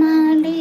ಮಾಲೆ.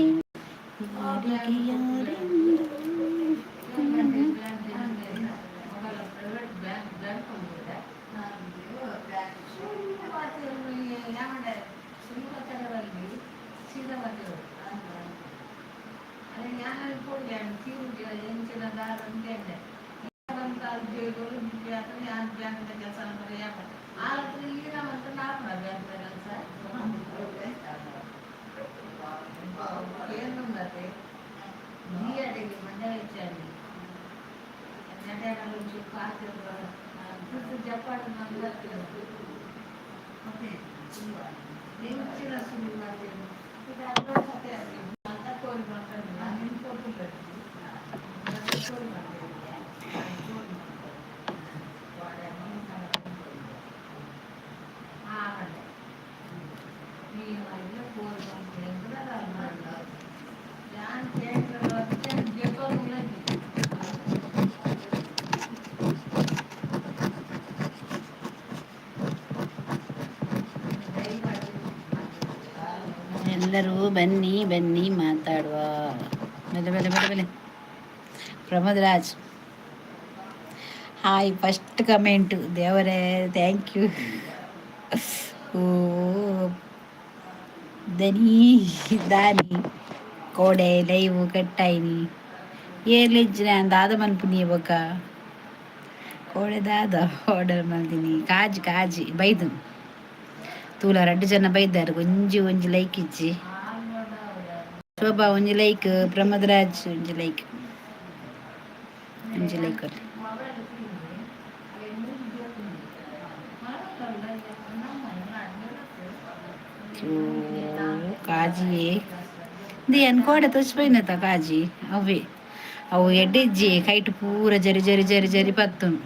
ಎಲ್ಲರೂ ಬನ್ನಿ ಬನ್ನಿ, ಮಾತಾಡುವ. ಬೆಲೆ ಬೆಲೆ ಬೆಲೆ ಬೆಲೆ. Pramod Raj, hi. First comment, ದೇವರೇ, thank you. ಓ ದನಿ, ದಾನಿ ಕೋಡೆ ಲೈವ್ ಕಟ್ಟಾಯಿನಿ? ಏರ್ಲಿಜ್ಜಿ ದಾದ ಮನ್ಪುನಿ ಬೊಕ? ಕೋಡೆ ದಾದ ಆರ್ಡರ್ ಮಲ್ದಿನಿ? ಕಾಜಿ, ಕಾಜಿ ಬೈದು ತೂಲ. ರಡ್ಡು ಜನ ಬೈದಾರು. ಒಂಜಿ ಒಂಜಿ ಲೈಕ್ ಇಜ್ಜಿ. ಶೋಭಾ ಒಂಜಿ ಲೈಕ್, ಪ್ರಮೋದ್ ರಾಜ್ ಒಂಜಿ ಲೈಕ್, ಒಂಜಿ ಲೈಕ್ ಕೊರ್ಲಿ. ಕಾಜಿ ಇಂದು ಕೋಡೆ ತೋಚಿಪೋಯಿನತ ಕಾಜಿ. ಅವೇ ಅವು ಎಡ್ಡೆಜ್ಜಿ, ಕೈಟ್ ಪೂರ ಜರಿ ಜರಿ ಜರಿ ಜರಿ ಪತ್ತುನು.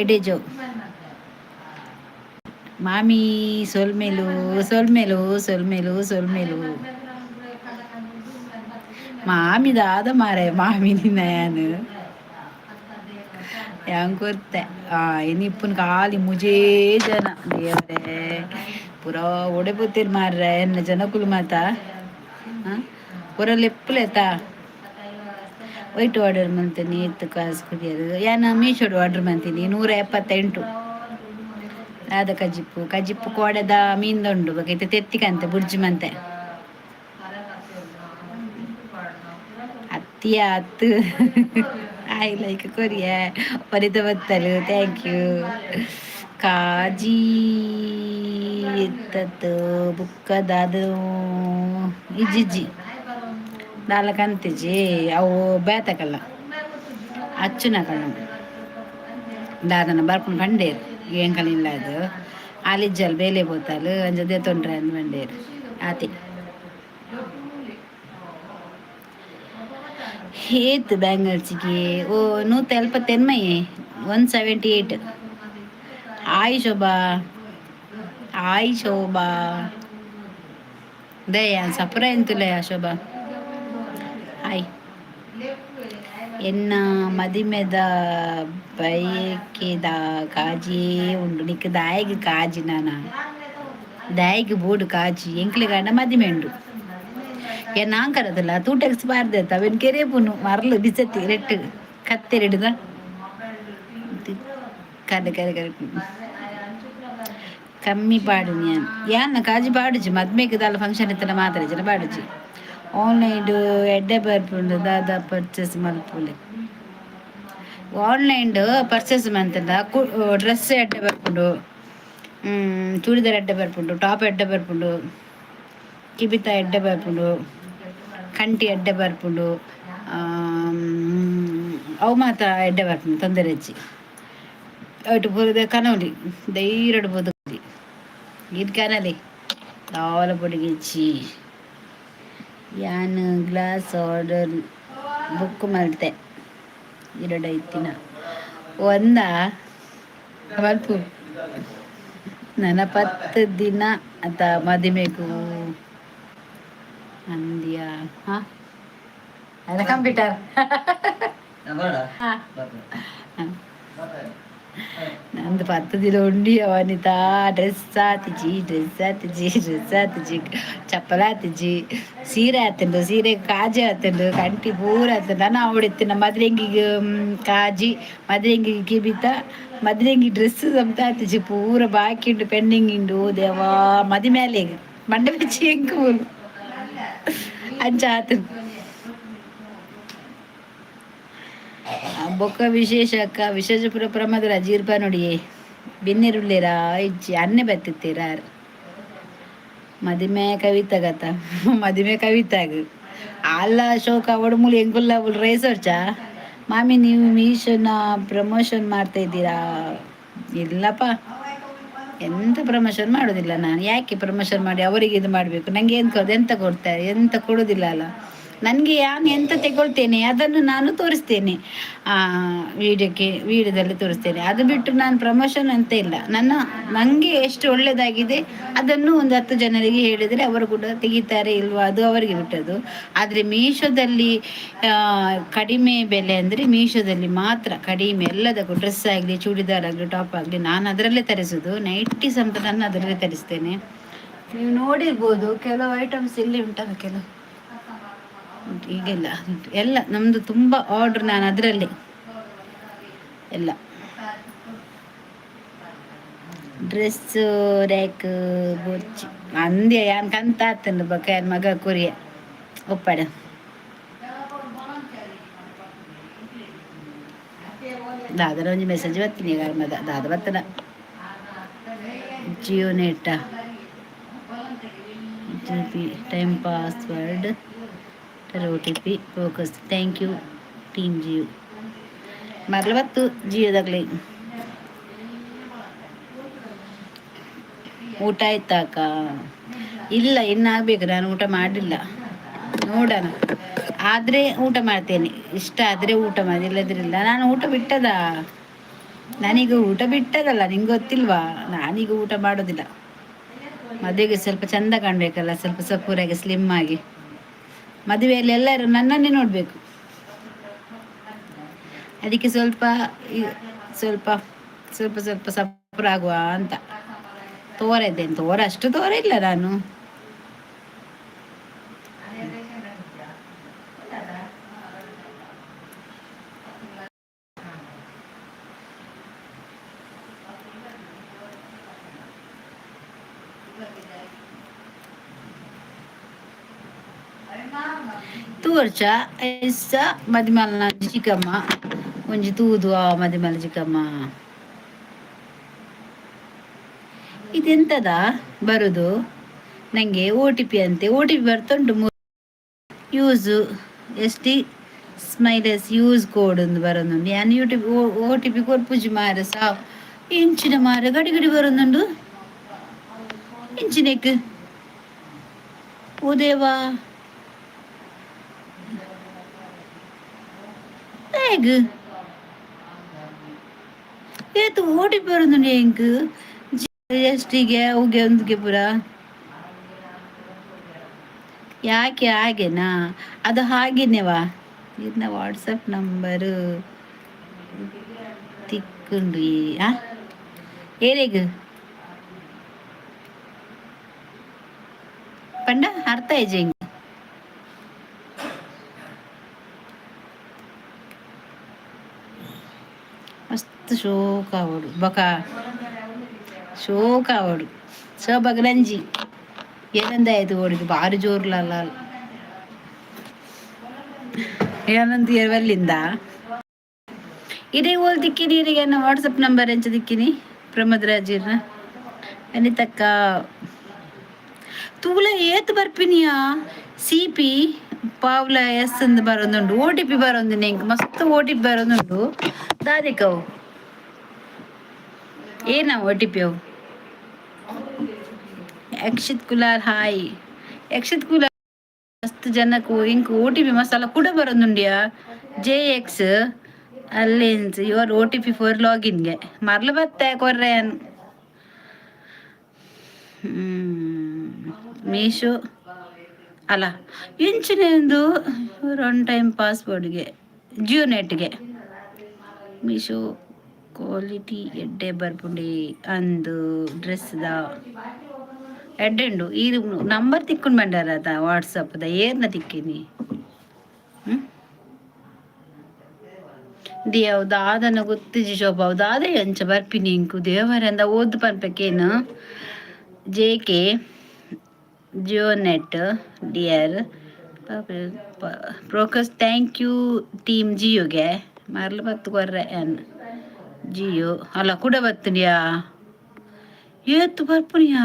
ಎಡ್ಡೆಜೋ ಮಾಮಿ. ಸೊಲ್ಮೆಲು, ಸೊಲ್ಮೆಲು, ಸೊಲ್ಮೆಲು, ಸೊಲ್ಮೆಲು. ಮಾಮಿ ದಾದ ಮಾರೆ ಮಾಮಿ ನಿನ್ನ ಯಾನ್ ಯಾನ್ ಕೊರ್ತೆ. ಆ ಇನಿ ಇಪ್ಪುನ ಖಾಲಿ ಮುಜೇ ಜನ. ದೇವರೇ, ಪೂರ ಒಡೆ ಪೋತಿರ್ ಮಾರ್ರೆ ಎನ್ನ ಜನಕುಲು ಮಾತ. ಪೂರ ಲೆಪ್ಪುಲೆತ. ವೈಟ್ ಆರ್ಡರ್ ಮಂತೀನಿ ಇತ್ತು ಕಾಸು ಕುಡಿಯೋದು. ಯಾನ್ ಮೀಶೋಡು ಆರ್ಡರ್ ಮಂತೀನಿ. 178 ಆದ ಕಜಿಪ್ಪು? ಕಜಿಪ್ಪು ಕೋಡೆದ ಮೀನ್ದುಂಡು. ಬೊಕ ಇತ್ತೆ ತೆತ್ತಿಕಂತೆ ಬುರ್ಜಿ ಮಂತೆ. ಅತ್ತಿಯ ಅತ್ತು I like Korea Vanitha ಬತ್ತಲು. Thank you. ಕಾಜಿ ಇತ್ತತ್ತು ಬುಕ್ಕ ದಾದ ಇಜ್ಜಿಜ್ಜಿ, ದಾಲ ಕಂತಿಜಿ. ಅವು ಬೇತಕಲ್ಲ ಅಚ್ಚುನಕಲ್ಲ ದಾದನ ಬರ್ಪುನ ಪಂಡೇರು. ಎಂಕಲಿಲ್ಲ ಅದು. ಆಲಿಜ್ಜಲ್ ಬೇಲೆ ಪೋತಾಲ್. ಅಂಚ ದೇತೊಂಡ್ರೆ ಅಂದ್ ಪಂಡೇರು. ಆತೆ. ಏತ್ ಬ್ಯಾಂಗಲ್ಸಿಗೆ? ಓ, ನೂತ ಎಲ್ಪತ್ತೆನ್ಮಯೆ, 178. ಹಾಯ್ ಶೋಭಾ, ಹಾಯ್ ಶೋಭಾ. ದಯ ಸಪುರ ಎಂತುಲೆ ಶೋಭಾ. ಹಾಯ್. ಎನ್ನ ಮದಿಮೆದ ಬಯಕೆದ ಕಾಜಿಯೇ ಉಂಡು ನಿಕ್. ದಾಯಿಗ್ ಕಾಜಿ ನಾನ? ದಾಯಿಗ್ ಬೋಡು ಕಾಜಿ? ಎಂಕ್ಲೆ ಗಂಡ ಮದಿಮೆ ಉಂಡು. ಏನ್ ಆಂಕರದಲ್ಲ ತೂಟೆಕ್ಸ್ ಬಾರ್ದೆ ಅವೆನ್ ಕೆರೇಪುನು ಮರ್ಲು ಬಿಸತ್ತಿ ರೆಟ್ ಕತ್ತೆರೆಡುದ ಕರೆ ಕರೆ ಕರೆ. ಕಮ್ಮಿ ಪಾಡು ಯಾನ್ ಯಾನ್ನ ಕಾಜಿ ಪಾಡುಜಿ. ಮದ್ಮೆಗ್ ದಾಲ ಫಂಕ್ಷನ್ ಇತ್ತನ ಮಾತ್ರ ಜನ ಪಾಡುಜಿ. ಆನ್ಲೈನ್ ಎಡ್ಡೆ ಬರ್ಪುಂಡು. ದಾದ ಪರ್ಚೇಸ್ ಮಲ್ಪುಲೆ? ಆನ್ಲೈನ್ ಪರ್ಚೇಸ್ ಮಂತಂಡ ಡ್ರೆಸ್ ಎಡ್ಡೆ ಬರ್ಪುಂಡು, ಚೂಡಿದಾರ್ ಎಡ್ಡೆ ಬರ್ಪುಂಡು, ಟಾಪ್ ಎಡ್ಡೆ ಬರ್ಪುಂಡು, ಕಿಬಿತ ಎಡ್ಡೆ ಬರ್ಪುಂಡು, ಕಂಟಿ ಎಡ್ಡೆ ಬರ್ಪುಂಡು. ಅವು ಮಾತ ಎಡ್ಡೆ ಬರ್ಪುಂಡು, ತೊಂದರೆ ಇಜ್ಜಿ. ಅಯ್ಟ್ ಪೂರ ಕನೋಲಿ, ಧೈರ್ಯಡ್ ಪೋದು. ಇದು ಕನಲಿ, ದಾಲ ಪೊಡಿಗಿಜ್ಜಿ. ಯಾನ್ ಗ್ಲಾಸ್ ಆರ್ಡರ್ ಬುಕ್ ಮಲ್ತೆ ಎರಡು ಐತಿನ ಒಂದ ಮಲ್ಪು. ನನ್ನ 10 ದಿನ ಅತ ಮದಿಮೆಗು ಅಂದ್ಯಾ? ಹಾ. ಅಲ್ಲ ಕಂಪ್ಯೂಟರ್. ನಂದು 10 ದಿನ ಉಂಡಿ ವನಿತಾ. ಡ್ರೆಸ್ ಆತಿಜಿ, ಡ್ರೆಸ್ ಆತಿಜಿ, ಡ್ರೆಸ್ ಆತಿಜಿ, ಚಪ್ಪಲ ಆತಿಜಿ, ಸೀರೆ ಆತುಂಡು, ಸೀರೆ ಕಾಜಿ ಆತುಂಡು, ಕಂಟಿ ಪೂರ ಆತುಂಡು. ನಾನು ಅವಡಿತ್ತಿನ ಮದ್ರೆಂಗಿಗೆ ಕಾಜಿ, ಮದ್ರೆಂಗಿಗೆ ಕಿಬಿತ, ಮದ್ರೆಂಗಿ ಡ್ರೆಸ್ ಸಂತ ಆತಿಜಿ. ಪೂರ ಬಾಕಿ ಉಂಡು, ಪೆಂಡಿಂಗ್ ಉಂಡು. ದೇವಾ, ಮದಿ ಮೇಲೆ ಮಂಡೆ ಬಿಚ್ಚಿ ಎಂಕು ಮೂಲು ಅಂಚ ಆತುಂಡು. ಬೊಕ್ಕ ವಿಶೇಷ ಅಕ್ಕ? ವಿಶೇಷ ಪೂರ ಪ್ರಮದರ ಜೀರ್ಪ ನೋಡಿಯೇ ಬಿನ್ನೆರುಳ್ಳೇರಾ ಇಜ್ಜಿ ಅನ್ನೆ ಬತ್ತಿತ್ತೀರಾರ್. ಮದಿಮೆ ಕವಿತಾಗತ, ಮದಿಮೆ ಕವಿತಾಗ ಅಲ್ಲ ಶೋಕ ಅವಡು ಮೂಲು ಎಂಕುಲ್ಲ ರೇಸ್ ವರ್ಚ. ಮಾಮಿ, ನೀವು ಮೀಶೋನ ಪ್ರಮೋಷನ್ ಮಾಡ್ತಾ ಇದ್ದೀರಾ? ಇಲ್ಲಪ್ಪ, ಎಂತ ಪ್ರಮೋಷನ್ ಮಾಡೋದಿಲ್ಲ ನಾನು. ಯಾಕೆ ಪ್ರಮೋಷನ್ ಮಾಡಿ ಅವರಿಗೆ ಇದು ಮಾಡಬೇಕು? ನನಗೆ ಎಂತ ಎಂತ ಕೊಡ್ತಾರೆ? ಎಂತ ಕೊಡೋದಿಲ್ಲ ಅಲ್ಲ. ನನಗೆ ನಾನು ಎಂತ ತಗೊಳ್ತೇನೆ, ಅದನ್ನು ನಾನು ತೋರಿಸ್ತೇನೆ ವಿಡಿಯೋಕ್ಕೆ, ವಿಡಿಯೋದಲ್ಲಿ ತೋರಿಸ್ತೇನೆ. ಅದು ಬಿಟ್ಟು ನಾನು ಪ್ರಮೋಷನ್ ಅಂತ ಇಲ್ಲ. ನನಗೆ ಎಷ್ಟು ಒಳ್ಳೆಯದಾಗಿದೆ, ಅದನ್ನು ಒಂದು 10 ಜನರಿಗೆ ಹೇಳಿದರೆ ಅವರು ಕೂಡ ತೆಗಿತಾರೆ ಇಲ್ವಾ, ಅದು ಅವರಿಗೆ ಬಿಟ್ಟದ್ದು. ಆದರೆ ಮೀಶೋದಲ್ಲಿ ಕಡಿಮೆ ಬೆಲೆ ಅಂದರೆ ಮೀಶೋದಲ್ಲಿ ಮಾತ್ರ ಕಡಿಮೆ ಎಲ್ಲದಕ್ಕೂ. ಡ್ರೆಸ್ ಆಗಲಿ, ಚೂಡಿದಾರ್ ಆಗಲಿ, ಟಾಪ್ ಆಗಲಿ, ನಾನು ಅದರಲ್ಲೇ ತರಿಸೋದು. ನೈಟಿ ಸಮೇತ ನಾನು ಅದರಲ್ಲೇ ತರಿಸ್ತೇನೆ. ನೀವು ನೋಡಿರ್ಬೋದು, ಕೆಲವು ಐಟಮ್ಸ್ ಇಲ್ಲಿ ಉಂಟಲ್ಲ, ಕೆಲವು ಉಂಟು, ಈಗೆಲ್ಲ ಉಂಟು. ಎಲ್ಲ ನಮ್ಮದು ತುಂಬ ಆರ್ಡ್ರ್ ನಾನು ಅದರಲ್ಲೇ ಎಲ್ಲ. ಡ್ರೆಸ್ ರ್ಯಾಕ್ ಬೊಚ್ಚಿ ಅಂದೆ ಯಾನ್ ಕಂತ ಆತಂಡು ಬೊಕ ಯಾನ್ ಮಗ ಕೊರಿಯ ಒಪ್ಪಡ. ದಾದರ ಒಂಜಿ ಮೆಸೇಜ್ ಬತ್ತೀನಿ ಮದ ದಾದ ಬತ್ತನ. ಜಿಯೋ ನೆಟ್ಟ P time password OTP focus. Thank you team Jio. ಮರಲ ಬತ್ತು ಜಿಯೋದಾಗ್ಲಿ. ಊಟ ಆಯ್ತಾಕ? ಇಲ್ಲ, ಇನ್ನಾಗಬೇಕು. ನಾನು ಊಟ ಮಾಡಲಿಲ್ಲ. ನೋಡೋಣ, ಆದರೆ ಊಟ ಮಾಡ್ತೇನೆ. ಇಷ್ಟ ಆದರೆ ಊಟ ಮಾಡಿ, ಇಲ್ಲದ್ರಿಲ್ಲ. ನಾನು ಊಟ ಬಿಟ್ಟದ, ನಾನೀಗ ಊಟ ಬಿಟ್ಟದಲ್ಲ, ನಿಂಗೆ ಗೊತ್ತಿಲ್ವಾ? ನಾನೀಗ ಊಟ ಮಾಡೋದಿಲ್ಲ. ಮದುವೆಗೆ ಸ್ವಲ್ಪ ಚಂದ ಕಾಣಬೇಕಲ್ಲ, ಸ್ವಲ್ಪ ಸಪೂರಾಗಿ, ಸ್ಲಿಮ್ ಆಗಿ. ಮದುವೆಯಲ್ಲಿ ಎಲ್ಲರೂ ನನ್ನನ್ನೇ ನೋಡಬೇಕು. ಅದಕ್ಕೆ ಸ್ವಲ್ಪ ಸ್ವಲ್ಪ ಸ್ವಲ್ಪ ಸ್ವಲ್ಪ ಸಪುರ ಆಗುವ ಅಂತ ತೋರ ಇದ್ದೇನೆ. ತೋರ ಅಷ್ಟು ತೋರ ಇಲ್ಲ ನಾನು. ತೂವರ್ಚ ಐಸ ಮದಿಮಲ್ನ ಚಿಕ್ಕಮ್ಮ ಒಂಜಿ ತೂದು. ಆ ಮದಿಮಲ್ ಚಿಕ್ಕಮ್ಮ, ಇದೆಂತದ ಬರುದು ನಂಗೆ? ಒಟಿಪಿ ಅಂತೆ. ಒಟಿಪಿ ಬರ್ತುಂಟು. Use S T smiles use code ಒಂದು ಬರೋದುಂಟು. ಯಾನ್ ಯೂಟ್ಯೂಬ್ ಒಟಿಪಿ ಕೊರ್ಪುಜಿ ಮಾರೆ. ಸಾವ್ ಇಂಚಿನ ಮಾರೆ, ಗಡಿ ಗಡಿ ಬರೋದುಂಡು ಇಂಚಿನೆಕ್. ಓ ದೇವಾ, ಹೇಗ್ ಏತು ಓಟಿಪಿ ಬರೋದುಂಡು ಎಂಕ್? ಜಿ ಎಸ್ ಟಿಗೆ ಉಗೆ ಒಂದಿಗೆ ಪೂರ ಯಾಕೆ ಹಾಗೆನಾ? ಅದು ಹಾಗೇನೆವಾ. ಇನ್ನ ವಾಟ್ಸಪ್ ನಂಬರು ತಿಕ್ಕುಂಡು. ಆ ಏರೆಗ್ ಪಂಡ ಅರ್ಥ ಆಯ್ಜೆ ಎಂಕ್. ಮಸ್ತ್ ಶೋಕ ಆವಡು ಬೊಕ ಶೋಕ ಆವಡು. ಶೋಭಗ್ ನಂಜಿ ಏನಂದಾಯ್ತು ಓಡಿಗೆ ಬಾರಿ ಜೋರ್ಲಲ್ಲ. ಏನಂತ ಬಲ್ಲಿಂದ ಇದೇ ಓಲ್ ದಿಕ್ಕಿನಿ. ಇರಿಗೆ ವಾಟ್ಸಪ್ ನಂಬರ್ ಎಂಚ ದಿಕ್ಕಿನಿ ಪ್ರಮೋದ್ ರಾಜಿರ್ನ? ಅನಿತಕ್ಕ, ತೂಲ ಏತ್ ಬರ್ಪಿನಿಯಾ? ಸಿ ಪಿ ಪಾವ್ಲ ಎಸ್ ಅಂದ್ ಬರೋದುಂಡು. ಒಟಿಪಿ ಬರೋದು ಎಂಕ್ ಮಸ್ತ್ ಒಟಿಪಿ ಬರೋದುಂಡು. ದಾದಿಕವು ಏನ ಒಟಿಪಿ ಅವು? ಅಕ್ಷಿತ್ ಕುಲಾಲ್ ಹಾಯ್. ಅಕ್ಷಿತ್ ಕುಲಾಲ್, ಮಸ್ತ್ ಜನಕ್ಕೆ ಇಂಕ್ ಒಟಿಪಿ ಮಸಾಲ ಕೂಡ ಬರೋದುಂಡ್ಯಾ. ಜೆ ಎಕ್ಸ್ ಅಲ್ಲಿನ್ಸ್ your OTP for ಲಾಗಿನ್ಗೆ ಮರ್ಲು ಬತ್ತೆ ಕೊರ್ರೆ. ಮೀಶೋ ಅಲ್ಲ, ಇಂಚಿನೆಂದು ಒನ್ ಟೈಮ್ ಪಾಸ್ವರ್ಡ್ಗೆ ಜಿಯೋ ನೆಟ್ಗೆ ಮೀಶೋ ಕ್ವಾಲಿಟಿ ಎಡ್ಡೆ ಬರ್ಪುಂಡಿ ಅಂದು ಡ್ರೆಸ್ದ ಎಡ್ಡೆ ಉಂಡು. ಈ ನಂಬರ್ ತಿಕ್ಕೊಂಡು ಬಂಡಾರ ಅದ ವಾಟ್ಸಪ್ದ ಏರ್ನ ತಿಕ್ಕಿನಿ. ಹ್ಞೂ, ದೇವ್ ದಾದನ ಗೊತ್ತಿಜಿ ಶೋಭಾ, ದಾದ ಎಂಚ ಬರ್ಪಿನಿ ಇಂಕು ದೇವರೆಂದ ಓದ್ದು ಪನ್ಪಕೇನು. J K Jio net dear ಬ್ರೋಕಸ್, thank you team ಜಿಯೋಗೆ ಮರಲು ಬತ್ತು ಕೊರ್ರೆ ಎನ್ ಜಿಯೋ. ಅಲ್ಲ, ಕೂಡ ಬತ್ತುನಿಯಾ? ಏತು ಬರ್ಪುನಿಯಾ?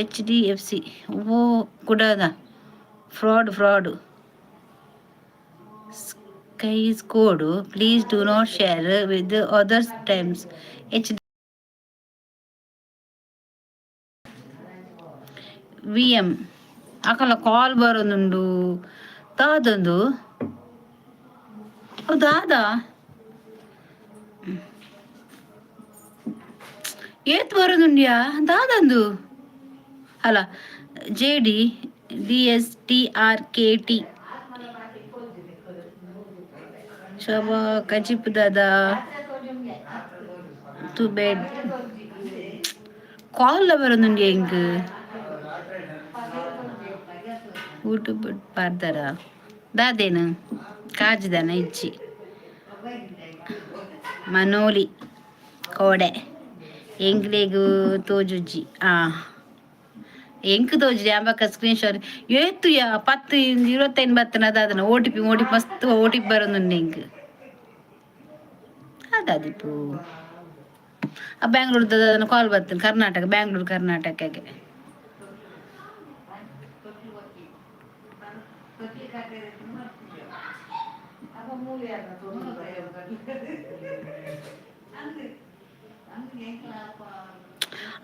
ಎಚ್.ಡಿ.ಎಫ್.ಸಿ ಓ ಕುಡದ fraud fraud skies code. Please do not share with others times. H V M ಅಕಲ ಕಾಲ್ ಬರೋದುಂಡು ದಾದೊಂದು. ದಾದ ಏತ್ ಬರೋದುಂಡ್ಯಾ ದಾದಂದು? ಅಲ್ಲ, J D D S T R K T. Shobha ಕಜಿಪ್ ದಾದ ತು ಬೆಡ್ ಕಾಲ್ ಬರೋದುಂಡ್ಯಾ ಇಂಕ್ ಯೂಟ್ಯೂಬ್ ಪಾಡ್ದಾರ ದಾದೇನು ಕಾಜಿದಾನ ಇಜ್ಜಿ. ಮನೋಲಿ ಕೋಡೆ ಎಂಕ್ಲೆಗ್ ತೋಜುಜ್ಜಿ. ಆ ಎಂಕ್ ತೋಜುಜಿ ಅಂಬಕ ಸ್ಕ್ರೀನ್ ಶಾಟ್ ಏತು ಯಾ ಪತ್ತು ಇರುವತ್ತೈನ್ ಬತ್ತನ ದಾದನ ಓ.ಟಿ.ಪಿ ಓ.ಟಿ.ಪಿ ಮಸ್ತ್ ಓ.ಟಿ.ಪಿ ಬರೋದುಂಡು ಎಂಕ್ ಅದಾದಿಪ್ಪು. ಆ ಬ್ಯಾಂಗ್ಳೂರ್ದ ಕಾಲ್ ಬರ್ತೇನೆ, ಕರ್ನಾಟಕ, ಬ್ಯಾಂಗ್ಳೂರ್ ಕರ್ನಾಟಕಕ್ಕೆ.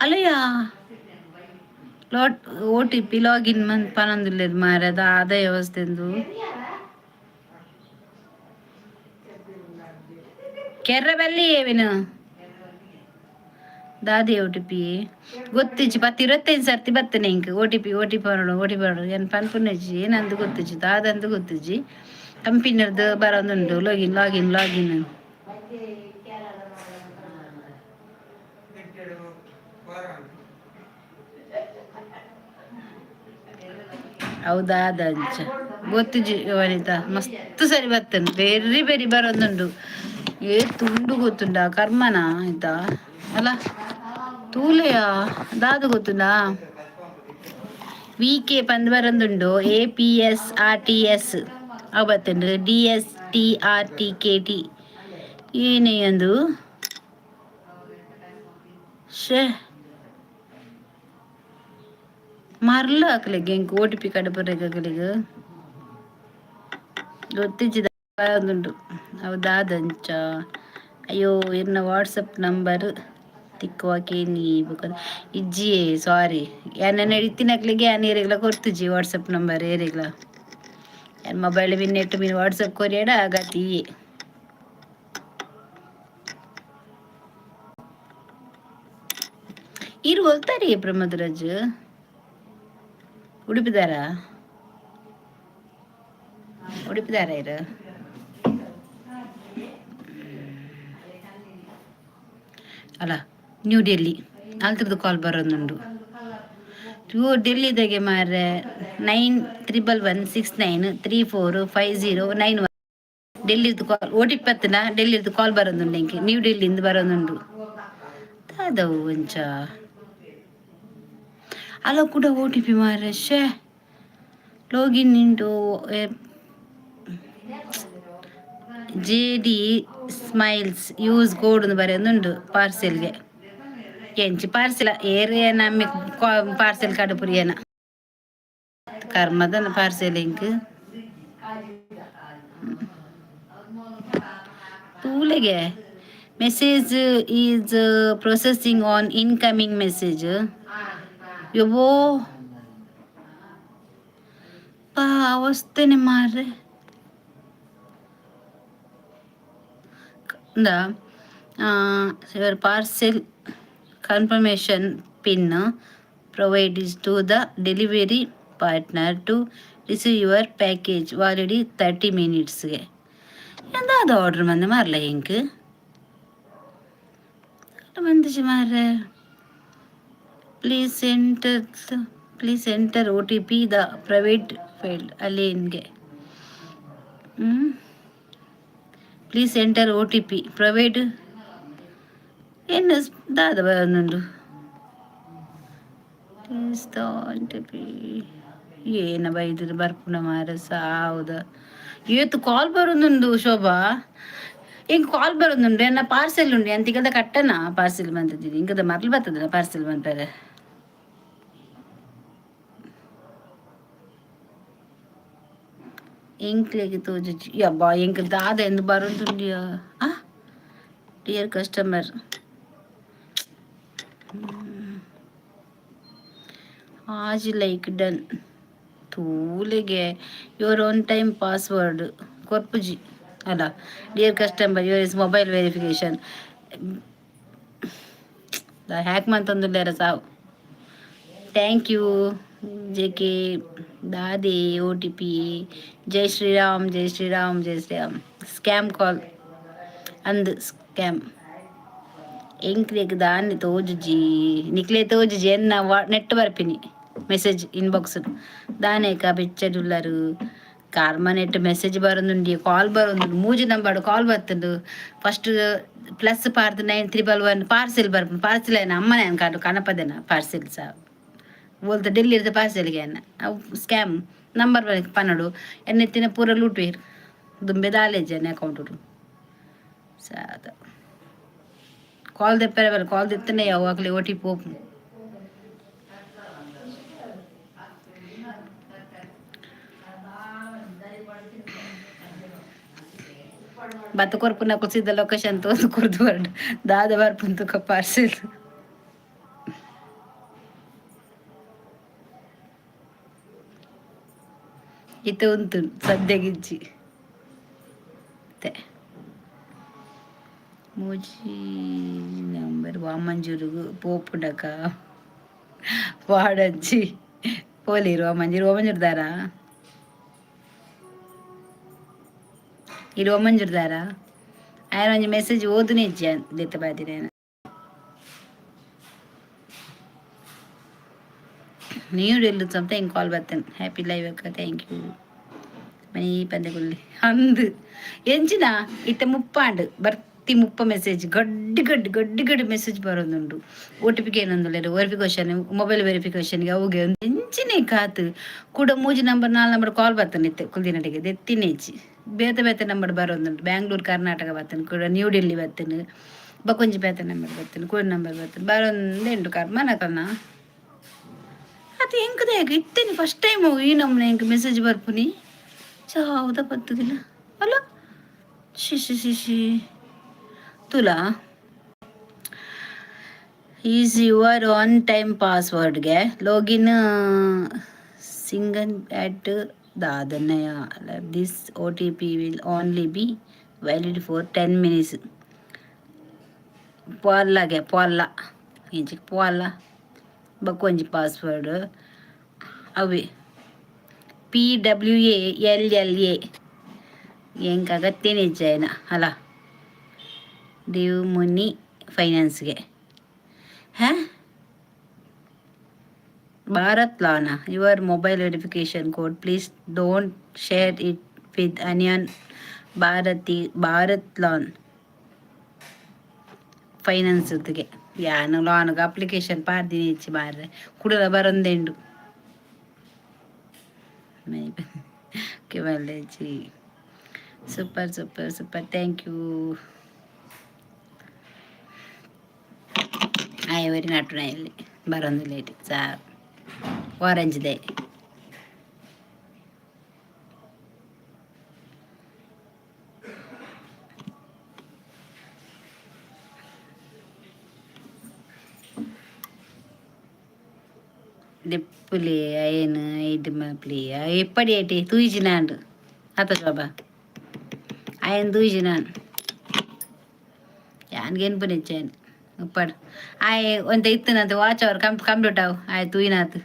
ಅಲ್ಲಯ್ಯ, ಲಾಟ್ ಓ.ಟಿ.ಪಿ ಲಾಗಿನ್ ಮನ್ ಪನೊಂದುಲ್ಲೆರ್ ಮಾರ್ರೆ ದಾದ ವ್ಯವಸ್ಥೆಂದು. ಕೆರ್ರ ಬಲ್ಲಿ ಏವಿನ ದಾದಿ ಓ.ಟಿ.ಪಿ ಗೊತ್ತಿಜ್ಜಿ. ಪತ್ತು ಇರುವತ್ತೈದು ಸರ್ತಿ ಬತ್ತನೆ ಇಂಕ್ ಓ.ಟಿ.ಪಿ ಓ.ಟಿ.ಪಿ ಬರೋಡು ಓ.ಟಿ.ಪಿ ಬರೋಡು. ಏನು ಪನ್ಪುನಜ್ಜಿ ಏನಂದು ಗೊತ್ತಿಜ್ಜಿ, ದಾದಂದು ಗೊತ್ತಿಜ್ಜಿ. ಕಂಪಿನರ್ದು ಬರೋದುಂಡು ಲಾಗಿನ್ ಲಾಗಿನ್ ಲಾಗಿನ್. ಹೌದಾ ಅಂಚ ಗೊತ್ತಿಜ್ಜಿ ವನಿತಾ. ಮಸ್ತ್ ಸರಿ ಬರ್ತೇನೆ, ಬೇರೆ ಬೇರೆ ಬರೋದುಂಡು. ಏ ತುಂಡು ಗೊತ್ತುಂಡ ಕರ್ಮನ ಆಯ್ತಾ? ಅಲ್ಲ, ತೂಲೆಯ ದಾದ ಗೊತ್ತುಂಡಾ? ವಿ ಕೆ ಪಂದ್ ಬರೋದುಂಡು. A P S R T S ಅವು ಬತ್ತುಂಡು. D S T R T K T ಏನೇ ಅಂದು? ಶೇ ಮರ್ಲ ಅಕ್ಲೆಗ್ ಎಂಕ್ ಓ.ಟಿ.ಪಿ ಕಡಪುರೆಗ್ ಅಕ್ಲೆಗ್ ಗೊತ್ತಿಜ್ಜಿ ಬರೋದುಂಡು. ಅವು ದಾದಂಚ? ಅಯ್ಯೋ, ಎನ್ನ ವಾಟ್ಸಪ್ ನಂಬರ್ ತಿಕ್ಕುವ ನೀ ಬೊಕ ಇಜ್ಜಿಯೇ, ಸಾರಿ. ಯಾನ್ ಇತ್ತಿನಕ್ಲೆಗೆ ಯಾನ್ ಏರೆಗ್ಲ ಕೊರ್ತುಜಿ ವಾಟ್ಸಪ್ ನಂಬರ್ ಏರೆಗ್ಲ. ಯಾನ್ ಮೊಬೈಲ್ ಮಿನ್ ನೆಟ್ ಮಿನ್ ವಾಟ್ಸಪ್ ಕೊರಿಯಡ ಗತಿ. ಈರ್ ಒಲ್ತಾರಿ ಪ್ರಮೋದರಾಜ್? ಉಡುಪಿದಾರ? ಉಡುಪಿದಾರ ಇರು? ಅಲ್ಲ, ನ್ಯೂ ಡೆಲ್ಲಿ ಅಲ್ತ್ರದ್ದು ಕಾಲ್ ಬರೋದುಂಡು. ಡೆಲ್ಲಿದಾಗೆ ಮಾರ್ರೆ. 911116 9345091 ಡೆಲ್ಲಿದು ಕಾಲ್ ಓ.ಟಿ.ಪಿ ಬತ್ತನ? ಡೆಲ್ಲಿದು ಕಾಲ್ ಬರೋದುಂಡು ಇಂಕೆ. ನ್ಯೂ ಡೆಲ್ಲಿಂದ ಬರೋದುಂಡು. ದಾದವು ಒಂಚ? ಅಲ್ಲ, ಕೂಡ ಓ.ಟಿ.ಪಿ ಮಾರ್ರೆ. ಶೇ login into J D smiles use code ಬರೆಯೊಂದುಂಡು ಪಾರ್ಸೆಲ್ಗೆ. ಎಂಚಿ ಪಾರ್ಸೆಲ್ ಏರಿಯ ನಮ್ಮಿ ಪಾರ್ಸೆಲ್ ಕಡುಪುರಿಯನ ಕರ್ಮದನ ಪಾರ್ಸೆಲ್ ಇಂಕ್ ತೂಲೆಗೆ. Message is processing on incoming message. ಯವ್ವೋ ಪಾ ಅವಸ್ಥೆನೆ ಮಾರ್ರೆ. ಇಂದ your parcel confirmation pin Provide is to the delivery partner to receive your package valid 30 ಮಿನಿಟ್ಸ್ಗೆ. ಎಂದಾದ order ಬಂದು ಮಾರಲ್ಲ ಎಂಕ್ ಬಂದಿச்சு ಮಾರ್ರೆ. Please enter OTP the provided field ಅಲ್ಲಿ. ಹ್ಞೂ, please enter OTP provide. ಏನು ದಾದ ಬಂದುಂಡು? ಪ್ಲೀಸ್ ಪಿ ಏನ ಬೈದು ಬರ್ಪುನ ಮಾರ ಸಾವುದ. ಏತು ಕಾಲ್ ಬರೋದುಂಡು ಶೋಭಾ, ಇಂಕ್ ಕಾಲ್ ಬರೋದುಂಡು. ಎನ್ನ ಪಾರ್ಸೆಲ್ ಉಂಡು ಅಂತ ಕಟ್ಟನ ಪಾರ್ಸೆಲ್ ಬಂದಿದ್ದೀನಿ. ಇಂಕದ ಮರ್ಲು ಬರ್ತದಲ್ಲ ಪಾರ್ಸೆಲ್ ಬಂತಾರೆ. ಎಂಕ್ಲೆಗ್ ತೋಜುಜಿ. ಯಬ್ಬಾ, ಎಂಕ್ ದಾದ ಎಂದು ಬರೋದುಂಡು. ಆ ಡಿಯರ್ ಕಸ್ಟಮರ್, ಆಜಿ ಲೈಕ್ ಡನ್ ತೂಲೆಗೆ your one time password ಕೊರ್ಪುಜಿ ಅಲ್ಲ. Dear customer, your is mobile verification hack ಮಂತೊಂದುಲ್ಲೆರ ಸಾವು. Thank you J K. ದಾದೆ ಒಟಿಪಿ? ಜೈ ಶ್ರೀರಾಮ್, ಜೈ ಶ್ರೀರಾಮ್, ಜೈ ಶ್ರೀರಾಮ್. ಸ್ಕ್ಯಾಮ್ ಕಾಲ್ ಅಂದ್ ಸ್ಕ್ಯಾಮ್. ಎಂಕ್ಲೆಗ್ ದಾನೆ ತೋಜುಜಿ, ನಿಕ್ಲೆ ತೋಜುಜಿ. ಎನ್ನ ನೆಟ್ ಬರ್ಪಿನಿ ಮೆಸೇಜ್ ಇನ್ಬಾಕ್ಸ್ ದಾನೇಕ ಬೆಚ್ಚಡುಲ್ಲರು. ಕಾರ್ಮ ನೆಟ್ ಮೆಸೇಜ್ ಬರೋದುಂಡಿ, ಕಾಲ್ ಬರೋದುಂಡು. ಮೂಜಿ ನಂಬರ್ ಕಾಲ್ ಬರ್ತುಂಡು. ಫಸ್ಟ್ ಪ್ಲಸ್ ಪಾರ್ದು 9111 ಪಾರ್ಸೆಲ್ ಬರ್ಪುಂಡು. ಪಾರ್ಸೆಲ್ ಏನ ಅಮ್ಮನೆ ಅನ್ಕಾಡು ಕನಪದೆನ ಪಾರ್ಸೆಲ್ ಸಹ ಬೋಲ್ತ ಡೆಲ್ಲಿ ಇರ್ದ ಪಾರ್ಸೆಲ್ಗೆ ಅನ್ನ. ಅವು ಸ್ಕ್ಯಾಮ್ ನಂಬರ್ ಪನ್ನಡು. ಎನ್ನೆತ್ತಿನ ಪೂರ ಲೂಟುವೆರ್. ದುಂಬೆ ದಾಲೇಜ್ ಅಕೌಂಟು ಸಾದ. ಕಾಲ್ ದೆಪ್ಪರೆ ಬಲ್ಲ. ಕಾಲ್ ದೆತ್ತನೆ ಯಾವಾಗಲೇ ಒಟಿಪಿ ಓಪನ್. ಬತ್ತ ಕೊರ್ಪುನ ಕುಸಿದ ಲೊಕೇಶನ್ ತೋದು ಕೊರ್ದು ಬರ್ಡು. ದಾದ ಬರ್ಪುಂತುಕ ಪಾರ್ಸೆಲ್. ಇತ್ತೆ ಉಂತು ಸದ್ಯಗಿಜ್ಜಿ. ಮತ್ತೆ ಮೂಜಿ ನಂಬರ್ ವಾಮಂಜೂರುಗು ಪೋಪುಂಡಕ ವಾಡಂಚಿ ಪೋಲಿರು. ವಾಮಂಜೂರು, ವಾಮಂಜೂರ್ದಾರ ಇರು. ವಾಮಂಜೂರ್ದಾರ ಆಯನ ಒಂಜಿ ಮೆಸೇಜ್ ಓದುನೆ ಇಜ್ಜಿ ದೆತ್ತ ಬಾದಿರೇನ. ನೀವು ಎಲ್ಲಿ ಸಮಥಿಂಗ್ ಕಾಲ್ ಬರ್ತೇನೆ. ಹ್ಯಾಪಿ ಲೈವ್ ಅಕ್ಕ, thank you. ಮನಿ ಪಂದೆಗುಲ್ಲಿ ಅಂದು ಎಂಚಿನ ಇತ್ತೆ ಮುಪ್ಪಾಂಡ್ ಬರ್ತಿ 30 ಮೆಸೇಜ್ ಗಡ್ಡಿ ಗಡ್ಡಿ ಗಡ್ಡಿ ಗಡ್ಡಿ ಮೆಸೇಜ್ ಬರೋದುಂಡು. ಒಟಿಪಿಗೆ ಏನೊಂದುಲ್ಲೆರ್ ವೆರಿಫಿಕೇಶನ್, ಮೊಬೈಲ್ ವೆರಿಫಿಕೇಶನ್ಗೆ ಅವುಗೆ ಎಂಚಿನ ಕಾತು. ಕೂಡ ಮೂಜಿ ನಂಬರ್ ನಾಲ್ ನಂಬರ್ ಕಾಲ್ ಬರ್ತಾನೆ. ಇತ್ತೆ ಕುಲ್ದಿನಟಿಗೆ ದೆತ್ತಿನ ಇಜ್ಜಿ. ಬೇತೆ ಬೇತೆ ನಂಬರ್ ಬರೋದುಂಟು. ಬ್ಯಾಂಗ್ಳೂರ್, ಕರ್ನಾಟಕ ಬರ್ತೇನೆ, ಕೂಡ ನ್ಯೂ ಡೆಲ್ಲಿ ಬರ್ತೇನೆ, ಬಕೊಂಜಿ ಬೇತೆ ನಂಬರ್ ಬರ್ತೇನೆ, ಕೂಡ ನಂಬರ್ ಬರ್ತೇನೆ. ಬರೋಂದೇ ಉಂಟು. ಕರ್ಮನಕಲ್ನ ಅದು ಎಂಕದ ಇತ್ತೇನೆ. ಫಸ್ಟ್ ಟೈಮು ಈ ನಮ್ಮನೆ ಎಂಕ್ ಮೆಸೇಜ್ ಬರ್ಪುನಿ. ಚಾವುದ ಪತ್ತುದಿಲ್ಲ ಅಲ್ಲ. She she she she. Tula is your one time ಪಾಸ್ವರ್ಡ್ಗೆ login ಸಿಂಗನ್ at ದಾದನಯ. This OTP will only be valid for 10 minutes. ಪೋಲ್ಲಾಗೆ ಪೋಲ್ಲ ಇಂಚಿಗೆ ಪೋಲ್ಲ. ಬಕ್ಕೊಂಜಿ ಪಾಸ್ವರ್ಡ್ ಅವೆ PWALLA. ಎಂಕ್ ಅಗತ್ಯನೇ ಇಜ್ಜಾಯನ ಅಲ್ಲ. ಡಿವ್ ಮುನಿ ಫೈನಾನ್ಸ್ಗೆ ಹ್ಯಾ ಭಾರತ್ ಲಾನ. Your mobile verification code, please don't share it with anyone. Bharati Bharat loan finance ಯಾನು ಲಾನ್ಗೆ ಅಪ್ಲಿಕೇಶನ್ ಪಾರ್ದಿನಿ ಇಚ್ಚಿ ಮಾರ್ರೆ. ಕುಡಲ ಬರಂದೆಂಡು. Okay. Super, super, super, thank you. ಆಯ್ ನಟುನ ಇಲ್ಲಿ ಬರೋದು late sir. Orange day ಲೆಪ್ಪುಲೆ ಅಯನ್ ಐಡ್ ಮಪ್ಲಿ ಎಪ್ಪಡಿ ಐಟಿ ತೂಯಿಜಿನಾಂಡ್ ಅತ ಶೋಭಾ. ಅಯನ್ ತೂಯಿಜಿನಾನ್ ಯಾನ್ಗೆ ಎನ್ಪುನೆಚ್ಚಾಯನ್. ಉಪ್ಪಡ್ ಆಯೆ ಒಂತೆ ಇತ್ತಿನಂತೆ ವಾಚ್ ಅವರ್ ಕಂಪ್ಯೂಟರ್ ಅವು ಆಯ್ ತೂಯಿನಾತ್.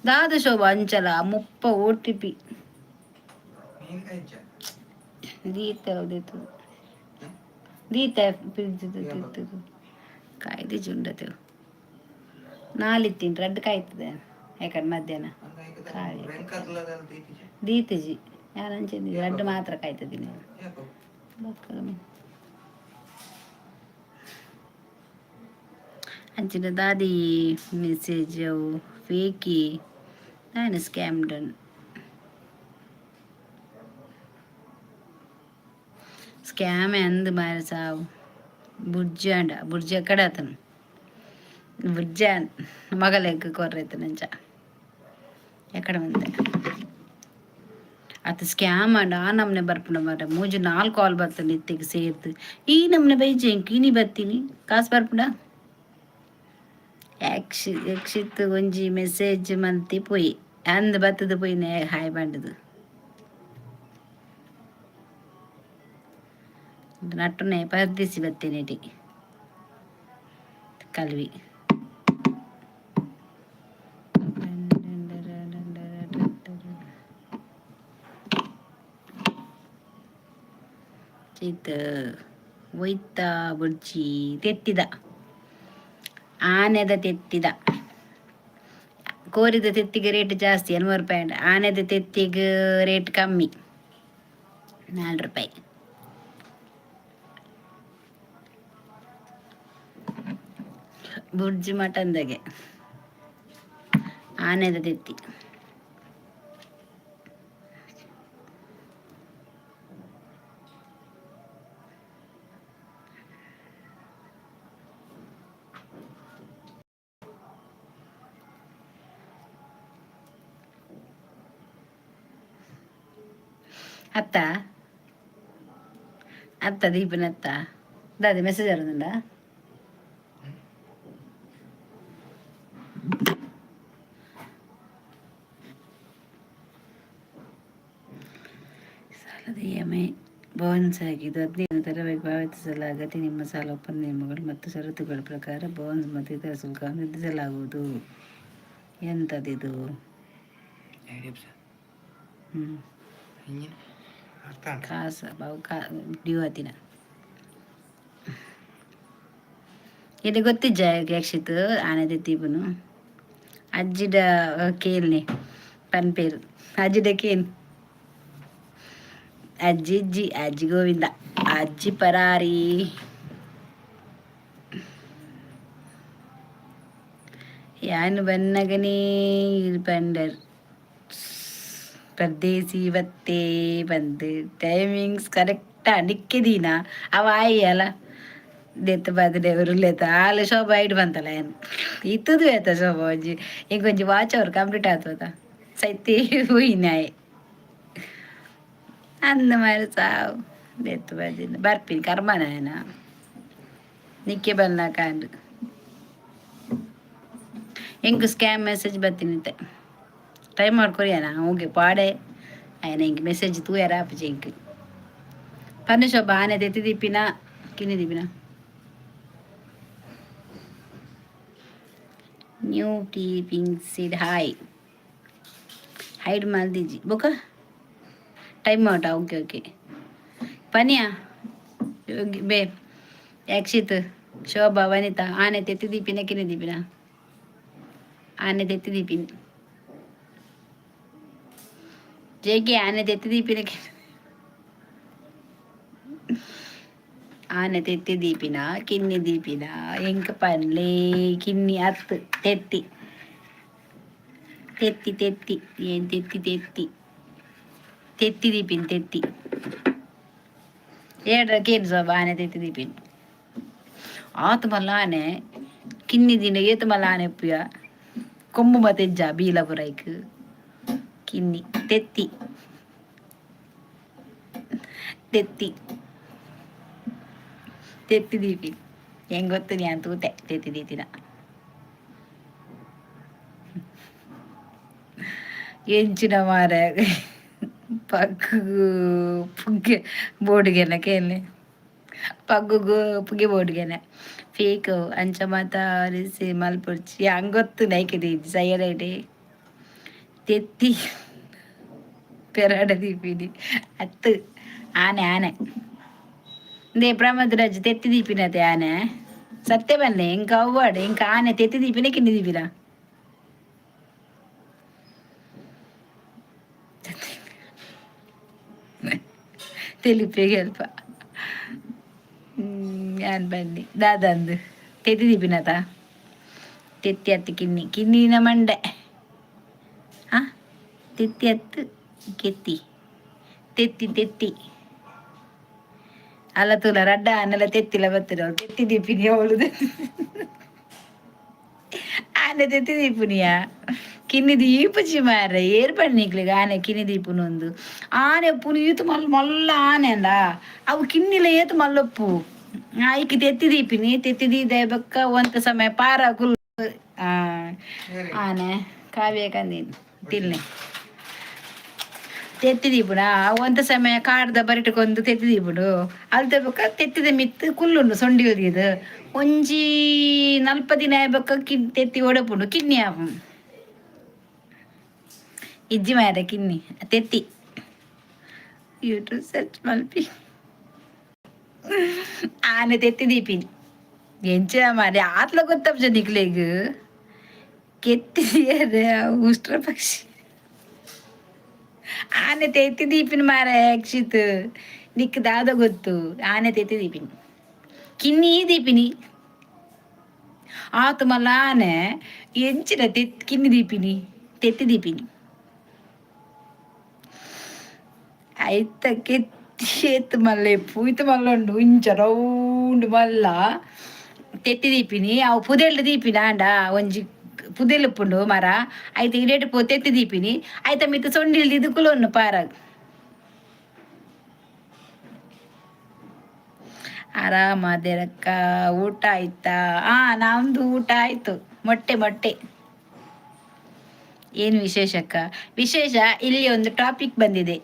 ದಾದ ಶೋಭಾ ಅಂಚಲ 30 ಓಟಿಪಿ. ದೀತೆ ದೀತು ದೀತೆ ಫ್ರಿಜ್ ದೀತು ಕಾಯ್ದೆ ಜುಂಡತೆ ನಾಲಿತ್ತೀನಿ ರಡ್ಡ್ ಕಾಯ್ತದೆ ಯಾಕಂದ್ರೆ ಮಧ್ಯಾಹ್ನ ಕಾಯಿ ದೀತಜಿ ಯಾರಂಚೆ ರಡ್ಡ್ ಮಾತ್ರ ಕಾಯ್ತದಿನಿ. ಅಂಚಿನ ದಾದಿ ಮೆಸೇಜ್ ಅವು ಫೇಕಿ ದಾನೆ ಸ್ಕ್ಯಾಮ್ ಡನ್ ಸ್ಕ್ಯಾಮ್ ಅಂದ್ ಮಾರೆ ಸಾವು. ಬುರ್ಜಿ ಅಂಡ ಬುರ್ಜಿ ಎಕ್ಕಡ ಆತನು ಬುರ್ಜ ಮಗಲೆಗ್ ಕೊರ್ರೈತನಂಚ ಎಕ್ಕಡ ಬಂತೆ ಅತ್ ಸ್ಕ್ಯಾಮ್ ಅಂಡ ಆ ನಮ್ನೆ ಬರ್ಪುಂಡ ಮಾರ್ರೆ. ಮೂಜಿ ನಾಲ್ಕು ಕಾಲ್ ಬರ್ತದೆ ಇತ್ತಿಗೆ ಸೇರ್ದು. ಈ ನಮ್ನೆ ಬೈಜೆ ಎಂಕ್ ಇನಿ ಬತ್ತೀನಿ ಕಾಸು ಬರ್ಪುಂಡ. ಯಕ್ಷಿತ್ ಒಂಜಿ ಮೆಸೇಜ್ ಮಲ್ತಿ ಪೋಯಿ ಅಂದ್ ಬತ್ತದ ಪೋಯಿನೆ ಹಾಯ್ ಪಂಡುದು. ನಟ್ಟುನೆ ಪರ್ದಿಸಿ ಬತ್ತೇನೆಟಿ ಕಲ್ವಿ. ಚಿತ್ ಒಯ್ತ ಬುರ್ಜಿ ತೆತ್ತಿದ ಆನೆದ ತೆತ್ತಿದ ಕೋರಿದ ತೆತ್ತಿಗೆ ರೇಟ್ ಜಾಸ್ತಿ 80 ರೂಪಾಯಿ ಉಂಟು. ಆನೆದ ತೆತ್ತಿಗೆ ರೇಟ್ ಕಮ್ಮಿ 4 ರೂಪಾಯಿ. ಬುರ್ಜಿ ಮಟನ್ದಾಗೆ ಆನೆದ ತೆತ್ತಿ. ಅತ್ತ ಅತ್ತ ದೀಪನ ಅತ್ತ ದಾದಿ ಮೆಸೇಜ್ ಬರುದುಂಡ. ಸಾಲದ ಇಎಂಐ ಬೌನ್ಸ್ ಆಗಿದ್ದು 15 ತಡವಾಗಿ ಪಾವತಿಸಲಾಗದೆ ನಿಮ್ಮ ಸಾಲ ಒಪ್ಪಂದ ನಿಯಮಗಳು ಮತ್ತು ಷರತ್ತುಗಳ ಪ್ರಕಾರ ಬೌನ್ಸ್ ಮತ್ತು ಇತರ ಶುಲ್ಕವನ್ನು ವಿಧಿಸಲಾಗುವುದು. ಎಂತದಿದು? ಹ್ಮ್ ಕಾಸ ಬಾವು ಕಾ ಡ್ಯೂ ಆತಿನ ಇದು ಗೊತ್ತಿಜ್ಜ ಯಕ್ಷಿತ್ ಆನೆದ ತೀಪುನು ಅಜ್ಜಿಡ ಕೇಲ್ನೆ ಪನ್ಪೇರು ಅಜ್ಜಿಡ ಕೇನ್ ಅಜ್ಜಿ ಅಜ್ಜಿ ಅಜ್ಜಿ ಗೋವಿಂದ ಅಜ್ಜಿ ಪರಾರಿ. ಯಾನು ಬನ್ನಗನೇ ಪಂಡರ್ ಪರ್ದೇಸಿ ಬತ್ತೇ ಬಂದು ಟೈಮಿಂಗ್ಸ್ ಕರೆಕ್ಟ್ ನಿಕ್ಕೆದೀನ ಅವ ಆಯಿ ಅಲ್ಲ ದೆತ್ತ ಬದಲೆ ಉರುಲೇತ ಆಲ್ ಶೋಭಾ ಐಡ್ ಬಂತಲ್ಲ ಏನು ಇತ್ತದು ಆಯ್ತ ಶೋಭಾ ಒಂಜಿ ಇಂಕೊಂಜಿ ವಾಚ್ ಅವ್ರು ಕಂಪ್ಲೀಟ್ ಆತದ ಸೈತಿ ಹೋಯಿನಾಯೆ ಅಂದ ಮಾರಿ ಸಾವು ದೆತ್ತು ಬದಿನ ಬರ್ಪಿನ ಕರ್ಮನ ನಿಕ್ಕೆ ಬಲ್ಲ ಕಾಂಡು ಎಂಕ್ ಸ್ಕ್ಯಾಮ್ ಮೆಸೇಜ್ ಬತ್ತಿನಿತ್ತೆ ಟೈಮ್ ಮಾಡ್ಕೊರಿಯಾನ ಓಕೆ ಪಾಡೆ ఆయన ఇంక మెసేజ్ తూయరా ఆపచి ఇంక పన్ను శోభ ఆనే తెత్తి తిప్పినా కింది తిప్పినా new tea pink seed hi hide ಮಲ್ದಿಜಿ ಬುಕ್ಕ ಟೈಮ್ ಔಟಾ. ಓಕೆ ಓಕೆ ಪನಿಯಾ ಬೇ ಯಕ್ಷಿತ್ ಶೋಭಾ ವನಿತಾ ಆನೆ ತೆತ್ತಿ ದೀಪಿನ ಕಿನ್ನಿ ದೀಪಿನ ಆನೆ ತೆತ್ತಿ ದೀಪಿನ ಜೇಕೆ ಆನೆ ತೆತ್ತಿ ದೀಪಿನ ಆನೆ ತೆತ್ತಿ ದೀಪಿನ ಕಿನ್ನಿ ದೀಪಿನ ಎಂಕ ಪನ್ಲೆ ಕಿನ್ನಿ ಅತ್ತು ತೆತ್ತಿ ತೆತ್ತಿ ತೆತ್ತಿ ಏನ್ ತೆತ್ತಿ ತೆತ್ತಿ ತೆತ್ತಿ ದೀಪಿನ ತೆತ್ತಿ ಏಡ್ರ ಕೇನ್ ಸೋಬ ಆನೆ ತೆತ್ತಿ ದೀಪಿನ ಆತ ಮಲ್ಲ ಆನೆ ಕಿನ್ನಿ ದಿನ ಏತು ಮಲ್ಲ ಆನೆ ಪುಯ ಕೊಂಬು ಮತ್ತೆಜ್ಜ ಬೀಲಪುರೈಕ್ ಕಿನ್ನಿ ತೆತ್ತಿ ತೆತ್ತಿ ತೆತ್ತಿ ದೀಪಿ ಹೆಂಗ್ ಗೊತ್ತು ನಾನು ತೂತೆ ತೆತ್ತಿ ದೀತಿನ ಎಂಚಿನ ಮಾರ ಪಕ್ಕು ಪುಗ್ಗೆ ಬೋರ್ಡ್ಗೆಲ್ಲ ಕೇಳಿ. ಪಗ್ಗುಗು ಪುಗೆ ಬೋಡ್ಗೆನೆ ಫೇಕ್ ಅಂಚ ಮಾತ ರಿಸಿ ಮಲ್ಪೊಡ್ಚಿ ಹಂಗೊತ್ತು ನೈಕಿದೆ ಸೈಯಡೈಡೆ ತೆತ್ತಿ ಪೆರಾಡ ದೀಪಿನಿ ಅತ್ತು ಆನೆ ಆನೆ ಇಂದೇ ಪ್ರಮೋದರಾಜ್ ತೆತ್ತಿ ದೀಪಿನತೆ ಆನೆ ಸತ್ಯ ಬನ್ನೆ ಇಂಕ ಅವ್ವಾಡು ಇಂಕ ಆನೆ ತೆತ್ತಿ ದೀಪಿನ ಕಿನ್ನಿ ದೀಪಿನ ತೆಲಿಪೆಗೆ ಅಲ್ಪ ಯಾನ್ ಬನ್ನಿ ದಾದಂದು ತೆತ್ತಿ ದೀಪಿನತ ತೆತ್ತಿ ಅತ್ತು ಕಿನ್ನಿ ಕಿನ್ನಿನ ಮಂಡೆ ಆ ತೆತ್ತಿ ಅತ್ತು ಕೆತ್ತಿ ತೆತ್ತಿ ತೆತ್ತಿ ಅಲ್ಲ ತೂಲ ರಡ್ಡ ಆನೆಲ್ಲ ತೆತ್ತಿಲ ಬತ್ತಿರ ತೆತ್ತಿ ದೀಪಿನಿ ಅವಳು ಆನೆ ತೆತ್ತಿ ದೀಪುನಿಯ ಕಿನ್ನಿ ದೀಪುಜಿ ಮಾರ್ರೆ ಏರ್ ಪನ್ನಿಕ್ಲೆಗ್ ಆನೆ ಕಿನ್ನಿ ದೀಪುನೊಂದು ಆನೆ ಪುನಿ ಈತ್ ಮಲ್ಲ ಮಲ್ಲ ಆನೆ ಅಂಡ ಅವು ಕಿನ್ನಿಲ ಏತ್ ಮಲ್ಲೊಪ್ಪು ಐಕ್ ತೆತ್ತಿ ದೀಪಿನಿ ತೆತ್ತಿ ದೀದೆ ಬೊಕ್ಕ ಒಂತ ಸಮಯ ಪಾರ ಕುಲ್ ಆನೆ ಕಾವ್ಯ ಕಂದಿನಿ ತಿನ್ನೆ ತೆತ್ತಿ ದೀಪುನ ಒಂತ ಸಮಯ ಕಾಡ್ದ ಬರಿಟಕೊಂದು ತೆತ್ತಿ ದೀಪುಡು ಅಲ್ತ ಬೊಕ್ಕ ತೆತ್ತಿದ ಮಿತ್ತ್ ಕುಲ್ಲುಂಡು ಸೊಂಡಿ ಒದಿದು ಒಂಜಿ ನಲ್ಪ ದಿನ ಬೊಕ್ಕ ತೆತ್ತಿ ಒಡಪುಂಡು ಕಿನ್ನಿ ಆಪುಂಡು ಇಜ್ಜಿ ಮಾರ ಕಿನ್ನಿ ತೆತ್ತಿ ಯೂಟ್ಯೂಬ್ ಸರ್ಚ್ ಮಲ್ಪಿ ಆನೆ ತೆತ್ತಿ ದೀಪಿನಿ ಎಂಚ ಮಾರೆ ಆತ್ಲ ಗೊತ್ತಪ್ಪ ನಿಕ್ಲೆಗ್ ಕೆತ್ತಿ ಉಷ್ಟ್ರ ಪಕ್ಷಿ ಆನೆ ತೆತ್ತಿ ದೀಪಿನ ಮಾರ ಅಕ್ಷಿತ್ ನಿಕ್ ದಾದ ಗೊತ್ತು ಆನೆ ತೆತ್ತಿ ದೀಪಿನಿ ಕಿನ್ನಿ ದೀಪಿನಿ ಆತು ಮಲ್ಲ ಆನೆ ಎಂಚಿನ ತೆತ್ ಕಿನ್ನಿ ದೀಪಿನಿ ತೆತ್ತಿ ದೀಪಿನಿ ಐತ ಕೆತ್ತಿ ಏತ್ ಮಲ್ಲೆ ಪೂಯ್ತು ಮಲ್ಲ ಉಂಡು ಇಂಚ ರೌಂಡ್ ಮಲ್ಲ ತೆತ್ತಿ ದೀಪಿನಿ ಅವು ಪುದೆಲ್ಡ್ ದೀಪಿನಿ ಆಂಡ ಒಂಜಿ ಪುದೆಲ್ ಉಪ್ಪುಂಡು ಮರ ಐತ ಇಡೇಟ್ ಪೋ ತೆತ್ತಿ ದೀಪಿನಿ ಐತ ಮಿತ್ತ್ ಸೊಂಡಿಲ್ ದೀದ್ ಕುಲೊನ್ನು ಪಾರಾಗ್ ಆರಾಮದಿರಕ್ಕ ಊಟ ಆಯ್ತಾ? ಆ ನಮ್ದು ಊಟ ಆಯ್ತು. ಮೊಟ್ಟೆ ಮೊಟ್ಟೆ. ಏನು ವಿಶೇಷಕ್ಕ? ವಿಶೇಷ ಇಲ್ಲಿ ಒಂದು ಟಾಪಿಕ್ ಬಂದಿದೆ,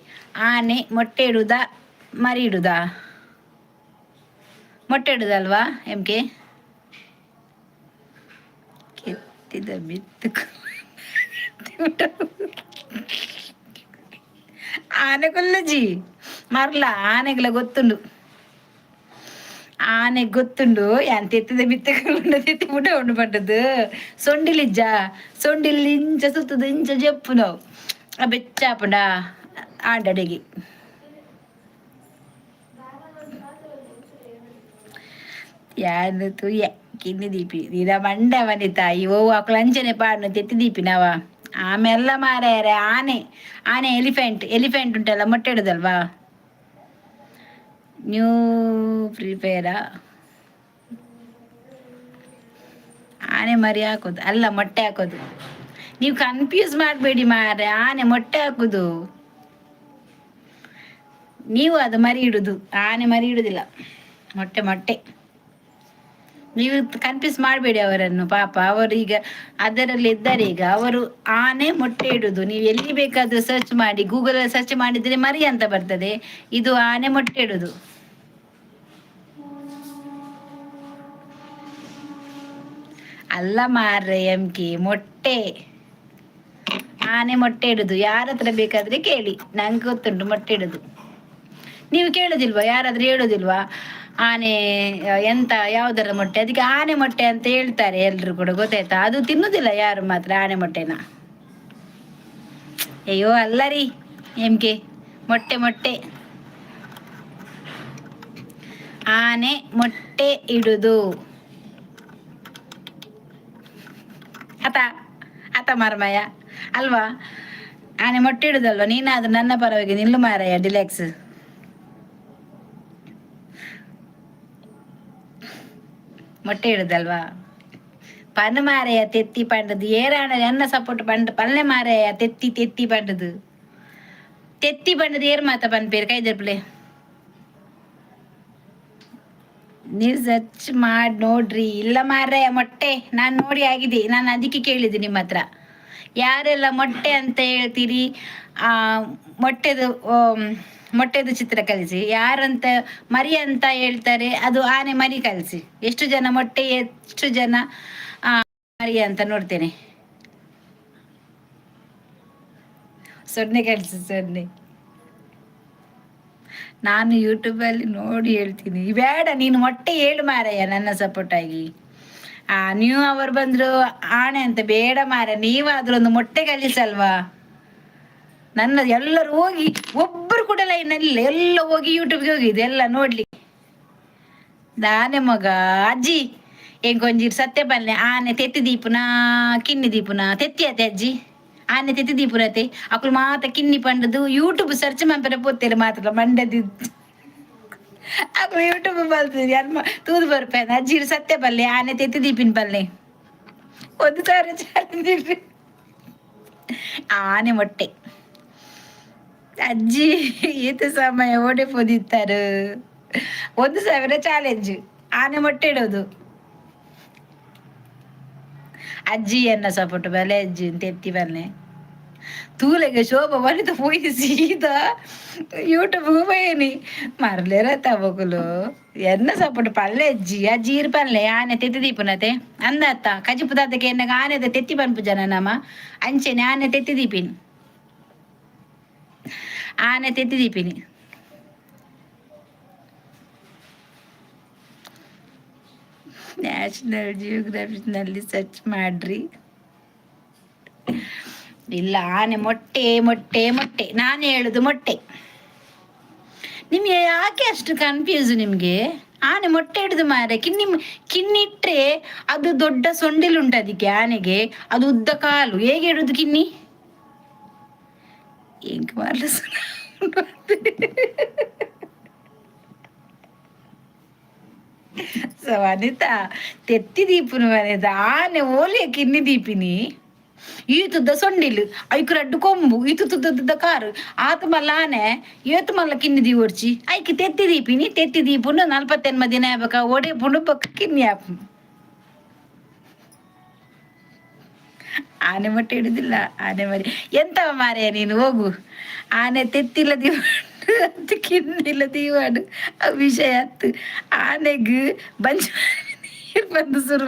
ಆನೆ ಮೊಟ್ಟೆ ಇಡುವುದಾ ಮರಿ ಇಡುವುದಾ? ಮೊಟ್ಟೆ ಇಡುದಲ್ವಾ ಎಂ ಕೆ? ಕೆತ್ತಿದ ಮಿತ್ತು ಆನೆ ಕೊಲ್ಲಜಿ ಮರ್ಲ ಆನೆಗಳ ಗೊತ್ತುಂಡು ಆನೆ ಗೊತ್ತುಂಡು ಯಾನ್ ತೆತ್ತಿದ ಬಿತ್ತುಂಡು ತೆತ್ತಿ ಪುಟ ಉಂಡು ಪಂಡದು ಸೊಂಡಿಲಿಜ್ಜ ಸೊಂಡಿಲ್ ಇಂಚ ಸುತ್ತದ ಇಂಚ ಜಪ್ಪು ನಾವು ಆ ಬೆಚ್ಚಾಪುಂಡ ಆಂಡಡೆಗೆ ಯಾನ್ ತೂಯೆ ಕಿನ್ನಿ ದೀಪಿ ದಿನ ಮಂಡೆ ವನಿತಾ ಓ ಅಕುಲು ಅಂಚನೆ ಪಾಡ್ನು ತೆತ್ತಿ ದೀಪಿನವ ಆಮೆಲ್ಲ ಮಾರಾಯರೆ ಆನೆ ಆನೆ ಎಲಿಫೆಂಟ್ ಎಲಿಫೆಂಟ್ ಉಂಟಲ್ಲ ಮೊಟ್ಟೆ ಇಡುದಲ್ವಾ? ನ್ಯೂ ಪ್ರಿಪೇರಾ ಆನೆ ಮರಿ ಹಾಕೋದು ಅಲ್ಲ ಮೊಟ್ಟೆ ಹಾಕೋದು. ನೀವು ಕನ್ಫ್ಯೂಸ್ ಮಾಡಬೇಡಿ ಮಾರ್ರೆ, ಆನೆ ಮೊಟ್ಟೆ ಹಾಕುದು, ನೀವು ಅದು ಮರಿ ಇಡುದು. ಆನೆ ಮರಿ ಇಡುದಿಲ್ಲ, ಮೊಟ್ಟೆ ಮೊಟ್ಟೆ. ನೀವು ಕನ್ಫ್ಯೂಸ್ ಮಾಡಬೇಡಿ ಅವರನ್ನು, ಪಾಪ ಅವರು ಈಗ ಅದರಲ್ಲಿ ಇದ್ದಾರೆ. ಈಗ ಅವರು ಆನೆ ಮೊಟ್ಟೆ ಇಡುದು. ನೀವು ಎಲ್ಲಿ ಬೇಕಾದ್ರೂ ಸರ್ಚ್ ಮಾಡಿ, ಗೂಗಲ್ ಸರ್ಚ್ ಮಾಡಿದ್ರೆ ಮರಿ ಅಂತ ಬರ್ತದೆ, ಇದು ಆನೆ ಮೊಟ್ಟೆ ಇಡುದು. ಅಲ್ಲ ಮಾರ್ರೆ ಎಂ ಕೆ, ಮೊಟ್ಟೆ ಆನೆ ಮೊಟ್ಟೆ ಇಡುದು. ಯಾರ ಹತ್ರ ಬೇಕಾದ್ರೆ ಕೇಳಿ, ನಂಗೆ ಗೊತ್ತುಂಟು ಮೊಟ್ಟೆ ಇಡುದು. ನೀವು ಕೇಳುದಿಲ್ವಾ? ಯಾರಾದ್ರೂ ಹೇಳುದಿಲ್ವಾ ಆನೆ ಎಂತ ಯಾವುದರ ಮೊಟ್ಟೆ? ಅದಕ್ಕೆ ಆನೆ ಮೊಟ್ಟೆ ಅಂತ ಹೇಳ್ತಾರೆ ಎಲ್ರು ಕೂಡ, ಗೊತ್ತಾಯ್ತಾ? ಅದು ತಿನ್ನುದಿಲ್ಲ ಯಾರು ಮಾತ್ರ ಆನೆ ಮೊಟ್ಟೆನ. ಅಯ್ಯೋ ಅಲ್ಲ ರೀ ಎಂ ಕೆ, ಮೊಟ್ಟೆ ಮೊಟ್ಟೆ ಆನೆ ಮೊಟ್ಟೆ ಇಡುದು. ಆತ ಆತ ಮಾರಮಯ್ಯ ಅಲ್ವಾ? ಆನೆ ಮೊಟ್ಟೆ ಇಡುದಲ್ವಾ? ನೀನಾದ್ರೂ ನನ್ನ ಪರವಾಗಿ ನಿಲ್ಲು ಮಾರಾಯ ಡಿಲ್ಯಾಕ್ಸ್. ಮೊಟ್ಟೆ ಇಡುದಲ್ವಾ? ಪನ್ ಮಾರಾಯ ತೆತ್ತಿ ಪಂಡದು ಏರಾಣ ಎನ್ನ ಸಪೋರ್ಟ್ ಪಂಡ್ ಪಲ್ಲೆ ಮಾರಾಯ ತೆತ್ತಿ ತೆತ್ತಿ ಪಂಡದು ತೆತ್ತಿ ಪಂಡದು ಏರ್ ಮಾತ ಪನ್ಪೇರು ಕೈದರ್ಪ್ಲೆ ನೀವು ಸರ್ಚ್ ಮಾಡಿ ನೋಡ್ರಿ. ಇಲ್ಲ ಮಾರಾಯ ಮೊಟ್ಟೆ ನಾನು ನೋಡಿ ಆಗಿದೆ, ನಾನು ಅದಕ್ಕೆ ಕೇಳಿದೆ ನಿಮ್ಮ ಹತ್ರ. ಯಾರೆಲ್ಲ ಮೊಟ್ಟೆ ಅಂತ ಹೇಳ್ತೀರಿ? ಆ ಮೊಟ್ಟೆದು ಮೊಟ್ಟೆದು ಚಿತ್ರ ಕಳಿಸಿ. ಯಾರಂತ ಮರಿ ಅಂತ ಹೇಳ್ತಾರೆ, ಅದು ಆನೆ ಮರಿ ಕಳಿಸಿ. ಎಷ್ಟು ಜನ ಮೊಟ್ಟೆ, ಎಷ್ಟು ಜನ ಮರಿ ಅಂತ ನೋಡ್ತೇನೆ. ಸೊನ್ನೆ ಕಳಿಸಿ, ಸೊನ್ನೆ. ನಾನು ಯೂಟ್ಯೂಬಲ್ಲಿ ನೋಡಿ ಹೇಳ್ತೀನಿ. ಬೇಡ, ನೀನು ಮೊಟ್ಟೆ ಹೇಳು ಮಾರಯ್ಯ, ನನ್ನ ಸಪೋರ್ಟಾಗಿ. ನೀವು ಅವರು ಬಂದರು ಆಣೆ ಅಂತ ಬೇಡ ಮಾರ, ನೀವಾದ್ರೂ ಒಂದು ಮೊಟ್ಟೆ ಕಲಿಸಲ್ವಾ? ನನ್ನ ಎಲ್ಲರೂ ಹೋಗಿ, ಒಬ್ಬರು ಕೂಡ ಲೈನಲ್ಲಿ, ಎಲ್ಲ ಹೋಗಿ ಯೂಟ್ಯೂಬ್ಗೆ ಹೋಗಿದೆ ಎಲ್ಲ ನೋಡ್ಲಿ. ದಾನೆ ಮಗ ಅಜ್ಜಿ ಎಂಕೊಂಜಿರ್ ಸತ್ಯ ಪಲ್ಲೆ. ಆನೆ ತೆತ್ತಿ ದೀಪುನ ಕಿನ್ನಿ ದೀಪುನ ತೆತ್ತಿ ಅತ್ತೆ ಅಜ್ಜಿ, ಆನೆ ತೆತ್ತಿ ದೀಪುನತೆ. ಅಕುಲು ಮಾತ ಕಿನ್ನಿ ಪಂಡದು ಯೂಟ್ಯೂಬ್ ಸರ್ಚ್ ಮನ್ಪೆರೆ ಪೋತೇರು ಮಾತ್ರ. ಮಂಡದಿ ಅಕುಲು ಯೂಟ್ಯೂಬ್ ಬಲ್ತದೆ ಅನ್ಮ ತೂದು ಬರ್ಪೇನ. ಅಜ್ಜಿರು ಸತ್ಯ ಪಲ್ಲೆ, ಆನೆ ತೆತ್ತಿ ದೀಪಿನ ಪಲ್ಲೆ. 1000 ಚಾಲೆಂಜ್, ಆನೆ ಮೊಟ್ಟೆ. ಅಜ್ಜಿ ಈತ ಸಮಯ ಓಡಿ ಪೋದಿತ್ತಾರೆ. 1000 ಚಾಲೆಂಜ್, ಆನೆ ಮೊಟ್ಟೆ ಇಡೋದು. ಅಜ್ಜಿ ಎನ್ನ ಸಪೋರ್ಟ್ ಬಲೆ ಅಜ್ಜಿ ತೆತ್ತಿ ಬಲ್ಲೆ. ತೂಲೆಗೆ ಶೋಭ ವನಿತ ಪೋಯಿ ಸೀದಾ ಯೂಟ್ಯೂಬ್ ಪೋಯೇನಿ ಮರ್ಲೇರ ತಬಕುಲು. ಎನ್ನ ಸಪೋರ್ಟ್ ಪಲ್ಲೆ ಅಜ್ಜಿ, ಅಜ್ಜಿ ಇರ್ ಪಲ್ಲೆ, ಆನೆ ತೆತ್ತಿ ದೀಪನತೆ ಅಂದತ್ತ. ಕಜಿಪು ದಾತಕ್ಕೆ ಎನ್ನಗ ಆನೆದ ತೆತ್ತಿ ಪನ್ಪು ಜನ ನಮ. ಅಂಚೆನೆ ಆನೆ ತೆತ್ತಿ ದೀಪಿನಿ, ಆನೆ ತೆತ್ತಿ ದೀಪಿನಿ. ನ್ಯಾಷನಲ್ ಜಿಯೋಗ್ರಫಿನಲ್ಲಿ ಸರ್ಚ್ ಮಾಡ್ರಿ. ಇಲ್ಲ, ಆನೆ ಮೊಟ್ಟೆ ಮೊಟ್ಟೆ ಮೊಟ್ಟೆ, ನಾನು ಹೇಳುದು ಮೊಟ್ಟೆ. ನಿಮಗೆ ಯಾಕೆ ಅಷ್ಟು ಕನ್ಫ್ಯೂಸ್ ನಿಮಗೆ? ಆನೆ ಮೊಟ್ಟೆ ಹಿಡಿದು ಮಾರೆ. ಕಿನ್ನಿ ಕಿನ್ನಿಟ್ರೆ ಅದು ದೊಡ್ಡ ಸೊಂಡಿಲುಂಟು ಅದಕ್ಕೆ ಆನೆಗೆ, ಅದು ಉದ್ದ ಕಾಲು, ಹೇಗೆ ಇಡುದು ಕಿನ್ನಿ? ಎಂಕ್ ಮಾರ್ಲ. ಸೊ ವನಿತಾ, ತೆತ್ತಿ ದೀಪುನು ವನಿತಾ, ಆನೆ ಓಲೆ ಕಿನ್ನಿ ದೀಪಿನಿ? ಈತುದ್ದ ಸೊಂಡಿಲು, ಐಕ್ ರಡ್ಡು ಕೊಂಬು, ಈತು ತುದ್ದ ಕಾರು, ಆತ ಮಲ್ಲ ಆನೆ ಏತು ಮಲ್ಲ ಕಿನ್ನಿ ದೀವೊಡ್ಚಿ. ಐಕ್ ತೆತ್ತಿ ದೀಪಿನಿ. ತೆತ್ತಿ ದೀಪುನು 48 ದಿನ ಆಬಕ ಒಡೆ ಪುಂಡು ಬೊಕ್ಕ ಕಿನ್ನಿ ಆಪು. ಆನೆ ಮೊಟ್ಟೆ ಹಿಡುದಿಲ್ಲ, ಆನೆ ಮರಿ. ಎಂತವ ಮಾರಾಯ ನೀನು, ಹೋಗು. ಆನೆ ತೆತ್ತಿಲ್ಲ ದೀವಾಡು ಅದು ಕಿನ್ನಿಲ್ಲ ದೀವಾಡು, ಆ ವಿಷಯ ಅತ್ತು. ಆನೆಗ್ ಬಂಜ ನೀರು ಬಂದು ಶುರು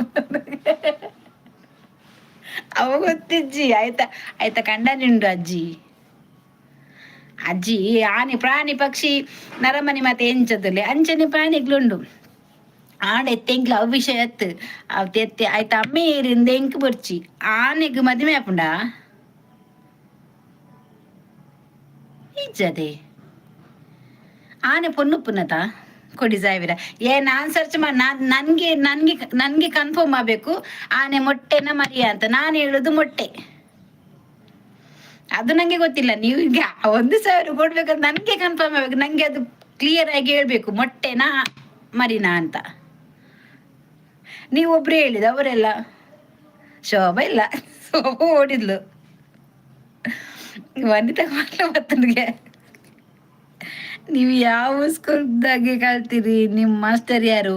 ಅವ ಗೊತ್ತಿಜ್ಜಿ. ಆಯ್ತಾ ಆಯ್ತಾ, ಕಂಡ ನಿಂಡು ಅಜ್ಜಿ. ಅಜ್ಜಿ, ಆನೆ ಪ್ರಾಣಿ ಪಕ್ಷಿ ನರಮನಿ ಮತ್ತೆ ಎಂಚದಲ್ಲಿ ಅಂಚನೆ ಪ್ರಾಣಿಗ್ಲುಂಡು. ಆಂಡ ಎತ್ತೆಂಕ್ಲ ಅವು ವಿಷಯ ಅತ್ತು. ಅವು ತೆತ್ತೆ ಆಯ್ತಾ ಅಮ್ಮೆ ಏರಿಂದ ಎಂಕ್ ಬೊರ್ಚಿ. ಆನೆಗ್ ಮದಿಮೆ ಆಪುಂಡಾ? ಇಜ್ಜದೆ. ಆನೆ ಪೊಣ್ಣು ಪುನತ ಕೊಡಿ ಸಾವಿರ. ಏ ನಾನ್ ಸರ್ಚ್ ಮಾಡಿ, ನಾನ್ ನನ್ಗೆ ನನ್ಗೆ ನನ್ಗೆ ಕನ್ಫರ್ಮ್ ಆಗ್ಬೇಕು, ಆನೆ ಮೊಟ್ಟೆನ ಮರಿಯ ಅಂತ. ನಾನು ಹೇಳುದು ಮೊಟ್ಟೆ. ಅದು ನಂಗೆ ಗೊತ್ತಿಲ್ಲ. ನೀವು ಈಗ 1000 ಕೊಡ್ಬೇಕಂತ ನನ್ಗೆ ಕನ್ಫರ್ಮ್ ಆಗ್ಬೇಕು. ನಂಗೆ ಅದು ಕ್ಲಿಯರ್ ಆಗಿ ಹೇಳ್ಬೇಕು, ಮೊಟ್ಟೆನಾ ಮರಿನಾ ಅಂತ. ನೀವೊಬ್ರು ಹೇಳಿದ, ಅವರೆಲ್ಲ ಶೋಭ ಇಲ್ಲ, ಶೋಭ ಓಡಿದ್ಲು. ವನಿತಾ ಮತ್ತನಿಗೆ ನೀವು ಯಾವ ಸ್ಕೂಲ್ದಾಗೆ ಕಲ್ತೀರಿ? ನಿಮ್ಮ ಮಾಸ್ಟರ್ ಯಾರು?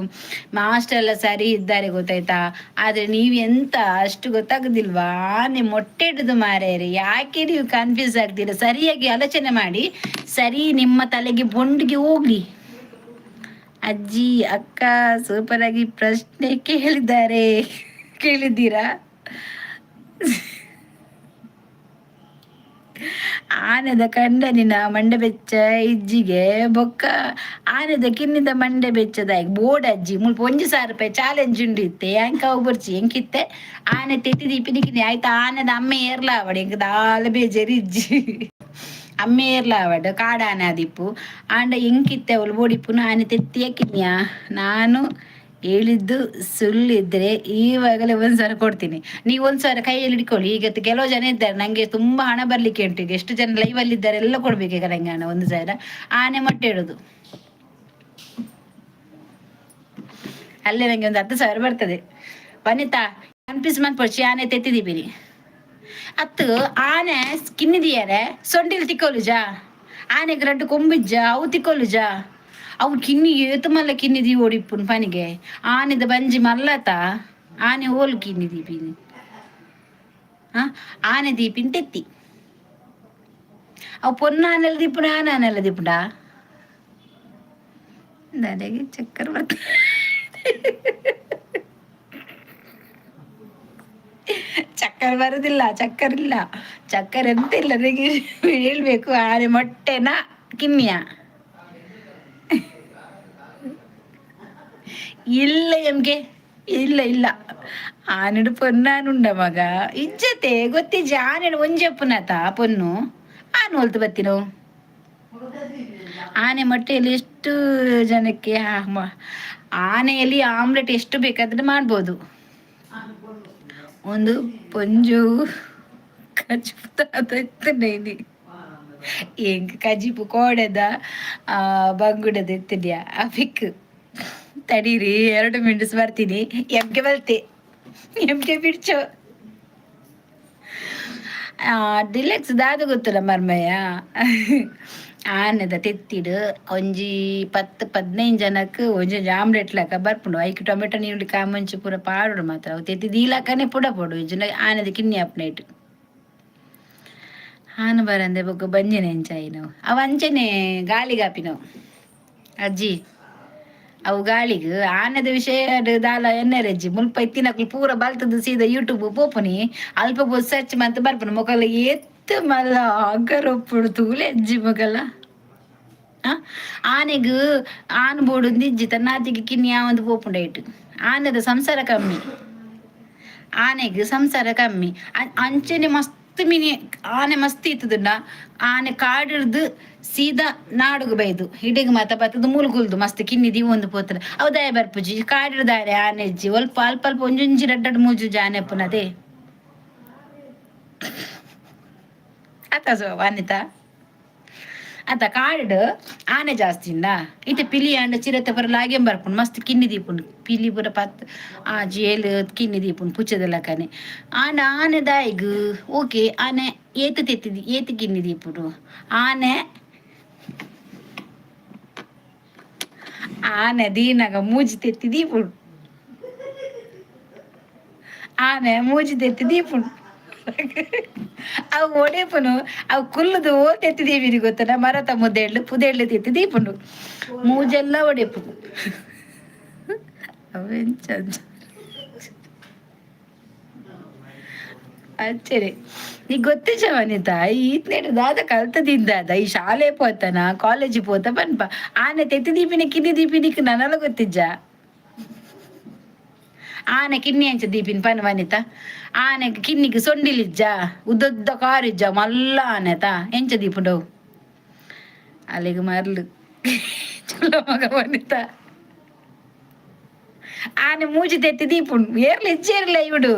ಮಾಸ್ಟರ್ ಎಲ್ಲ ಸರಿ ಇದ್ದಾರೆ, ಗೊತ್ತಾಯ್ತಾ? ಆದರೆ ನೀವು ಎಂತ ಅಷ್ಟು ಗೊತ್ತಾಗುದಿಲ್ವಾ? ಆನೆ ಮೊಟ್ಟೆ ಹಿಡಿದು ಮಾರ್ಯಾರಿ, ಯಾಕೆ ನೀವು ಕನ್ಫ್ಯೂಸ್ ಆಗ್ತೀರಾ? ಸರಿಯಾಗಿ ಆಲೋಚನೆ ಮಾಡಿ, ಸರಿ ನಿಮ್ಮ ತಲೆಗೆ ಬೊಂಡಿಗೆ ಹೋಗ್ಲಿ. ಅಜ್ಜಿ ಅಕ್ಕ ಸೂಪರ್ ಆಗಿ ಪ್ರಶ್ನೆ ಕೇಳಿದ್ದಾರೆ, ಕೇಳಿದ್ದೀರಾ? ಆನೆದ ಕಂಡನಿನ ಮಂಡೆ ಬೆಚ್ಚ ಇಜ್ಜಿಗೆ ಬೊಕ್ಕ ಆನೆದ ಕಿನ್ನಿದ ಮಂಡೆ ಬೆಚ್ಚದ ಬೋರ್ಡ್. ಅಜ್ಜಿ ಮುಲ್ಪ 1000 ರೂಪಾಯಿ ಚಾಲೆಂಜ್ ಉಂಡು ಇತ್ತೆ. ಎಂಕ ಅವು ಬರ್ಚಿ ಎಂಕಿತ್ತೆ. ಆನೆ ತೆತ್ತಿ ದೀಪಿನಿಕಿನಿ ಆಯ್ತಾ. ಆನೆದ ಅಮ್ಮೆ ಏರ್ಲ ಅವಡೆ, ಎಂಕ್ ದಾಲ ಬೇಜಾರು ಇಜ್ಜಿ. ಅಮ್ಮೆ ಏರ್ಲ ಅವಡ್, ಕಾಡಾನೆ ಆದಿಪ್ಪು. ಆಂಡ ಎಂಕಿತ್ತೆ ಅವಳು ಬೋಡಿಪ್ಪುನು ಆನೆ ತೆತ್ತಿಯ ಕಿನ್ಯಾ. ನಾನು ಹೇಳಿದ್ದು ಸುಳ್ಳಿದ್ರೆ ಈವಾಗಲೇ 1000 ಕೊಡ್ತೀನಿ. ನೀವು 1000 ಕೈಯಲ್ಲಿ ಹಿಡ್ಕೊಳ್ಳಿ. ಈಗ ಕೆಲವು ಜನ ಇದ್ದಾರೆ, ನಂಗೆ ತುಂಬಾ ಹಣ ಬರ್ಲಿಕ್ಕೆ ಉಂಟು. ಈಗ ಎಷ್ಟು ಜನ ಲೈವಲ್ಲಿ ಇದ್ದಾರೆ, ಎಲ್ಲ ಕೊಡ್ಬೇಕು ಈಗ ನಂಗೆ ಹಣ 1000. ಆನೆ ಮೊಟ್ಟೆ ಇಡೋದು, ಅಲ್ಲೇ ನಂಗೆ ಒಂದು 10,000 ಬರ್ತದೆ. ವನಿತಾ ಕನ್ಫ್ಯೂಸ್ ಮನ್ಪೊಡ್ಚಿ, ಆನೆ ತೆತ್ತಿದೀಪಿನಿ ಅತ್ತು. ಆನೆ ಕಿನ್ನಿದಿಯಾರೆ ಸೊಂಡಿಲ್ ತಿಕ್ಕೊಲುಜಾ? ಆನೆಗೆ ರಡ್ಡು ಕೊಂಬಿಜ್ಜ, ಅವು ತಿಕ್ಕೊಲುಜಾ? ಅವು ಕಿನ್ನಿ ಏತು ಮಲ್ಲ ಕಿನ್ನಿ ಓಡಿಪ್ಪುನ್ ಪನಿಗೆ. ಆನೆದ ಬಂಜಿ ಮಲ್ಲತ, ಆನೆ ಓಲು ಕಿನ್ನಿ ದೀಪಿನಿ? ಹಾ, ಆನೆ ದೀಪಿನ ತೆತ್ತಿ. ಅವು ಪೊನ್ನ ಆನೆಲ್ಲ ದಿಪ್ಪುಂಡ, ಆನೆ ಆನೆಲ್ಲ ದಿಪ್ಪುಂಡ. ನನಗೆ ಚಕ್ಕರ್ ಬರ್ತ, ಚಕ್ಕರ್ ಬರುದಿಲ್ಲ, ಚಕ್ಕರ್ ಇಲ್ಲ, ಚಕ್ಕರ್ ಎಂತ ಇಲ್ಲ. ನನಗೆ ಹೇಳ್ಬೇಕು, ಆನೆ ಮೊಟ್ಟೆನ ಕಿನ್ನಿಯ? ಇಲ್ಲ ಎಮ್ಗೆ, ಇಲ್ಲ ಇಲ್ಲ. ಆನೆಡು ಪೊನ್ನಾನುಂಡ ಮಗ ಇಜ್ಜತೆ ಗೊತ್ತಿಜ್ಜ? ಆನೆಡು ಒಂಜಪ್ಪುನತ ಪೊನ್ನು ಆನು ಹೊಲ್ತು ಬತ್ತಿನವು. ಆನೆ ಮೊಟ್ಟೆಯಲ್ಲಿ ಎಷ್ಟು ಜನಕ್ಕೆ, ಆನೆಯಲ್ಲಿ ಆಮ್ಲೆಟ್ ಎಷ್ಟು ಬೇಕಾದ್ರೆ ಮಾಡ್ಬೋದು. ಒಂದು ಪೊಂಜು ಕಜಿಪು ಇತ್ತುಂಡ ಎಂಕ್ ಕಜಿಪು ಕೋಡೆದ ಬಂಗುಡದ ಇತ್ತಿದ್ಯಾ ಆ ಪಿಕ್. ತಡೀರಿ, 2 ಮಿನಿಟ್ಸ್ ಬರ್ತೀನಿ. ಎಮ್ಗೆ ಬಲ್ತೆ, ಎಮ್ಗೆ ಬಿಡ್ಚು. ಡಿಲೆಕ್ಸ್ ದಾದ ಗೊತ್ತಿಲ್ಲ ಮರ್ಮಯ್ಯ. ಆನೆದ ತೆತ್ತಿಡು ಒಂಜಿ 10-15 ಜನಕ್ಕೆ ಒಂಜೊಂಜಿ ಆಮ್ಲೆಟ್ ಲೆಕ್ಕ ಬರ್ಪುಂಡು. ಐಕ್ ಟೊಮೆಟೊ, ನೀರುಳ್ಳಿ, ಕಾಮಂಚಿ ಪೂರ ಪಾಡೋಡು ಮಾತ್ರ. ಅವು ತೆತ್ತಿ ದೀಲಾಕನೆ ಪುಡ ಪೋಡು ಇಜ್ಜಿಂಡ ಆನೆದ ಕಿನ್ನಿ ಅಪ್ನೇಟ್ ಆನು ಬರಂದೆ. ಬೊಕ್ಕ ಬಂಜಿನ ಎಂಚಾಯಿನವು ಅವು ಅಂಚನೆ ಗಾಳಿಗಾಪಿನವು ಅಜ್ಜಿ. ಅವು ಗಾಳಿಗ್ ಆನೆದ ವಿಷಯ ದಾಲ ಎಣ್ಣೆರಜ್ಜಿ. ಮುಲ್ಪ ಇತ್ತಿನಕ್ಲು ಪೂರ ಬಲ್ತದ ಸೀದಾ ಯೂಟ್ಯೂಬ್ ಪೋಪುನಿ. ಅಲ್ಪ ಪೋದು ಸರ್ಚ್ ಮಂತ್ ಬರ್ಪುನು. ಮೊಕಲ ಏತ್ ಮಲ್ಲ ಅಗರೊಪ್ಪುಡು ತೂಲೆ ಅಜ್ಜಿ ಮೊಕಲ. ಆನೆಗ್ ಆನ್ ಬೋಡು ಇಜ್ಜಿ, ತನ್ನಾತಿಗೆ ಕಿನ್ನಿ ಯಾವೊಂದು ಪೋಪುಂಡ ಇಟ್ಟು. ಆನೆದ ಸಂಸಾರ ಕಮ್ಮಿ, ಆನೆಗ್ ಸಂಸಾರ ಕಮ್ಮಿ. ಅಂಚನೆ ಮಸ್ತ್ ಮಿನಿ ಆನೆ ಮಸ್ತ್ ಇತ್ತದುಂಡ. ಆನೆ ಕಾಡಿರ್ದು ಸೀದಾ ನಾಡುಗು ಬೈದು ಹಿಡಿಗ್ ಮಾತ ಬತ್ತದ ಮೂಲು ಮಸ್ತ್ ಕಿನ್ನಿ ಒಂದು ಪೋತದ. ಅವು ದಾಯ ಬರ್ಪುಜಿ? ಕಾಡಿರ್ದಾರೆ ಆನೆ ಅಜ್ಜಿ. ಒಲ್ಪ ಅಲ್ಪ ಅಲ್ಪ ಒಂಜೊಂಜಿ ರಡ್ಡಡ್ ಮೂಜು ಆನೆ ಅಪ್ಪುನದೇ ಅತ್ತ. ಸೊ ಅನಿತಾ ಅತ್ತ, ಕಾಡು ಆನೆ ಜಾಸ್ತಿ ಇಂದ ಇತ್ತೆ ಪಿಲಿ ಅಂಡ ಚಿರತೆ ಪೂರ ಲಾಗೆಂ ಬರ್ಪುಂಡು. ಮಸ್ತ್ ಕಿನ್ನಿ ದೀಪುಂಡು. ಪಿಲಿ ಪೂರ ಪತ್ ಆ ಜೇಲು ಕಿನ್ನಿ ದೀಪುಂಡು ಪುಚ್ಚದ ಲೆಕ್ಕನೆ. ಆಂಡ ಆನೆ ದಾಯಿಗ್ ಓಕೆ, ಆನೆ ಏತ್ ತೆತ್ತಿದಿ, ಏತ್ ಕಿನ್ನಿ ದೀಪುಂಡು ಆನೆ? ಆನೆ ದೀನಗ ಮೂಜಿ ತೆತ್ತಿ ದೀಪುಂಡು. ಆನೆ ಮೂಜಿ ತೆತ್ತಿ ದೀಪುಂಡು. ಅವು ಒಡೆಪುನು. ಅವು ಕುಲ್ಲುದು ಓ ತೆತ್ತಿ ದೀಪಿನಿ ಗೊತ್ತನ? ಮರತ ಮುದ್ದೆಳ್ಳು ಪುದೆಳ್ಳು ತೆತ್ತಿ ದೀಪುಂಡು. ಮೂಜೆಲ್ಲ ಒಡೆಪು ಅವೆಂಚ ಅಚ್ಚರಿ. ನೀ ಗೊತ್ತಿಜ ವನಿತಾ, ಈತ್ನೇಡು ದಾದ ಕಲ್ತದಿಂದಾದ? ಈ ಶಾಲೆ ಪೋತನ, ಕಾಲೇಜ್ ಪೋತ ಪನ್ಪ. ಆನೆ ತೆತ್ತಿ ದೀಪಿನ ಕಿನ್ನಿ ದೀಪಿನಿಕ್ ನನಲ ಗೊತ್ತಿಜ್ಜ? ಆನೆ ಕಿನ್ನಿ ಅಂಚ ದೀಪಿನ ಪನ್ ವನಿತಾ. ಆನೆ ಕಿನ್ನಿಗೆ ಸೊಂಡಿಲಿಜ್ಜ, ಉದ್ದದ್ದ ಕಾರಿಜ್ಜ, ಮಲ್ಲ ಆನೆತ ಎಂಚ ದೀಪುಂಡವು? ಅಲ್ಲಿಗೆ ಮರ್ಲು ಚಲೋ ಮಗ ವನಿತಾ. ಆನೆ ಮೂಜಿ ತೆತ್ತಿ ದೀಪುಂಡು. ಏರ್ಲ ಇಜ್ಜೇರ್ಲ ಇವುಡು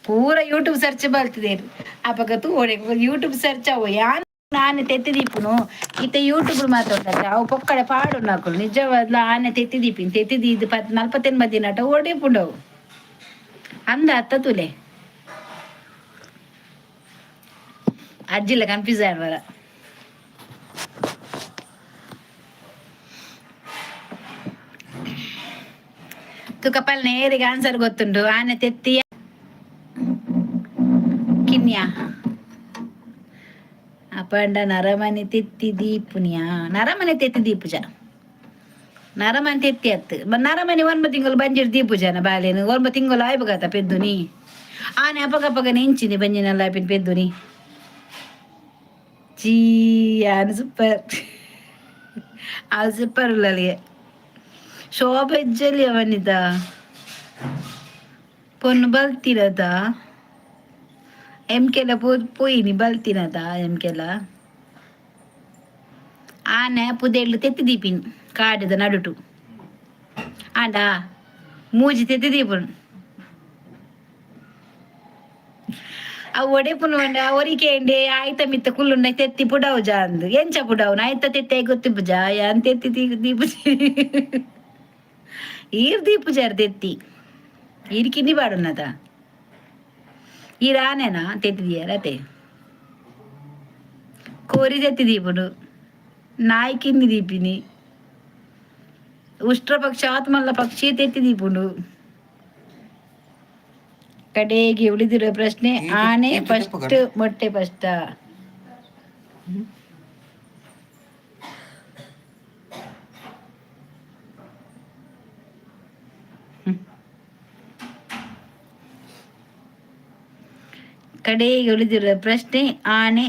ಪೂರ ಯೂಟ್ಯೂಬ್ ಸರ್ಚ್ ಬಲ್ತದೇರು. ಅಪಗ ತೂವೊಡೆ ಯೂಟ್ಯೂಬ್ ಸರ್ಚ್ ಅವು ಯಾನ್ ಆನೆ ತೆತ್ತಿ ದೀಪುನು. ಇತ್ತೆ ಯೂಟ್ಯೂಬ್ ಮಾತಾಡ್ತಾರೆ. ಅವು ಪೊಕ್ಕಡೆ ಪಾಡು ನಕುಲು. ನಿಜವಾದ್ಲ ಆನೆ ತೆತ್ತಿ ದೀಪಿನ. ತೆತ್ತಿ ದೀದ್ 49 ದಿನ ಓಡೇಪುಂಡವು ಅಂದ ಅತ್ತ ತುಲೆ. ಅಜ್ಜಿಲ್ಲ ಕನ್ಫ್ಯೂಸ್ ಆಡ್ಬಾರ. ತುಕಪಲ್ ನೇರಿಗೆ ಆನ್ಸರ್ ಗೊತ್ತುಂಡು. ಆನೆ ತೆತ್ತಿಯ ಕಿನ್ಯಾ ಅಪಂಡ ನರಮನೆ ತೆತ್ತಿ ದೀಪುನಿಯಾ? ನರಮನೆ ತೆತ್ತಿ ದೀಪುಜ, ನರಮನೆ ತೆತ್ತಿ ಅತ್ತು. ನರಮನೆ 9 ತಿಂಗಳು ಬಂಜಿರ್ ದೀಪುಜನ ಬಾಲೇನು? 9 ತಿಂಗಳು ಆಯ್ಬಗತ ಪೆದ್ದುನಿ. ಆನೆ ಅಪಗಪಗ ನೆಂಚಿನಿ ಬಂಜಿನಲ್ಲ ಆಪಿನ ಪೆದ್ದುನಿ. ಚೀ, ಆನೆ ಸೂಪರ್, ಅದು ಸೂಪರ್ ಅಲ್ಲಿಗೆ ಶೋಭ ಇಜ್ಜಲಿ ಅವನಿದ ಪೊನ್ನು ಬಲ್ತಿರದ ಎಮ್ಕೆಲ ಪೋಯಿನಿ ಬಲ್ತಿನದ ಎಮ್ಕೆಲ. ಆನೆ ಪುದೆಳ್ಳು ತೆತ್ತಿ ದೀಪಿನಿ ಕಾಡಿದ ನಡುಟು. ಆಂಡ ಮೂಜಿ ತೆತ್ತಿ ದೀಪುನು. ಅವು ಒಡೆಪುನು ಪಂಡ ಒರಿಕೆಂಡೆ ಆಯ್ತ ಮಿತ್ತ ಕುಲ್ಲುಂಡ ತೆತ್ತಿ ಪುಡವು ಅಂದ್. ಎಂಚ ಪುಡವು? ಆಯ್ತ ತೆತ್ತಿ ಗೊತ್ತಿಪ್ಪುಜ. ಯಾನ್ ತೆತ್ತಿ ದೀಪುಜಿ, ಈರ್ ದೀಪುಜಾರ್ ತೆತ್ತಿ. ಈರ್ ಕಿನ್ನಿ ಪಾಡುನ್ನತ. ಈರ್ ಆನೆನಾ ತೆತ್ತಿ ದಿಯರ? ಅತೆ ಕೋರಿ ತೆತ್ತಿ ದೀಪುಡು, ನಾಯಿ ಕಿನ್ನಿ ದೀಪಿನಿ, ಉಷ್ಟ್ರ ಪಕ್ಷಿ ಆತ್ಮಲ್ಲ ಪಕ್ಷಿ ತೆತ್ತಿ ದೀಪುಂಡು. ಕಡೆಗೆ ಉಳಿದಿರುವ ಪ್ರಶ್ನೆ, ಆನೆ ಫಸ್ಟ್ ಮೊಟ್ಟೆ ಫಸ್ಟ್? ಕಡೆಗೆ ಉಳಿದಿರುವ ಪ್ರಶ್ನೆ, ಆನೆ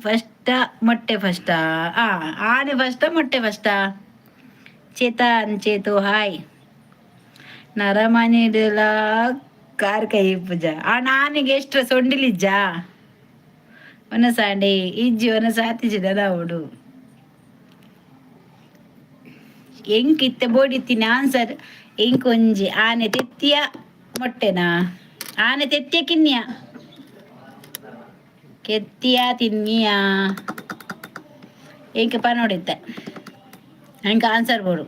ಫಸ್ಟ ಮೊಟ್ಟೆ ಫಸ್ಟಾ? ಆ ಆನೆ ಫಸ್ಟ ಮೊಟ್ಟೆ ಫಸ್ಟಾ? ಚೇತನ್, ಚೇತು, ಹಾಯ್. ನರಮನಿಡುಲ ಕಾರ್ ಕೈ ಪೂಜಾ. ಆ ನಾನಿಗೆ ಎಷ್ಟು ಸೊಂಡಿಲಿಜ್ಜ ಒನಸಾಂಡೆ ಇಜ್ಜಿ ಒನಸ ಆತಿಜಿದ ಅವಡು. ಎಂಕ್ ಇತ್ತೆ ಬೋಡಿತ್ತೀನಿ ಆನ್ಸರ್. ಎಂಕ್ ಒಂಜಿ ಆನೆ ತೆತ್ತಿಯ ಮೊಟ್ಟೆನಾ? ಆನೆ ತೆತ್ತಿಯ ಕಿನ್ಯ ಕೆತ್ತಿಯ ತಿನ್ನಿಯ? ಎಂಕ್ ಪನೋಡಿತ್ತೆ, ಎಂಕ್ ಆನ್ಸರ್ ಬೋಡು.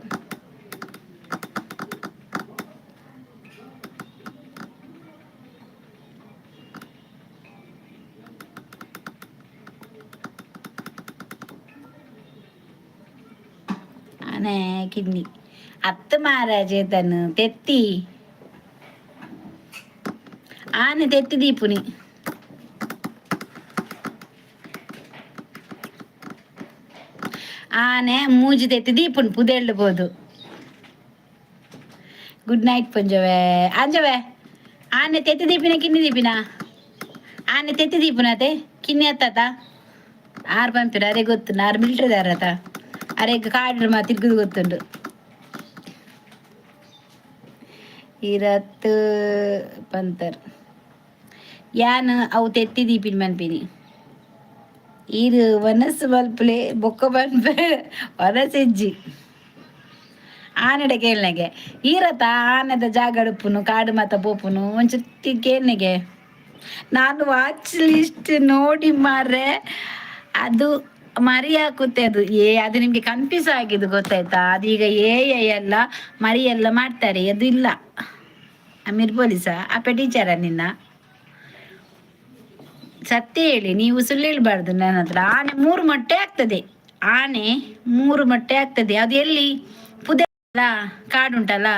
ಆನೆ ಕಿನ್ನಿ ಅತ್ತ ಮಾರಾಜೇತನ್ ತೆತ್ತಿ, ಆನೆ ತೆತ್ತಿ ದೀಪುನಿ. ಆನೆ ಮೂಜಿ ತೆತ್ತಿ ದೀಪುನ್ ಪುದೆಳ್ಬೋದು. Good night ಪುಂಜವೆ. ಅಂಜವೆ, ಆನೆ ತೆತ್ತಿ ದೀಪಿನ ಕಿನ್ನಿ ದೀಪಿನ? ಆನೆ ತೆತ್ತಿ ದೀಪುನತೆ ಕಿನ್ನಿ ಅತ್ತಾತ? ಆರು ಪಂಪಿರ ಅರೆ ಗೊತ್ತು, ಆರು ಮಿಲಿಟರಿ ಅರತ ಅರೆ ಕಾಡ್ರ ಮಾ ತಿರ್ಗುದು ಗೊತ್ತುಂಡು. ಇರತ್ ಪಂತರ್ ಯಾನ್ ಅವು ತೆತ್ತಿ ದೀಪಿನ ಮನ್ಪಿನಿ. ಈರು ವನಸ್ ಮಲ್ಪಲೆ ಬೊಕ್ಕ ಪನ್ಪೆ ವನಸಿಜ್ಜಿ. ಆನೆಡೆ ಕೇಳ್ನೆಗೆ, ಈರತ ಆನೆದ ಜಾಗಡ್ ಉಪ್ಪುನು, ಕಾಡು ಮಾತ ಪೋಪುನು, ಒಂಚೂರು ಕೇಳ್ನೆಗೆ. ನಾನು ವಾಚ್ ಲಿಸ್ಟ್ ನೋಡಿ ಮಾರ್ರೆ, ಅದು ಮರಿ ಹಾಕುತ್ತೆ ಅದು. ಏ, ಅದು ನಿಮ್ಗೆ ಕನ್ಫ್ಯೂಸ್ ಆಗಿದ್ದು, ಗೊತ್ತಾಯ್ತಾ? ಅದೀಗ ಎ I ಎಲ್ಲ ಮರಿ ಎಲ್ಲ ಮಾಡ್ತಾರೆ, ಅದು ಇಲ್ಲ. ಅಮೀರ್ ಪೊಲೀಸ ಅಪ್ಪ ಟೀಚರ ನಿನ್ನ? ಸತ್ಯ ಹೇಳಿ ನೀವು, ಸುಳ್ಳು ಹೇಳ್ಬಾರ್ದು ನನ್ನ ಹತ್ರ. ಆನೆ ಮೂರು ಮೊಟ್ಟೆ ಆಗ್ತದೆ, ಆನೆ ಮೂರು ಮೊಟ್ಟೆ ಆಗ್ತದೆ. ಅದು ಎಲ್ಲಿ? ಪುದೆ ಅಲ್ಲ, ಕಾಡುಂಟಲ್ಲ,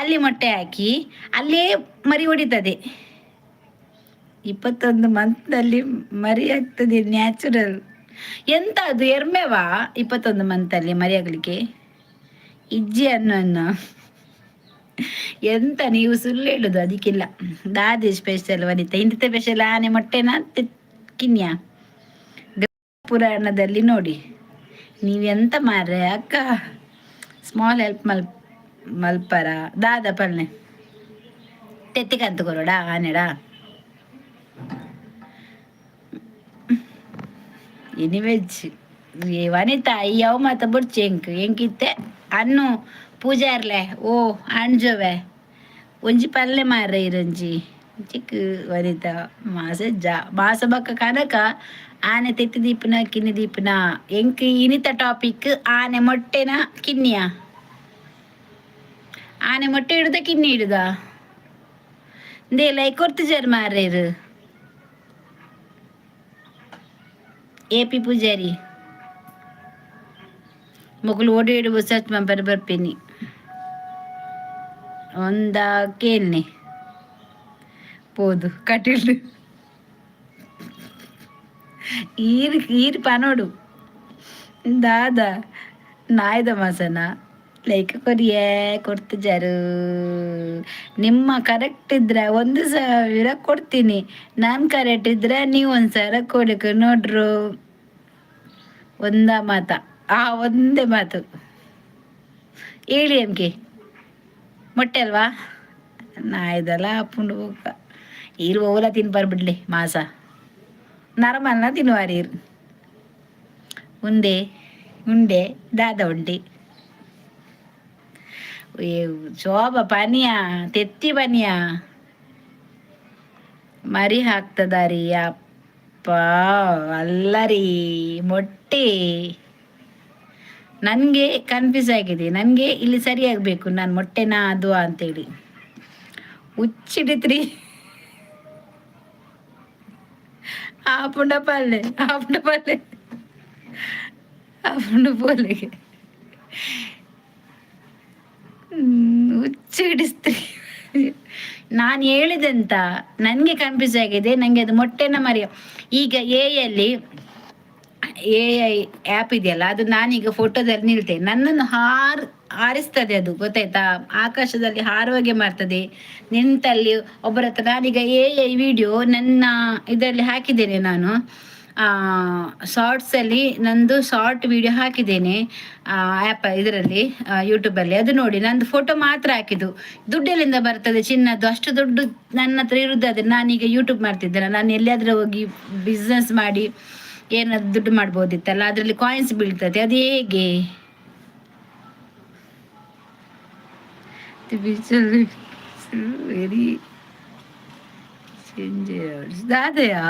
ಅಲ್ಲಿ ಮೊಟ್ಟೆ ಹಾಕಿ ಅಲ್ಲೇ ಮರಿ ಹೊಡಿತದೆ. 21 ಮಂತ್ನಲ್ಲಿ ಮರಿ ಆಗ್ತದೆ ನ್ಯಾಚುರಲ್. ಎಂತ ಅದು, ಎರ್ಮೆವಾ? 21 ಮಂತಲ್ಲಿ ಮರಿ ಆಗ್ಲಿಕ್ಕೆ ಇಜ್ಜಿ ಅನ್ನು ಅನ್ನು. ಎಂತ ನೀವು ಸುಳ್ಳು ಹೇಳುದು? ಅದಕ್ಕಿಲ್ಲ. ದಾದಿ ಸ್ಪೆಷಲ್ ವನಿತಾ ಇಂತ ಸ್ಪೆಷಲ್. ಆನೆ ಮೊಟ್ಟೆನ ಕಿನ್ಯ ಪುರಾಣದಲ್ಲಿ ನೋಡಿ. ನೀವೆಂತ ಮಾರ್ರೆ ಅಕ್ಕ, ಸ್ಮಾಲ್ ಹೆಲ್ಪ್ ಮಲ್ ಮಲ್ಪರ ದಾದ ಪಲ್ನೆ. ತೆತ್ತಿಕಂತ ಕೊರೋಡ ಆನೆಡಾ? ಇನಿ ವೆಜ್ ವನಿತಾ ಯಾವ ಮಾತ ಬುಡ್ಚಿ. ಎಂಕ್ ಎಂಕಿತ್ತೆ ಅನ್ನು ಪೂಜಾರ್ಲೆ. ಓ ಅಣ್ಜೋವೆ, ಒಂಜಿ ಪಲ್ಲೆ ಮಾರ್ರೆ ಇರಂಜಿ ಚಿಕ್ಕ ವನಿತಾ ಮಾಸ ಜ ಮಾಸ ಬಕ್ಕ ಕನಕ. ಆನೆ ತೆತ್ತಿ ದೀಪನ ಕಿನ್ನಿ ದೀಪನ? ಎಂಕ್ ಇನಿತ ಟಾಪಿಕ್ ಆನೆ ಮೊಟ್ಟೆನ ಕಿನ್ನಿಯ? ಆನೆ ಮೊಟ್ಟೆ ಇಡುದ ಕಿನ್ನಿ ಇಡುದ? ಇಂದೇ ಲೈಕ್ ಕೊರ್ತಿಜಾರ್ ಮಾರ್ರೇರು. ಎ ಪಿ ಪೂಜಾರಿ ಮೊಕುಲು ಓಡಿ ಇಡುವ ಸರ್ಚ್ ಮಂಪರ್ ಬರ್ಪೇನಿ. ಒಂದ ಕೇಳ್ನೆ ಪೋದು ಕಟೀಲು. ಈರ್ ಈರ್ ಪನೋಡು ದಾದ ನಾಯ್ದ ಮಾಸನ? ಲೈಕ್ ಕೊರಿಯೇ ಕೊಡ್ತಿಜಾರು. ನಿಮ್ಮ ಕರೆಕ್ಟ್ ಇದ್ರೆ 1000 ಕೊಡ್ತೀನಿ. ನಾನು ಕರೆಕ್ಟ್ ಇದ್ರೆ ನೀವು 1000 ಕೊಡಕ್ಕೆ ನೋಡ್ರು. ಒಂದ ಮಾತ, ಆ ಒಂದೇ ಮಾತು ಹೇಳಿ. ಎಮ್ಕೆ ಮೊಟ್ಟೆ ಅಲ್ವಾ? ನಾಯ್ದಲ್ಲ ಪುಂಡು ಬೊಕ್ಕ ಈರು ಓಲ ತಿನ್ಪಾರ್ ಬಿಡ್ಲಿ. ಮಾಸ ನರಮಲ್ನ ತಿನ್ನುವಾರು ಈರು. ಉಂಡೆ ಉಂಡೆ ದಾದ ಉಂಡೆ? ಶೋಭ ಪನಿಯ ತೆತ್ತಿ ಪನಿಯ ಮರಿ ಹಾಕ್ತದಾರಿ ಅಪ್ಪ. ಅಲ್ಲ ರೀ, ಮೊಟ್ಟೆ. ನನಗೆ ಕನ್ಫ್ಯೂಸ್ ಆಗಿದೆ. ನನಗೆ ಇಲ್ಲಿ ಸರಿಯಾಗಬೇಕು, ನಾನು ಮೊಟ್ಟೆನಾ ಅದು ಅಂತೇಳಿ. ಹುಚ್ಚಿಡಿತ್ರಿ. ಆಪುಂಡ ಪಲ್ಲೆ, ಆಪುಂಡ ಪಲ್ಲೆ, ಆಪುಂಡ ಪೋಲೆಗೆ ಹುಚ್ಚಿಡಿಸ್ತ್ರಿ. ನಾನು ಹೇಳಿದಂತ ನನಗೆ ಕನ್ಫ್ಯೂಸ್ ಆಗಿದೆ. ನನಗೆ ಅದು ಮೊಟ್ಟೆನ ಮರಿಯ. ಈಗ ಎಯಲ್ಲಿ ಎಐ ಆ್ಯಪ್ ಇದೆಯಲ್ಲ, ಅದು ನಾನೀಗ ಫೋಟೋದಲ್ಲಿ ನಿಲ್ತೇನೆ, ನನ್ನನ್ನು ಹಾರಿಸ್ತದೆ ಅದು, ಗೊತ್ತಾಯ್ತಾ? ಆಕಾಶದಲ್ಲಿ ಹಾರುವಾಗೆ ಮಾಡ್ತದೆ ನಿಂತಲ್ಲಿ. ಒಬ್ಬರ ಹತ್ರ ನಾನೀಗ ಎಐ ವಿಡಿಯೋ ನನ್ನ ಇದರಲ್ಲಿ ಹಾಕಿದ್ದೇನೆ. ನಾನು ಶಾರ್ಟ್ಸಲ್ಲಿ ನಂದು ಶಾರ್ಟ್ ವಿಡಿಯೋ ಹಾಕಿದ್ದೇನೆ ಆ್ಯಪ್ ಇದರಲ್ಲಿ, ಯೂಟ್ಯೂಬಲ್ಲಿ. ಅದು ನೋಡಿ, ನಂದು ಫೋಟೋ ಮಾತ್ರ ಹಾಕಿದ್ದು. ದುಡ್ಡೆಲ್ಲಿಂದ ಬರ್ತದೆ ಚಿನ್ನದ್ದು? ಅಷ್ಟು ದುಡ್ಡು ನನ್ನ ಹತ್ರ ಇರುವುದಾದ್ರೆ ನಾನೀಗ ಯೂಟ್ಯೂಬ್ ಮಾಡ್ತಿದ್ದೆನಲ್ಲ? ನಾನು ಎಲ್ಲಿಯಾದರೂ ಹೋಗಿ ಬಿಸ್ನೆಸ್ ಮಾಡಿ ಏನಾದ್ರು ದುಡ್ಡು ಮಾಡ್ಬೋದಿತ್ತಲ್ಲ. ಅದರಲ್ಲಿ ಕಾಯಿನ್ಸ್ ಬೀಳ್ತದೆ, ಅದು ಹೇಗೆ? ವೆರಿ ದಾದೆಯಾ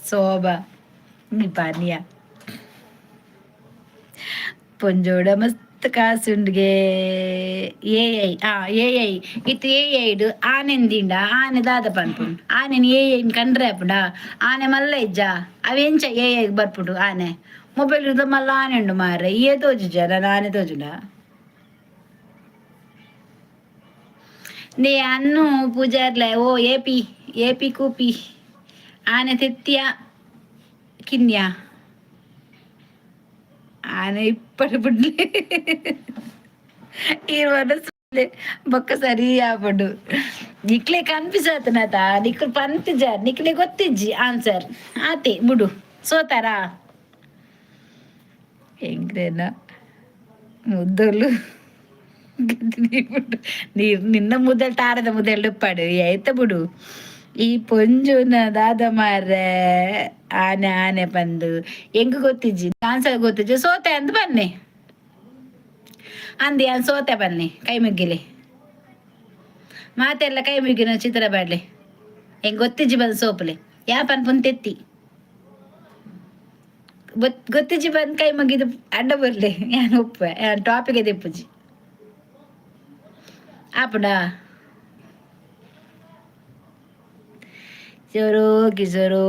ಶೋಭಾ ಪಾನಿಯ ಪೊಂಜೋಡ ಮಸ್ತ್ ಕಾಸುಂಡ್ಗೆ. ಎಐ, ಆ ಎಐ ಇತ್ತು. ಎ ಐಡ್ ಆನೆಂದಿಂಡ ಆನೆ ದಾದ ಪನ್ಪುಂಡು? ಆನೆನ್ ಎ ಐನ್ ಕಂಡ್ರೆ ಆಪುಂಡ? ಆನೆ ಮಲ್ಲ ಇಜ್ಜ? ಅವೆಂಚ ಎ I ಬರ್ಪುಂಡು? ಆನೆ ಮೊಬೈಲ್ ಮಲ್ಲ ಆನೆ ಉಂಡು ಮಾರ್ರೆ. ಏ ತೋಜುಜ? ನಾನು ಆನೆ ತೋಜುಂಡ? ನೇ ಅನ್ನು ಪೂಜಾರ್ಲೆ. ಓ ಎಪಿ ಎಪಿ ಕೂಪಿ ಆನೆ ತೆತ್ತಿಯ ಕಿನ್ಯಾ ಆನೆ ಇಪ್ಪಡು ಬಿಡ್ಲಿ. ಈ ಮನಸ್ಸು ಬೊಕ್ಕ ಸರಿ ಆಪುಂಡು. ನಿಕ್ಲೆ ಕನ್ಫ್ಯೂಸ್ ಆತನತ. ನಿಕ್ಲು ಪಂತಿಜ, ನಿಕ್ಲೆ ಗೊತ್ತಿಜ್ಜಿ ಆನ್ಸರ್. ಆತೆ ಬುಡು, ಸೋತಾರಾ? ಎಂಗ್ರೇನ ಮುದ್ದಲು ನೀರ್ ನಿನ್ನ ಮುದ್ದಲ್ ತಾರದ ಮುದ್ದಲ್ ಉಪ್ಪಾಡು ಐತ ಬಿಡು. ಈ ಪೊಂಜುನ ದಾದ ಮಾರ್ರೆ? ಆನೆ ಆನೆ ಬಂದು ಎಂಗ್ ಗೊತ್ತಿಜ್ಜಿ, ಆನ್ಸರ್ ಗೊತ್ತಿಜ್ಜಿ, ಸೋತೆ ಅಂದ್ ಬನ್ನಿ ಅಂದಿ. ಸೋತೆ ಬನ್ನಿ, ಕೈ ಮುಗ್ಗಿಲಿ. ಮಾತೆಲ್ಲ ಕೈ ಮುಗ್ಗಿನ ಚಿತ್ರ ಬಾಡ್ಲಿ. ಹೆಂಗ್ ಗೊತ್ತಿಜ್ಜಿ ಬಂದು ಸೋಪುಲೆ ಯಾ ಪನ್ಪುನ್ ತೆತ್ತಿ ಗೊತ್ತಿಜ್ಜಿ ಬಂದು ಕೈ ಮುಗಿದು ಅಡ್ಡ ಬರ್ಲಿ. ಯಾನ್ ಉಪ್ಪೆ ಯಾನ್ ಟಾಪಿಗೆ ದೆಪ್ಪುಜಿ ಆಪುಂಡಾ? ಕಿಶೋರು, ಕಿಶೋರು,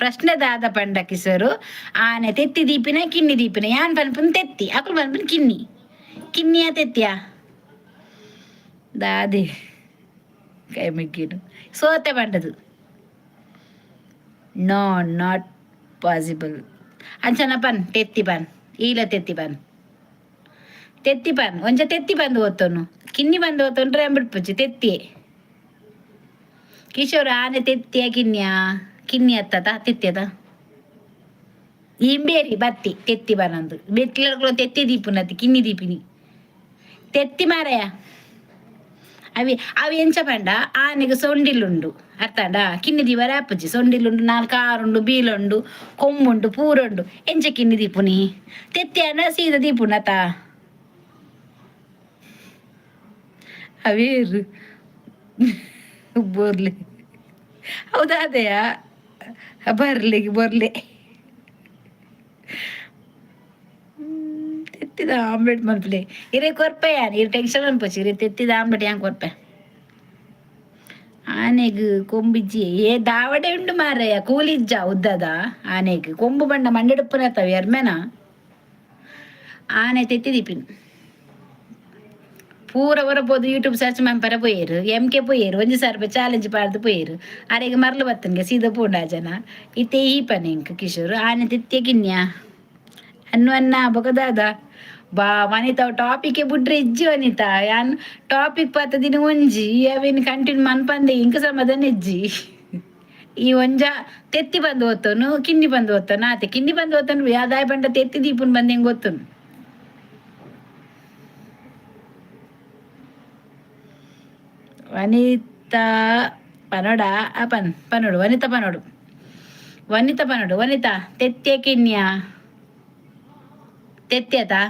ಪ್ರಶ್ನೆ ದಾದ ಪಂಡ ಕಿಶೋರು, ಆನೆ ತೆತ್ತಿ ದೀಪಿನ ಕಿನ್ನಿ ದೀಪಿನ? ಯಾನ್ ಪನ್ಪುನ್ ತೆತ್ತಿ, ಅಕುಲು ಪನ್ಪುನ್ ಕಿನ್ನಿ. ಕಿನ್ನಿಯ ತೆತ್ತಿಯ? ದಾದಿ ಕೈ ಮುಗ್ಗಿನು ಸೋತೆ ಪಂಡದು. ನೋ, not possible. ಅಂಚನ ಪನ್, ತೆತ್ತಿ ಪನ್, ಈಲ ತೆತ್ತಿ ಪನ್, ತೆತ್ತಿ ಪನ್. ಒಂಜ ತೆತ್ತಿ ಬಂದು ಓದ್ತೋನು, ಕಿನ್ನಿ ಬಂದು ಓದ್ತೊಂಡ್ರೆ ಅಂಬಿಡ್ಪುಜಿ. ತೆತ್ತಿಯೇ ಕಿಶೋರ್, ಆನೆ ತೆತ್ತಿಯ ಕಿನ್ಯಾ? ಕಿನ್ನಿ ಅತ್ತದ ತೆತ್ತಿಯದ? ಇಂಬೇರಿ ಬತ್ತಿ ತೆತ್ತಿ ಬನಂದು ಬೆತ್ಲಗಳು ತೆತ್ತಿ ದೀಪುನತಿ ಕಿನ್ನಿ ದೀಪಿನಿ ತೆತ್ತಿ ಮಾರಯ. ಅವಿ ಅವಿ ಎಂಚ ಪಂಡ ಆನೆಗೆ ಸೊಂಡಿಲುಂಡು, ಅರ್ಥಾಂಡ? ಕಿನ್ನಿ ದೀವರ ಆಪುಜಿ. ಸೊಂಡಿಲುಂಡು, ನಾಲ್ಕು ಕಾರುಂಡು, ಬೀಲುಂಡು, ಕೊಂಬುಂಡು, ಪೂರುಂಡು. ಎಂಚ ಕಿನ್ನಿ ದೀಪುನಿ? ತೆತ್ತಿ ಅನ್ನ ಸೀದ ದೀಪುನತ. ಅವೇರು ಬೋರ್ಲಿ? ಹೌದಾ? ಅದೇಯಾ? ಬರ್ಲಿ ಬರ್ಲಿ. ತೆತ್ತಿದ ಆಮ್ಲೆಟ್ ಮನ್ಪುಲೆ. ಇರೆ ಕೊರ್ಪೆ ಯಾನ್, ಇರೆ ಟೆನ್ಷನ್ ಮನ್ಪೊಚ್ಚಿ. ಇರೆ ತೆತ್ತಿದ ಆಮ್ಲೆಟ್ ಯಾನ್ ಕೊರ್ಪೆ. ಆನೆಗ್ ಕೊಂಬಿಜ್ಜಿ ಏ ದಾವಡೆ ಉಂಡು ಮಾರಯ್ಯ, ಕೂಲಿಜ್ಜ ಉದ್ದದ. ಆನೆಗ್ ಕೊಂಬು ಬಣ್ಣ ಮಂಡೆಡುಪ್ಪುನತ್ತವ ಎರ್ಮೆನ. ಆನೆ ತೆತ್ತಿ ದೀಪಿನ್ ಪೂರ ಹೊರಬೋದು. ಯೂಟ್ಯೂಬ್ ಸರ್ಚ್ ಮನ್ಪರ ಪೋಯೆರ್, ಎಂ ಕೆ ಪೋಯೆರ್, ಒಂಜಿ ಸಾವಿರ ರೂಪಾಯಿ ಚಾಲೆಂಜ್ ಪಾಡ್ದು ಪೋಯೆರ್. ಅರೆಗ್ ಮರ್ಲು ಬತ್ತನ್ಗೆ ಸೀದಾ ಪೋಂಡ ಜನ. ಇತ್ತೆ ಈ ಪನೆ ಇಂಕ್ ಕಿಶೋರ್, ಆನೆ ತೆತ್ತಿಯ ಕಿನ್ಯಾ ಅನ್ನು ಅನ್ನ ಬೊಕದಾದ ಬಾ ವನಿತಾ. ಟಾಪಿಕ್ ಬುಡ್ರೆ ಇಜ್ಜಿ ವನಿತಾ. ಯಾನ್ ಟಾಪಿಕ್ ಪತ್ತ ದಿನ ಒಂಜಿ ಅವೇನು ಕಂಟಿನ್ಯೂ ಮನ್ಪಂದೆ ಇಂಕ ಸಮಾಧಾನ ಇಜ್ಜಿ. ಈ ಒಂಜ ತೆತ್ತಿ ಬಂದು ಓದ್ತನು, ಕಿನ್ನಿ ಬಂದು ಓದ್ತಾನು. ಆತೆ ಕಿನ್ನಿ ಬಂದು ಓದ್ತಾನು. ಯಾದಾಯ ಬಂಡ ತೆತ್ತಿ ದೀಪುನ್ ಬಂದು ಹೆಂಗ್ ಗೊತ್ತನು? ವನಿತಾ ಪನೋಡ ಆ ಪನ್ ಪನೋಡು. ವನಿತಾ ಪನೋಡು, ವನಿತಾ ಪನೋಡು. ವನಿತಾ, ತೆತ್ತಿಯ ಕಿನ್ಯಾ? ತೆತ್ತಿಯತಾ?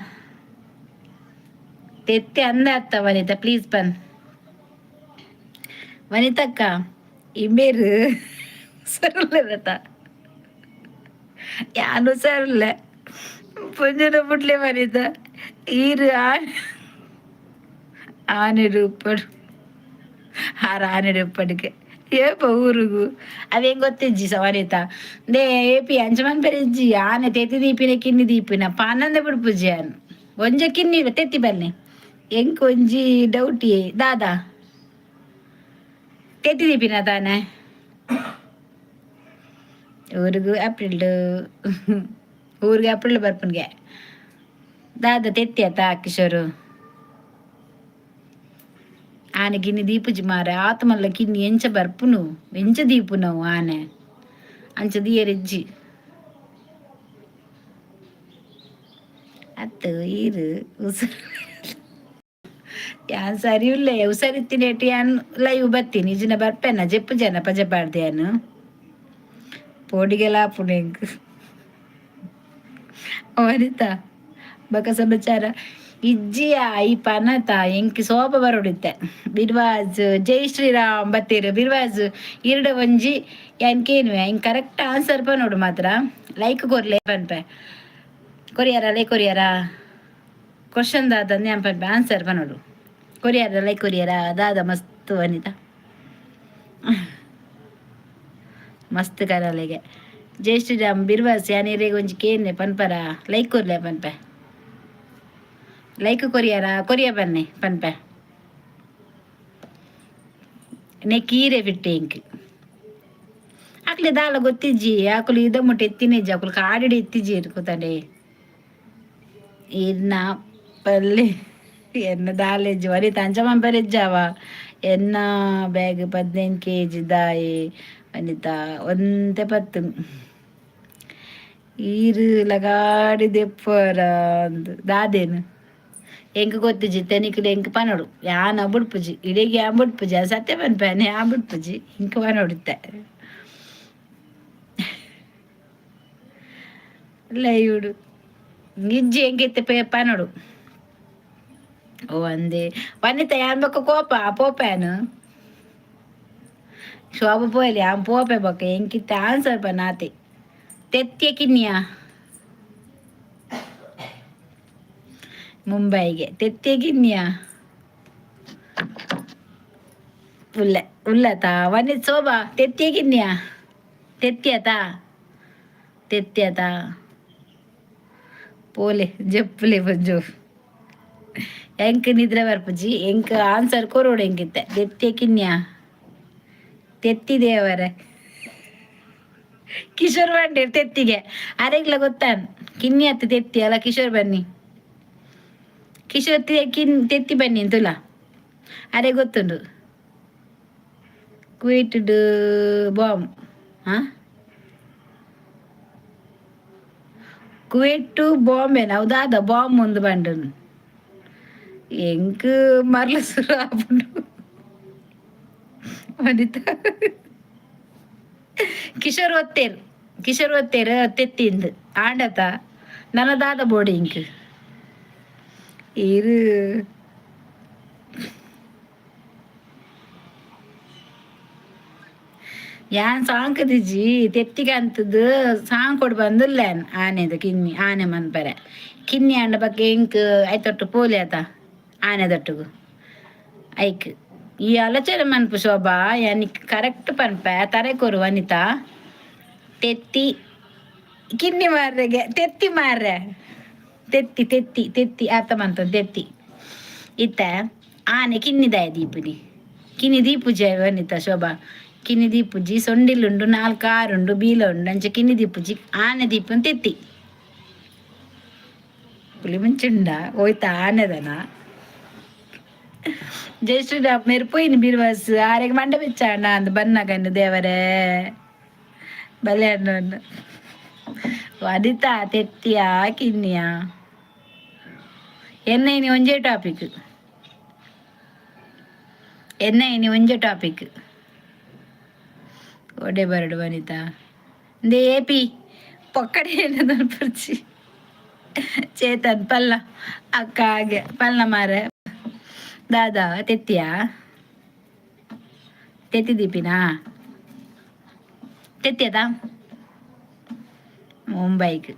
ತೆತ್ತಿ ಅಂದ ಅತ್ತ ವನಿತಾ, ಪ್ಲೀಸ್ ಪನ್. ವನಿತಕ್ಕ, ಇಂಬೇರು ಸರಲ್ಲತ? ಯಾನು ಸರಲ್ಲ ಪೊಂಜನ ಬುಡ್ಲೆ ವನಿತಾ. ಈರು ಆನೆ ಆನೆ ರೂಪಡು ಆರು ಆನೆ ರೂಪಡಿಗೆ ಏಪ ಊರುಗು ಅವೇం ಗೊತ್ತಿಜ್ಜಿ ಸ ವನಿತಾ. They ಏಪಿ ಅಂಚ ಮನ್ಪೆರೆ ಇಜ್ಜಿ. ಆನೆ ತೆತ್ತಿ ದೀಪಿನ ಕಿನ್ನಿ ದೀಪಿನ ಪಾನಂದ ಬಿಡ್ಪುಜಿ ಯಾನ್. ಒಂಜ ಕಿನ್ನಿ ತೆತ್ತಿ ಬನ್ನಿ. ಎಂಕ್ ಒಂಜಿ ಡೌಟ್ ದಾದಾ, ತೆತ್ತಿ ದೀಪಿನ ತಾನೆ? ಊರುಗು ಏಪ್ರಿಲ್, ಊರಿಗೆ ಏಪ್ರಿಲ್ ಬರ್ಪುನ್ಗೆ. ದಾದ ತೆತ್ತಿ ಆತ ಕಿಶೋರು? ಆನೆ ಕಿನ್ನಿ ದೀಪುಜಿ ಮಾರೆ. ಆತ ಮಲ್ಲ ಕಿನ್ನಿ ಎಂಚ ಬರ್ಪುನು? ಎಂಚ ದೀಪುನವು ಆನೆ? ಅಂಚ ದಿಯರೆಜ್ಜಿ ಅತ್ತು. ಈರು ಉಸಿರು ಯಾನ್ ಸರಿ ಉಲ್ಲೆ. ಉಸರಿತ್ತಿನೇಟ್ ಯಾನ್ ಲೈವ್ ಬತ್ತೀನಿ. ಇಜಿನ ಬರ್ಪೆನ ಜೆಪ್ಪು ಜನ ಪಜೆ ಪಾಡ್ದೆ ಯಾನ್ ಪೋಡಿಗೆಲ ಆಪುಂಡು ಎಂಕ್. ವನಿತಾ, ಬೊಕ ಸಮಾಚಾರ? ಇಜ್ಜಿಯ ಈ ಪನತ ಎಂಕ್ ಸೋಪ ಬರೋಡಿತ್ತೆ. ಬಿರ್ವಾಜ್, ಜೈ ಶ್ರೀರಾಮ್ ಬತ್ತೀರು. ಬಿರ್ವಾಜ್, ಇರಡ ಒಂಜಿ ಯಾನ್ ಕೇನುವೆ, ಇಂಕ್ ಕರೆಕ್ಟ್ ಆನ್ಸರ್ ಪನೋಡು ಮಾತ್ರ. ಲೈಕ್ ಕೊರ್ಲೆ ಪನ್ಪೆ. Courier like courier? ಕ್ವಶನ್ ದಾದ ಯಾನ್ ಪನ್ಪೆ, ಆನ್ಸರ್ ಪನೋಡು. ಕೊರಿಯರ ಲೈಕ್ ಕೊರಿಯರ? ದಾದ ಮಸ್ತ್ ವನಿತಾ, ಮಸ್ತ್ ಕರಲೆಗೆ. ಜೈ ಶ್ರೀರಾಮ್ ಬಿರ್ವಾಸ್. ಯಾನ್ ಇರೆಗ್ ಒಂಜಿ ಕೇನ್ನೆ, ಪನ್ಪರ? ಲೈಕ್ ಕೊರ್ಲೆ ಪನ್ಪೆ. Like courier? ಕೊರಿಯ ಬನ್ನಿ ಪನ್ಪೆ. ನೆ ಕೀರೆ ಬಿಟ್ಟೆ ಇಂಕ್. ಅಕ್ಲೆ ದಾಲ ಗೊತ್ತಿಜ್ಜಿ. ಅಕುಲು ಇದ ಮುಟ್ಟ ಎತ್ತಿನಿಜ್ಜಿ. ಅಕುಲು ಕಾಡಿಡ್ ಎತ್ತಿಜಿ ಕೂತಂಡೆ. ಇರ್ನ ಪಲ್ಲೆ ಎನ್ನ ದಾಲೆಜ್ಜಿ ವನಿತ ಅಂಚ ಮನ್ಪರೆಜ್ಜಾವ. ಎನ್ನ ಬ್ಯಾಗ್ 15 ಕೆಜಿ ದಾಯೆ ವನಿತಾ? ಒಂತೆ ಪತ್ತು ಈರು ಲಗಾಡಿ ದೆಪ್ಪರ ಅಂದ್ ದಾದೇನು ಎಂಕ್ ಗೊತ್ತಿಜ್ಜಿ. ನಿಕ್ಲು ಎಂಕ್ ಪನೊಡು. ಯಾನ ಬುಡ್ಪುಜಿ ಇಡೆಗ್. ಯಾನ್ ಬುಡ್ಪುಜಿ, ಅದು ಸತ್ಯ ಪನ್ಪೆ. ಯಾನ್ ಬುಡ್ಪುಜಿ, ಇಂಕ್ ಪನೊಡಿತ್ತೆ ಲೈವ್ಡು. ಇಜ್ಜಿ, ಎಂಕಿತ್ತೆ ಪನೊಡು. ಓ ಅಂದೆ ವನಿತ, ಯಾನ್ ಬೊಕ್ಕ ಕೋಪ ಪೋಪೇನು. ಶೋಭ ಪೋಯಲಿ, ಯಾನ್ ಪೋಪೆ ಬೊಕ್ಕ. ಎಂಕಿತ್ತೆ ಆನ್ಸರ್ ಪನಾತೆ. ತೆತ್ತಿಯ ಕಿನ್ನಿಯ ಮುಂಬೈಗೆ? ತೆತ್ತಿಯ ಕಿನ್ನಿಯ ಉಲ್ಲೆ ಉಲ್ಲತಾ ವನಿತ್? ಶೋಭಾ, ತೆತ್ತಿಯ ಕಿನ್ನಿಯ? ತೆತ್ತಿಯತಾ? ತೆತ್ತಿಯತಾ? ಪೋಲೆ, ಜಪ್ಪುಲೆ ಬಂಜು. ಎಂಕ್ ನಿದ್ರೆ ಬರ್ಪುಜಿ. ಎಂಕ್ ಆನ್ಸರ್ ಕೊರೋಡು ಎಂಕಿತ್ತೆ. ತೆತ್ತಿಯ ಕಿನ್ಯ? ತೆತ್ತಿ ದೇವರೇ. ಕಿಶೋರ್ ಬಂಡೀರ್ ತೆತ್ತಿಗೆ ಅರೆಗ್ಲ ಗೊತ್ತಾನ್. ಕಿನ್ನಿ ಅತ್ತು ತೆತ್ತಿ ಅಲ್ಲ ಕಿಶೋರ್? ಬನ್ನಿ ಕಿಶೋರ್, ಕಿನ್ ತೆತ್ತಿ ಬನ್ನಿ ಅಂತುಲ ಅರೆ ಗೊತ್ತುಂಡು. ಕುವೈಟ್ ಬಾಂಬ್, ಹಾ, ಕುವೈಟ್ ಟು ಬಾಂಬೆ. ಹೌದಾದ ಬಾಂಬ್ ಒಂದು ಬಂಡನ್. ಎಂಕ್ ಮರ್ಲ ಸುರು ಆಪುಂಡು ವನಿತಾ. ಕಿಶೋರ್ ಒತ್ತೇರು, ಕಿಶೋರ್ ಒತ್ತೇರು ತೆತ್ತಿಂದು ಆಂಡತ. ನನ್ನದಾದ ಬೋಡಿ ಇಂಕ್ ಇರು. ಯಾನ್ ಸಾಂಕದಿಜ್ಜಿ. ತೆತ್ತಿಗೆ ಅಂತದ್ದು ಸಾಂಕೊಡು ಬಂದಿಲ್ಲ ಆನೆದು ಕಿನ್ನಿ. ಆನೆ ಮನ್ಪರೆ ಕಿನ್ನಿ ಆಂಡ ಬಕ್ಕ ಎಂಕ್ ಐತೊಟ್ಟು ಪೋಲಿ ಆತ ಆನೆದೊಟ್ಟುಗು ಐಕ್. ಈ ಆಲೋಚನೆ ಮನ್ಪು ಶೋಭಾ. ಯಾನ್ ಕರೆಕ್ಟ್ ಪನ್ಪೆ, ತರೆ ಕೊರು ವನಿತಾ. ತೆತ್ತಿ ಕಿನ್ನಿ ಮಾರ್ರೆಗೆ ತೆತ್ತಿ ಮಾರ್ರೆ. ತೆತ್ತಿ ತೆತ್ತಿ ತೆತ್ತಿ ಅರ್ಥ ಮಂತ ತೆತ್ತಿ ಇತ್ತ ಆನೆ ಕಿನ್ನಿದಾಯ ದೀಪುನಿ. ಕಿನ್ನಿ ದೀಪುಜಿ ವನಿತಾ, ಶೋಭಾ, ಕಿನ್ನಿ ದೀಪುಜಿ. ಸೊಂಡಿಲುಂಡು, ನಾಲ್ಕು ಕಾರುಂಡು, ಬೀಲ ಉಂಡು. ಅಂಚ ಕಿನ್ನಿ ದೀಪುಜಿ, ಆನೆ ದೀಪುನ್ ತೆತ್ತಿ. ಪುಲಿ ಮುಂಚುಂಡ ಹೋಯ್ತ ಆನೆದನ. ಜೈ ಶ್ರೀರಾಮ್. ಮೇರು ಪೋಯಿನಿ ಬಿರ್ವಾಸ್ ಆರೆಗ್ ಮಂಡೆ ಬೆಚ್ಚಾಂಡ ಅಂದ್ ಬನ್ನಗನ್ನು. ದೇವರೇ, ಬಲೆ ಅಣ್ಣನ್ನು. ವನಿತಾ, ತೆತ್ತಿಯಾ ಕಿನ್ನಿಯಾ? ಎನ್ನ ಇನಿ ಒಂಜೇ ಟಾಪಿಕ್. ಎನ್ನ ಇನಿ ಒಂಜೇ ಟಾಪಿಕ್. ಒಡೆ ಬರಡು ವನಿತಾ? ಇಂದೇ ಏಪಿ ಪೊಕ್ಕಡೆ ಏನದ ಪರ್ಚಿ. ಚೇತನ್ ಪಲ್ಲ ಅಕ್ಕ ಹಾಗೆ ಪಲ್ಲ ಮಾರೆ. ದಾದಾ, ತೆತ್ತಿಯಾ? ತೆತ್ತಿ ದೀಪಿನಾ? ತೆತ್ತಿಯದ ಮುಂಬೈಗ್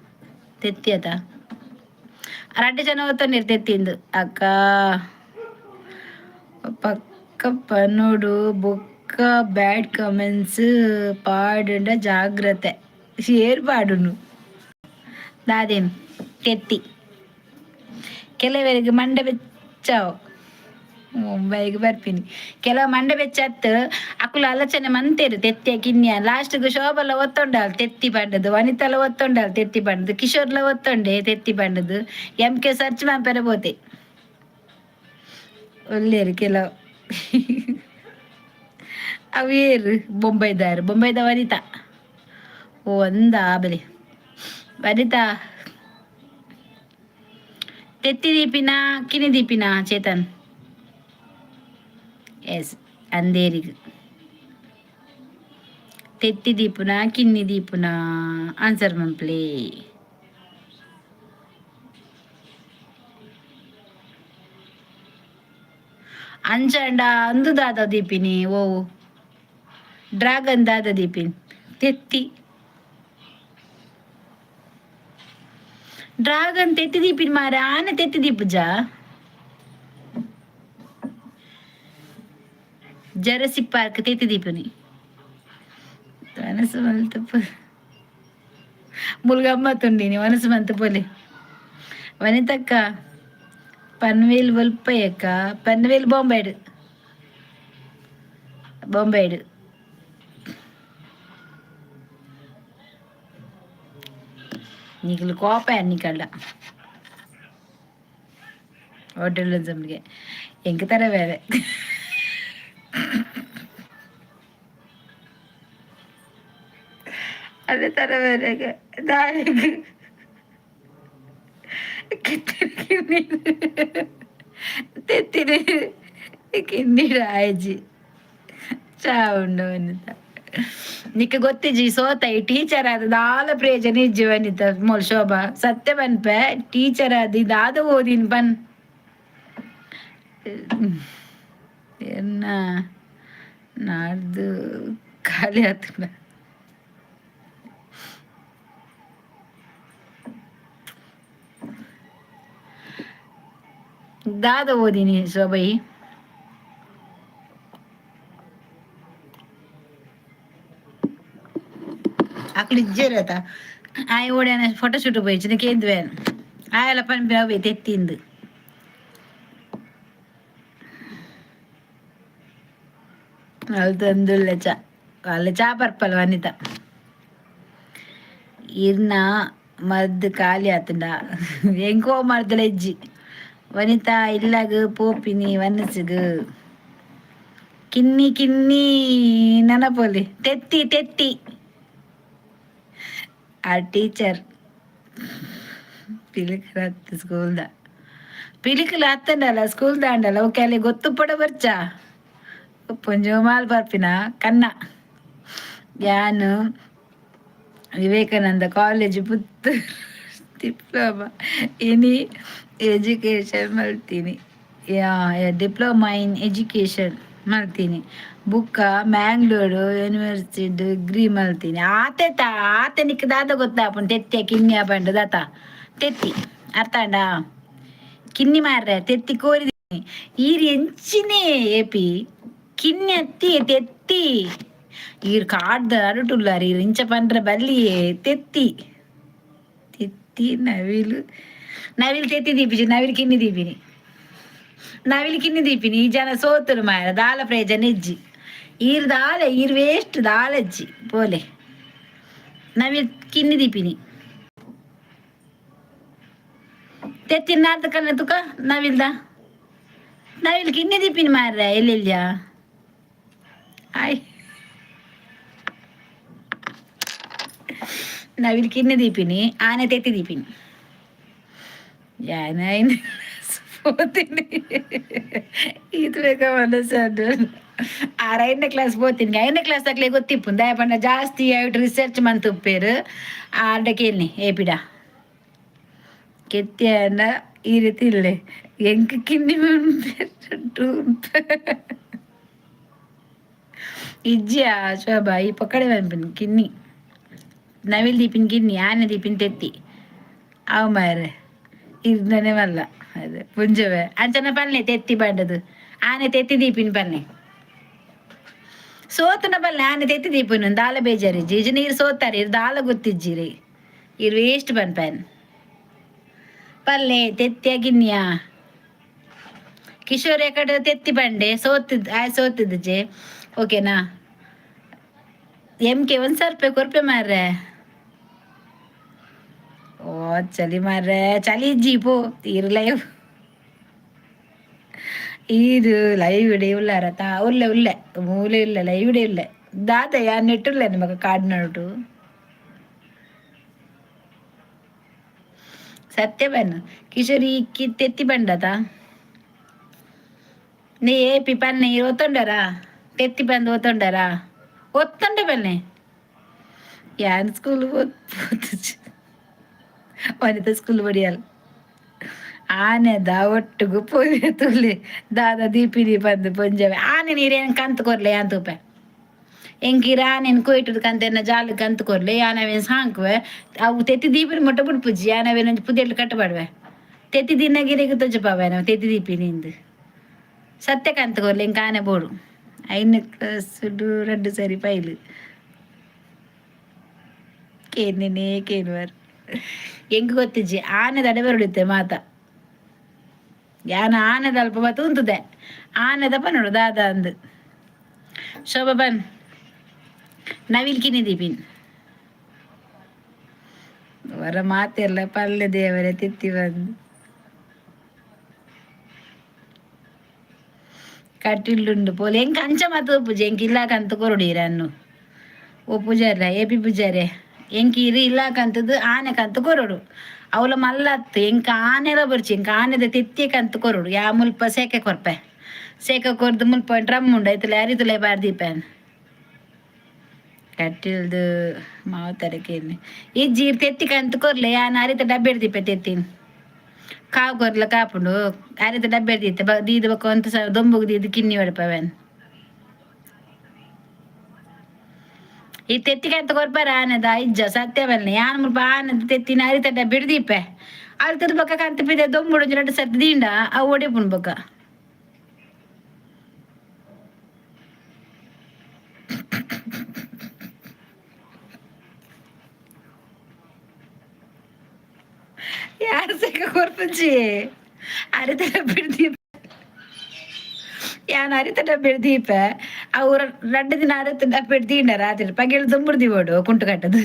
ತೆತ್ತಿಯದ? ರಡ್ಡು ಜನ ಓತೊಂದಿರು ತೆತ್ತಿಂದು. ಅಕ್ಕ ಪಕ್ಕ ಪನೊಡು. ಬೊಕ್ಕ ಬ್ಯಾಡ್ ಕಮೆಂಟ್ಸ್ ಪಾಡುಂಡ ಜಾಗ್ರತೆ. ಶೇರ್ ಪಾಡುನು. ದಾದೇನು ತೆತ್ತಿ? ಕೆಲವರಿಗೆ ಮಂಡೆ ಬೆಚ್ಚಾವು. ಮುಂಬೈಗೆ ಬರ್ಪಿನಿ. ಕೆಲವು ಮಂಡೆ ಬೆಚ್ಚತ್ತು ಅಕುಲು ಆಲೋಚನೆ ಮಂತೇರು ತೆತ್ತಿಯ ಕಿನ್ಯ. ಲಾಸ್ಟ್ಗೆ ಶೋಭಲ ಒತ್ತೊಂಡಾಲ್ ತೆತ್ತಿ ಪಂಡದು, ವನಿತಲ ಒತ್ತೊಂಡಾಲ್ ತೆತ್ತಿ ಪಂಡದು, ಕಿಶೋರ್ಲ ಒತ್ತೊಂಡೆ ತೆತ್ತಿ ಪಂಡದು. ಎಂ ಕೆ ಸರ್ಚ್ ಮಾಂಪೆರ ಪೋತೆ. ಒಲ್ಲೇರು ಕೆಲವು ಅವೇರು ಬೊಂಬೈದಾರು, ಬೊಂಬೈದ ವನಿತಾ. ಓ ಅಂದ ಬಲೆ ವನಿತಾ. ತೆತ್ತಿ ದೀಪಿನ ಕಿನಿ ದೀಪಿನ ಚೇತನ್. ಎಸ್ ಅಂದೇರಿಗೆ ತೆತ್ತಿ ದೀಪುನ ಕಿನ್ನಿ ದೀಪುನ ಆನ್ಸರ್ ಮಂಪ್ಲಿ. ಅಂಚಂಡ ಅಂದು ದಾದ ದೀಪಿನಿ? ಓ ಡ್ರಾಗನ್ ದಾದ ದೀಪಿನಿ? ತೆತ್ತಿ. ಡ್ರಾಗನ್ ತೆತ್ತಿ ದೀಪಿನ ಮಾರ. ಆನೆ ತೆತ್ತಿ ದೀಪುಜ. Jersey park ತೆತ್ತಿ Deepini. ಮನಸ್ಸು ಮಂತ ಮುಲ್ಗಮ್ಮತ್ತುಂಡಿನಿ ಮನಸ್ಸು ಮಂತ ಪೋಲೆ. ವನಿತಕ್ಕ, ಪನ್ವೇಲ್ ಒಲ್ಪಯಕ್ಕ? ಪನ್ವೇಲ್ ಬೊಂಬೈಡ್, ಬೊಂಬೈಡ್. ನಿಕಲು ಕೋಪ ನಿಕಲ್ಡ ಹೋಟೆಲ್ ಜಮ್ಗೆ ಎಂಕ ತರ ಬೇರೆ. ಅದೇ ತರ ಬೇರೆ. ದಾಳಿಗೆ ತೆತ್ತಿನ ಕಿನ್ನಿಡ ಆಯ್ಜಿ ಚಾ ಉಂಡು ವನಿತಾ. ನಿಕ್ಕ ಗೊತ್ತಿಜ್ಜಿ ಸೋತ ಈ ಟೀಚರ್ ಆದ ದಾಲ ಪ್ರಯೋಜನ ಇಜ್ಜಿ ವನಿತಾ. ಮೋಲ್ ಶೋಭಾ ಸತ್ಯ ಪನ್ಪೆ, ಟೀಚರ್ ಆದ ಇದಾದ ಓದಿನ ಪನ್ ಎನ್ನ ನಾಡ್ದು ಖಾಲಿ ಆತುಂಡ. ದಾದ ಓದಿನಿ ಶೋಭೈ? ಅಕ್ಲು ಇಜ್ಜೇರತ ಆಯ್ ಓಡ್ಯಾನ ಫೋಟೋ ಶೂಟ್ ಪೋಯಿಚಿನ ಕೇಂದ್ವೆ ಆಯಲ ಪನ್ಪಿನ ಅವೆ ತೆತ್ತಿಂದು. ಅಲ್ತಂದುಳ್ಳೆ ಚಾ ಅಲ್ಲ ಚಾ ಪರ್ಪಲ್ ವನಿತಾ. ಇರ್ನ ಮದ್ದು ಖಾಲಿ ಆತುಂಡ? ಎಂಕೋ ಮರ್ದಲ ಇಜ್ಜಿ ವನಿತಾ. ಇಲ್ಲಗ್ ಪೋಪಿನಿ ವನಸುಗು. ಕಿನ್ನಿ ಕಿನ್ನಿ ನನಪೋಲಿ. ತೆತ್ತಿ ತೆತ್ತಿ. ಆ ಟೀಚರ್ ಪಿಲಿಕುಲು ಸ್ಕೂಲ್ದ ಪಿಲಿಕುಲು ಅತ್ತಂಡಲ್ಲ ಸ್ಕೂಲ್ ದಾಂಡಲ್ಲ. ಓಕೆ ಅಲ್ಲಿ ಗೊತ್ತು ಪಡ ಬರ್ಚ ಪೊಂಜೋ ಮಾಲ್ ಬರ್ಪಿನ ಕನ್ನ. ಯಾನು Vivekananda college Puttur diploma in education ಮಲ್ತೀನಿ. Yeah diploma in education ಮಲ್ತೀನಿ. ಬುಕ್ಕ ಮ್ಯಾಂಗ್ಳೂರು ಯೂನಿವರ್ಸಿಟಿ ಡಿಗ್ರಿ ಮಲ್ತೀನಿ. ಆತೆ ತಾ ಆತೆ ನಿಕ್ ದಾದ ಗೊತ್ತಾಪುಂಡು ತೆತ್ತಿಯ ಕಿನ್ನಿಯ ಪಂಡ ದಾತ? ತೆತ್ತಿ ಅರ್ಥಾಂಡ? ಕಿನ್ನಿ ಮಾರ್ರೆ ತೆತ್ತಿ ಕೋರಿ ಈರ್ ಎಂಚಿನೇ ಏಪಿ ಕಿನ್ನಿ ಅತ್ತಿ ತೆತ್ತಿ. ಈರ್ ಕಾಡ್ದ ಅರುಟುಲ್ಲಾರ್ ಈರ್ ಇಂಚ ಪಂಡ್ರೆ ಬಲ್ಲಿಯೇ. ತೆತ್ತಿ ತೆತ್ತಿ. ನವಿಲು ನವಿಲು ತೆತ್ತಿ ದೀಪಿಜಿ. ನವಿಲು ಕಿನ್ನಿ ದೀಪಿನಿ, ನವಿಲು ಕಿನ್ನಿ ದೀಪಿನಿ. ಈ ಜನ ಸೋತರು ಮಾರ ದಾಲ ಪ್ರಯೋಜನ ಇಜ್ಜಿ. ಈರ್ ದಾಲ ಈರ್ ವೇಸ್ಟ್ ದಾಲಜ್ಜಿ ಪೋಲೆ. ನವಿಲ್ ಕಿನ್ನಿ ದೀಪಿನಿ. ತೆತ್ತಿನ ನಾಲ್ಕು ಕನ್ನ ತುಕ ನವಿಲ್ದ ನವಿಲ್ ಕಿನ್ನಿ ದೀಪಿನಿ ಮಾರ್ರೆ. ಎಲ್ಲೆಲ್ಯ ಆಯ್ ನವಿಲ್ ಕಿನ್ನಿ ದೀಪಿನಿ, ಆನೆ ತೆತ್ತಿ ದೀಪಿನಿ. ಯಾನ ಪೋತೀನಿ ಈತ್ ಬೇಕ ಮನಸ್ಸು. ಆರ್ ಐದನೇ ಕ್ಲಾಸ್ ಪೋತೀನಿ. ಐದನೇ ಕ್ಲಾಸ್ ತಕ್ಲೆ ಗೊತ್ತಿಪ್ಪು ದಾಯ ಪಂಡ ಜಾಸ್ತಿ ಐಟ್ ರಿಸರ್ಚ್ ಮಂತ್ ಉಪ್ಪೇರು. ಆರ್ಡ ಕೇಳ್ನಿ ಏಪಿಡ ಕೆತ್ತಿಯನ್ನ ಈ ರೀತಿ ಇಲ್ಲೆ ಎಂಕ್ ಕಿನ್ನಿ ಇಜ್ಜಿಯಾ ಶೋಭಾ? ಈ ಪಕ್ಕಡೆ ಪನ್ಪಿನಿ ಕಿನ್ನಿ. ನವಿಲ್ ದೀಪಿನ ಕಿನ್ನಿ, ಆನೆ ದೀಪಿನ ತೆತ್ತಿ. ಅವು ಮಾರ್ರೆ ಇರ್ದನೆ ಮಲ್ಲ ಅದೇ ಪುಂಜವೆ ಅಂಚನ ಪನ್ಲೆ. ತೆತ್ತಿ ಪಂಡದು ಆನೆ ತೆತ್ತಿ ದೀಪಿನ ಪನ್ನೆ. ಸೋತನ ಪಲ್ಲೆ ಆನೆ ತೆತ್ತಿ ದೀಪಿನ ದಾಲ ಬೇಜಾರಿ ಜೀಜು. ನೀರು ಸೋತಾರೆ ಇರ್ ದಾಲ ಗೊತ್ತಿಜ್ಜಿರಿ. ಇರ್ ವೇಸ್ಟ್ ಪನ್ಪನ್ ಪಲ್ಲೆ. ತೆತ್ತಿಯ ಗಿನ್ನಿಯ ಕಿಶೋರ್ ಎಕಡೆ ತೆತ್ತಿ ಬಂಡೆ ಸೋತಿದ್ ಆಯ್ ಸೋತಿದ್ಜೆ. ಓಕೆನಾ? ಎಂ ಕೆ 100 ರೂಪಾಯಿ ಕೊರ್ಪೆ ಮಾರ್ರೆ. ಓ ಚಲಿ ಮಾರ್ರೆ, ಚಲಿ ಇಜ್ಜಿ ಪೋ. ಈರು ಲೈವ್, ಈರು ಲೈವ್ ಇಡೆ ಉಲ್ಲಾರ ತಾ ಉಲ್ಲೆ ಉಲ್ಲೆ ಮೂಲೆ ಇಲ್ಲ, ಲೈವ್ ಇಡೆ ಇಲ್ಲ. ದಾದ ಯಾನ್ ನೆಟ್ಟುಲ್ಲೆ ನಿಮಗ ಕಾಡ್ ನಡುಟು. ಸತ್ಯ ಬನ್ನ ಕಿಶೋರಿ ಕಿ ತೆತ್ತಿ ಬಂಡತ ನೀ ಏಪಿ ಪನ್ನೆ ಒತ್ತೊಂಡರಾ? ತೆತ್ತಿ ಬಂದು ಒತ್ತೊಂಡರಾ? ಒತ್ತೊಂಡೆ ಬನ್ನೆ. ಯಾನ್ ಸ್ಕೂಲ್ ವನಿತಾ ಸ್ಕೂಲ್ ಬಡಿಯಲ್ ಆನೆದ ಒಟ್ಟುಗು ಪೋವೆ ತೂಲೆ ದಾದ ದೀಪಿನಿ ಬಂದು ಪೊಂಜವೆ. ಆನೆ ನೀರೇನು ಕಂತು ಕೊರ್ಲೆ ಯಾನ್ ತೂಪೆ. ಎಂಕೀರ ಆನೆನ್ ಕೊಯ್ಟುದು ಕಂತೆನ್ನ ಜಾಲು ಕಂತು ಕೊರ್ಲೆ. ಯಾನ್ ಅವೇನ್ ಸಾಂಕುವೆ. ಅವು ತೆತ್ತಿ ದೀಪಿನ ಮುಟ್ಟ ಬುಡ್ಪುಜಿ. ಯಾನ್ ಅವೇನ್ ಒಂಜಿ ಪುದೆಲ್ ಕಟ್ಟಬಾಡ್ವೆ. ತೆತ್ತಿ ದಿನ ಗಿರೆಗ್ ತೊಜಪಾವೆ ನಾವು ತೆತ್ತಿ ದೀಪಿನಿ ಇಂದು. ಸತ್ಯ ಕಂತು ಕೊರ್ಲೆ ಎಂಕ್ ಆನೆ ಬೋಡು. ಐನ ಕ್ಲಾಸ್ ರಡ್ಡು ಸರಿ ಪೈಲು ಕೇನ್ನೇ ಕೇನುವರ್. ಎಂಕ್ ಗೊತ್ತಿಜ್ಜಿ. ಆನೆ ತಡೆ ಬರುಡಿತ್ತೆ ಮಾತ. ಯಾನ ಆನೆದ ಅಲ್ಪ ಬತ್ತು ಉಂತುದೆ. ಆನೆದ ಪನೋಡು ದಾದ ಅಂದು. ಶೋಭಾ ಬನ್ ನವಿಲ್ ಕಿನಿ ದೀಪಿನ್ ವರ ಮಾತೆಲ್ಲ ಪಲ್ಲೆ ದೇವರೇ ತಿತ್ತಿ ಬಂದು ಕಟ್ಟಿಲ್ಲುಂಡು ಪೋಲೆ. ಎಂಕ್ ಅಂಚ ಮಾತ ಪೂಜೆ ಎಂಕ್ ಇಲ್ಲಾಕಂತ ಕೊರೊಡು ಅನ್ನು. ಓ ಪೂಜಾರ ಎ ಪಿ ಪೂಜಾರೆ, ಎಂಕ್ ಇರು ಇಲ್ಲಾಕಂತದ್ದು ಆನೆ ಕಂತ ಕೊರೊಡು. ಅವಲ ಮಲ್ಲತ್ತು ಎಂಕ್ ಆನೆಲ ಬೊರ್ಚಿ. ಎಂಕ್ ಆನೆದ ತೆತ್ತಿಯ ಕಂತ ಕೊರೊಡು. ಯಾ ಮುಲ್ಪ ಸೇಕೆ ಕೊರ್ಪೆ. ಸೇಕೆ ಕೊರ್ದು ಮುಲ್ಪ ಡ್ರಮ್ ಉಂಡು ಐತಲೆ ಅರಿತುಲೆ ಬಾರ್ದೀಪೆ. ಕಟ್ಟಿಲ್ದು ಮಾವುತರಕೇನು ಇಜ್ಜಿ. ಇರ್ ತೆತ್ತಿ ಕಂತ ಕೊರ್ಲೆ. ಯಾನ್ ಅರಿತ ಡಬ್ಬೆ ದೀಪೆ. ತೆತ್ತಿನ ಕಾವು ಕೊರ್ಲ ಕಾಪುಂಡು. ಅರಿತ ಡಬ್ಬೆ ದೀತೆ ದೀದ ಬೊಕ ಒಂತ ದೊಂಬುಗು ದೀದ್ ಕಿನ್ನಿ ಒಡಪವೇನ್. ಈ ತೆತ್ತಿ ಕಂತ ಕೊರ್ಪಾರ ಆನೆದ ಇಜ್ಜ? ಸತ್ಯ ಬಲ್ಲೆ. ಯಾನ್ ಮುಲ್ಪ ಆನೆದ ತೆತ್ತಿನ ಅರಿತ ಡಬ್ಬೆ ದೀಪೆ. ಅಲ್ತದ ಬೊಕ ಕಂತ ಪಿದೆ ದೊಂಬುಡು ಒಂಜಿ ರಡ್ಡ್ ಸರ್ತಿ ದೀಂಡ ಅವು ಒಡೆಪುಂಡು ಬೊಕ. ಯಾರ್ ಸೆಕ ಕೊರ್ಪುಜಿ. ಅರಿತ ಡಬ್ಬೆ ದೀಪ. ಯಾನ್ ಅರಿತ ಡಬ್ಬೆ ದೀಪೆ. ಅವು ರಡ್ಡ್ ದಿನ ಅರಿತ ಡಬ್ಬೆ ದೀಂಡ ರಾತ್ರಿ ಪಗೆಲ್ ದೊಂಬುಡು ದೀವೊಡು ಕುಂಟು ಕಟ್ಟದು.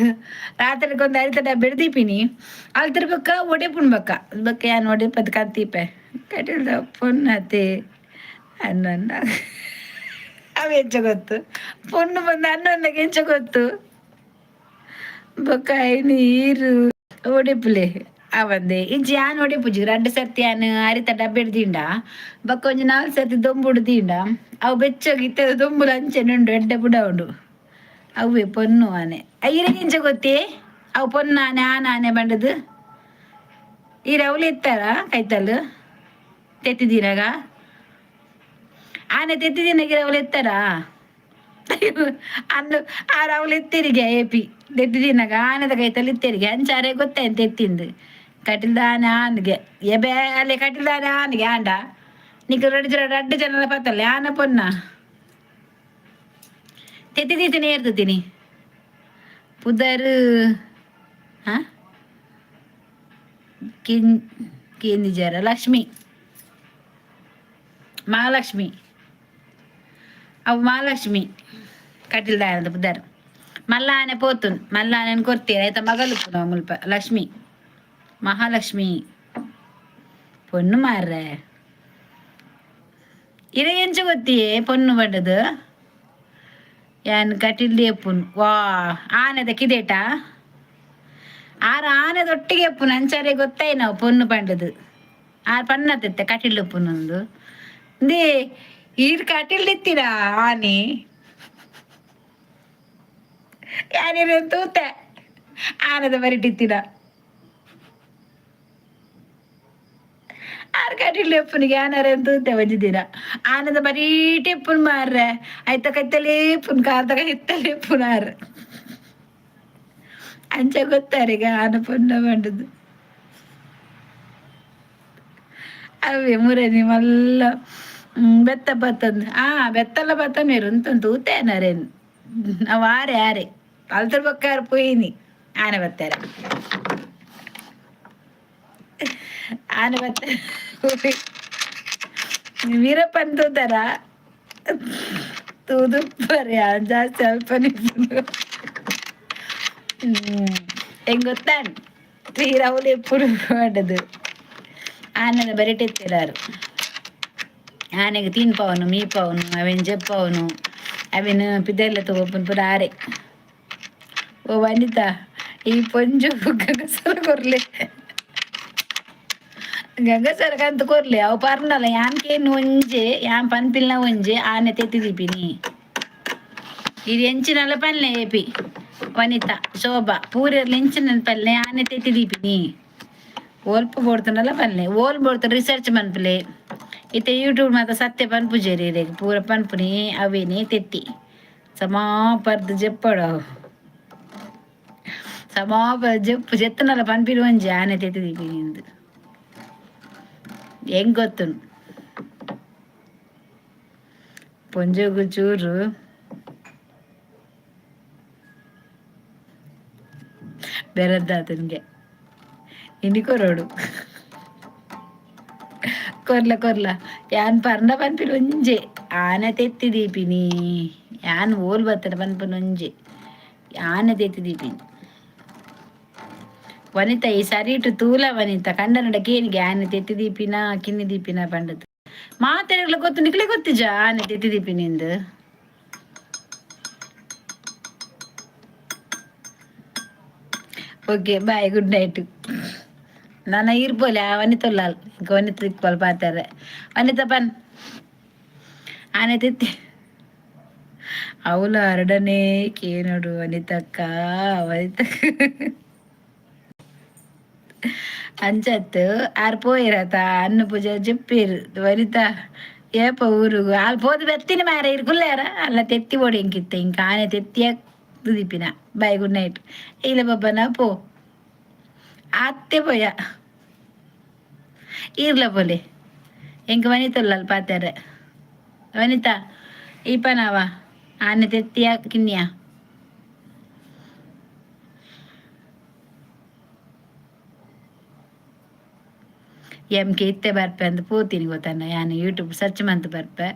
ರಾತ್ರಿ ಒಂದ್ ಅರಿತ ಡಬ್ಬೆ ದೀಪಿನಿ. ಅಲ್ತರ ಬೊಕ್ಕ ಒಡೆಪುಂಡು ಬೊಕ್ಕ. ಬೊಕ್ಕ ಯಾನ್ ಒಡೆಪದ್ ಕಂತೀಪೆ. ಕಟೀಲ್ದ ಪೊನ್ನತೆ ಅನ್ನನ್ನ ಅವು ಎಂಚ ಗೊತ್ತು? ಪೊಣ್ಣು ಬಂದು ಅನ್ನೊನ್ನಗೆ ಎಂಚ ಗೊತ್ತು? ಬೊಕ್ಕ ಐನ್ ಈರು ಒಡೆಪುಲೆ ಅವಂದೆ. ಇಜ್ಜಿ, ಯಾನ್ ಒಡೆಪುಜಿ. ರಡ್ಡ್ ಸರ್ತಿ ಯಾನ್ ಅರಿತ ಡಬ್ಬೆಡ್ ದೀಂಡ ಬೊಕ್ಕ ಒಂಜಿ ನಾಲ್ ಸರ್ತಿ ದೊಂಬುಡು ದೀಂಡ ಅವು ಬೆಚ್ಚಗ್ ಇತ್ತೆ ದೊಂಬುಲು ಅಂಚನೆ ಉಂಡು. ಎಡ್ಡೆ ಬುಡ ಉಂಡು. ಅವ್ವೆ ಪೊನ್ನು ಆನೆ. ಇರೆಗ್ ಎಂಚ ಗೊತ್ತೇ ಅವು ಪೊನ್ನು ಆನೆ ಆನ್ ಆನೆ ಬಂಡದು? ಈರ್ ಅವ್ಲು ಇತ್ತಾರ ಕೈತಲ್ ತೆತ್ತಿದೀರಾಗ? ಆನೆ ತೆತ್ತಿದಿನಗಿರ ಅವ್ಲು ಇತ್ತಾರಾ? ಅನ್ನು ಆರ್ ಅವ್ಲು ಇತ್ತೆರಿಗೆ ಏಪಿ ತೆತ್ತಿದಿನಾಗ ಆನೆದ ಕೈತಲ್ ಇತ್ತೆರಿಗೆ. ಅಂಚಾರೆ ಗೊತ್ತಾಯ್ತು ತೆತ್ತಿಂದು. ಕಟಿಲ್ದ ಆನೆ ಆನ್ಗೆ ಎಬೆ ಅಲ್ಲಿ ಕಟಿಲ್ದ ಆನೆ ಆನ್ಗೆ ಆಂಡ ನಿಕ್ ರಡ್ಡ್ ಜನ ರಡ್ಡ್ ಜನಲ ಪತ್ತಲ್ಲ ಆನ ಪೊನ್ನ ತೆತ್ತಿ ದೀತಿನಿ ಏರ್ತುತ್ತೀನಿ ಪುದರ್ ಹಾ ಕಿನ್ ಕೇಂದಿಜಾರ. ಲಕ್ಷ್ಮಿ, ಮಹಾಲಕ್ಷ್ಮಿ. ಅವು ಮಹಾಲಕ್ಷ್ಮಿ ಕಟಿಲ್ದಾಯದ ಪುದರ್. ಮಲ್ಲ ಆನೆ ಪೋತುನ್ ಮಲ್ಲ ಆನೆನ್ ಕೊರ್ತೀರ ಆಯ್ತ. ಮಗಲು ಮುಲ್ಪ ಲಕ್ಷ್ಮಿ, ಮಹಾಲಕ್ಷ್ಮಿ ಪೊಣ್ಣು ಮಾರ್ರೆ. ಇರೆ ಎಂಚ ಗೊತ್ತಿಯೇ ಪೊಣ್ಣು ಬಡ್ಡದು? ಯಾನ್ ಕಟಿಲ್ ಎಪ್ಪುನ್ ವಾ ಆನೆದ ಕಿದೇಟ ಆರ್ ಆನೆದೊಟ್ಟಿಗೆ ಎಪ್ಪುನು. ಅಂಚಾರೆ ಗೊತ್ತಾಯ್ ನಾವು ಪೊಣ್ಣು ಪಂಡದು. ಆರ್ ಪಣ್ಣತ್ತಿತ್ತೆ ಕಟಿಲ್ ಉಪ್ಪುನೊಂದು they. ಈರ್ ಕಟಿಲ್ ಇತ್ತೀರಾ ಆನೆ? ಯಾನೇನು ತೂತೆ ಆನೆದ ಬರಿಟಿತ್ತಿನ. ಆರ್ ಕಟಿಲ್ ಎಪ್ಪುನಿಗೆ ಆನರೆ ತೂತೆ ಒಂಜಿ ದಿನ. ಆನೆದ ಬರೀಟೆ ಎಪ್ಪುನು ಮಾರ್ರೆ. ಐತ ಕೈತಲೇ ಎಪ್ಪುನು, ಕಾರ್ದ ಕೈತಲೇ ಎಪ್ಪುನು ಆರ್. ಅಂಚ ಗೊತ್ತಾರೀಗ ಆನ ಪೊನ್ನ ಪಂಡದು. ಅವೇ ಮುರನಿ ಮಲ್ಲ ಬೆತ್ತ ಬತ್ತಂದು. ಆ ಬೆತ್ತಲ ಬತ್ತ ಮೇರು ಉಂತಂದು ತೂತೆ ನರೇನ್. ಅವು ಆರೆ ಆರೆ ಅಲ್ತರ ಬೊಕ್ಕ ಆರ್ ಪೋಯಿನಿ ಆನೆ ಬತ್ತಾರ. ಆನೆ ಬತ್ತ ವೀರಪ್ಪನ್ ತೂತಾರ? ತೂದುಪ್ಪರೆ ಜಾಸ್ತಿ ಅಲ್ಪ ನಿಪ್ಪುನು. ಹೆಂಗ್ ಗೊತ್ತಾನ್ ಶ್ರೀರಾವುಲು ಎಪ್ಪುಡು ಪಂಡದು ಆನೆದ ಬರಿಟೆತ್ತಿರಾರು. ಆನೆಗೆ ತಿನ್ಪವನು, ಮೀಪವನು, ಅವೆನ್ ಜೆಪ್ಪವನು, ಅವೆನ್ ಪಿದರ್ಲೆ ತಗೋಪುನ್ ಪೂರ ಆರೆ. ಓ ವನಿತಾ, ಈ ಪೊಂಜು ಗಂಗಸರ ಕೊರ್ಲೆ, ಗಂಗಸರ ಕಂತ ಕೊರ್ಲೆ. ಅವು ಪರ್ನಲ್ಲ, ಯಾನ್ ಕೇನ್ ಒಂಜೆ, ಯಾನ್ ಪನ್ಪಿಲ್ನ ಒಂಜೆ, ಆನೆ ತೆತ್ತಿ ದೀಪಿನಿ. ಇದು ಎಂಚಿನಲ್ಲ ಪನ್ಲೆ. ಏಪಿ ವನಿತಾ, ಶೋಭಾ ಪೂರೆರ್ಲ ಎಂಚಿನ ಪಲ್ಲೆ? ಆನೆ ತೆತ್ತಿ ದೀಪಿನಿ ಓಲ್ಪ ಬೋಡ್ತನಲ್ಲ ಪನ್ಲೆ. ಓಲ್ ಬೋಡ್ತ ರಿಸರ್ಚ್ ಮನ್ಪುಲೆ. ಇತ್ತೆ ಯೂಟ್ಯೂಬ್ ಮಾತ ಸತ್ಯ ಪನ್ಪುಜೆರ್. ಇರೆಗ್ ಪೂರ ಪನ್ಪುನಿ ಅವೇನೆ. ತೆತ್ತಿ ಸಮಾ ಪರ್ದು ಜೆಪ್ಪಡು ಅವು. ಸಮಾ ಜೆಪ್ಪು ಜೆತ್ತನಲ್ಲ ಪನ್ಪಿನ ಒಂಜಿ, ಆನೆ ತೆತ್ತಿ ದೀಪಿನಿ ಇಂದು ಹೆಂಗ್ ಗೊತ್ತುಂಡು ಪೊಂಜೋಗು ಚೂರು ಬೆರದ್ದಾತನಿಗೆ. ಇನಿ ಕೊರೋಡು, ಕೊರ್ಲ ಕೊರ್ಲ. ಯಾನ್ ಪರ್ಂಡ ಪನ್ಪಿನ ಒಂಜೆ, ಆನೆ ತೆತ್ತಿ ದೀಪಿನಿ. ಯಾನ್ ಓಲ್ ಬತ್ತಡ ಪನ್ಪಿನ ಒಂಜೆ, ಆನೆ ತೆತ್ತಿ ದೀಪಿನಿ. ವನಿತಾ, ಈ ಸರಿಟು ತೂಲ ವನಿತಾ. ಕಂಡನಡ ಕೇನಿಗೆ, ಆನೆ ತೆತ್ತಿ ದೀಪಿನ ಕಿನ್ನಿ ದೀಪಿನ ಪಂಡದು. ಮಾತೆರೆಗ್ಲ ಗೊತ್ತು, ನಿಕ್ಲೆ ಗೊತ್ತಿಜ ಆನೆ ತೆತ್ತಿ ದೀಪಿನಿಂದು? Okay, bye, good night. ನನ್ನ ಇರ್ಪೋಲೆ ಆ ವನಿತೊಲ್ಲಾಲ್. ಇಂಕ ವನಿತ ಇಕ್ವಲ್ ಪಾತಾರೆ. ವನಿತ ಪನ್, ಆನೆ ತೆತ್ತಿ ಅವಳು ಅರಡನೇ ಕೇನೋಡು. ವನಿತಕ್ಕ, ವನಿತ ಅಂಚತ್ತು ಆರ್ ಪೋಯಿರತ ಅನ್ನ ಪೂಜೆ ಜೆಪ್ಪೀರ್. ವನಿತಾ ಏಪ ಊರುಗು? ಆಲ್ ಪೋದು ಬೆತ್ತಿನ ಮಾರ ಇರ್ ಕುಲ್ಲೇರ ಅಲ್ಲ. ತೆತ್ತಿ ಬೋಡಿ ಇಂಕಿತ್ತೆ. ಇಂಕ ಆನೆ ತೆತ್ತಿಯ ತುದಿಪಿನ. Bye, good night. ಇಲ್ಲ ಬಬ್ಬನ ಪೋ ಆತ್ತೆ ಪೋಯ. ಈರ್ಲ ಪೋಲೆ. ಎಂಕ ವನಿತೊಲ್ಲಲ್ ಪಾತೆರೆ. ವನಿತಾ, ಈ ಪನಾವ, ಆನೆ ತೆತ್ತಿಯ ಕಿನ್ಯಾ? ಎಮ್ ಕೆ ಇತ್ತೆ ಬರ್ಪೆ ಅಂದ್ ಪೋತೀನಿ ಗೊತ್ತನ್ನ. ಯಾನ್ ಯೂಟ್ಯೂಬ್ ಸರ್ಚ್ ಮಂತ್ ಬರ್ಪೆ.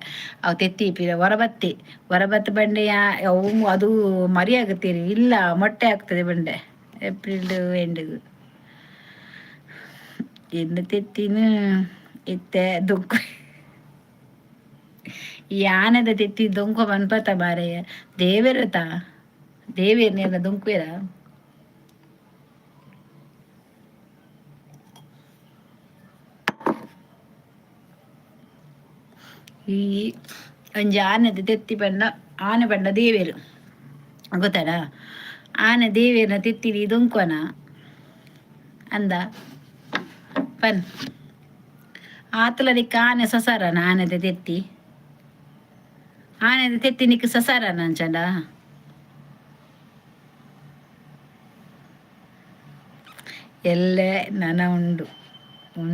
ಅವು ತೆತ್ತಿ ಪಿರ ಹೊರಬತ್ತಿ ಹೊರಬತ್ತು ಬಂಡೆ ಯಾ ಅವು ಅದು ಮರಿ ಆಗುತ್ತೀರಿ ಇಲ್ಲ, ಮೊಟ್ಟೆ ಆಗ್ತದೆ ಬಂಡೆ ಏಪ್ರಿಲ್ ಎಂಡಿಗೆ. ಎನ್ನು ತೆತ್ತಿನ ಇತ್ತೆ ದುಃಖ. ಈ ಆನೆದ ತೆತ್ತಿ ದೊಂಕ ಪನ್ಪತ ಮಾರಾಯ. ದೇವೆರತ ದೇವೇರ್ನೆಲ್ಲ ದೊಂಕುವೆರ? ಈ ಒಂಜಿ ಆನೆದ ತೆತ್ತಿ ಪಂಡ, ಆನೆ ಪಂಡ ದೇವೆರ್ ಗೊತ್ತಡ. ಆನೆ ದೇವೆರ್ನ ತೆತ್ತಿನಿ ದೊಂಕುವನ ಅಂದ ಪನ್. ಆತಲ ನಿಕ್ಕ ಆನೆ ಸಸಾರನ? ಆನೆದ ತೆತ್ತಿ, ಆನೆದ ತೆತ್ತಿ ನಿಕ್ಕ ಸಸಾರನ ಅಂಚಂಡ? ಎಲ್ಲೆ ನನ ಉಂಡು ಉಂ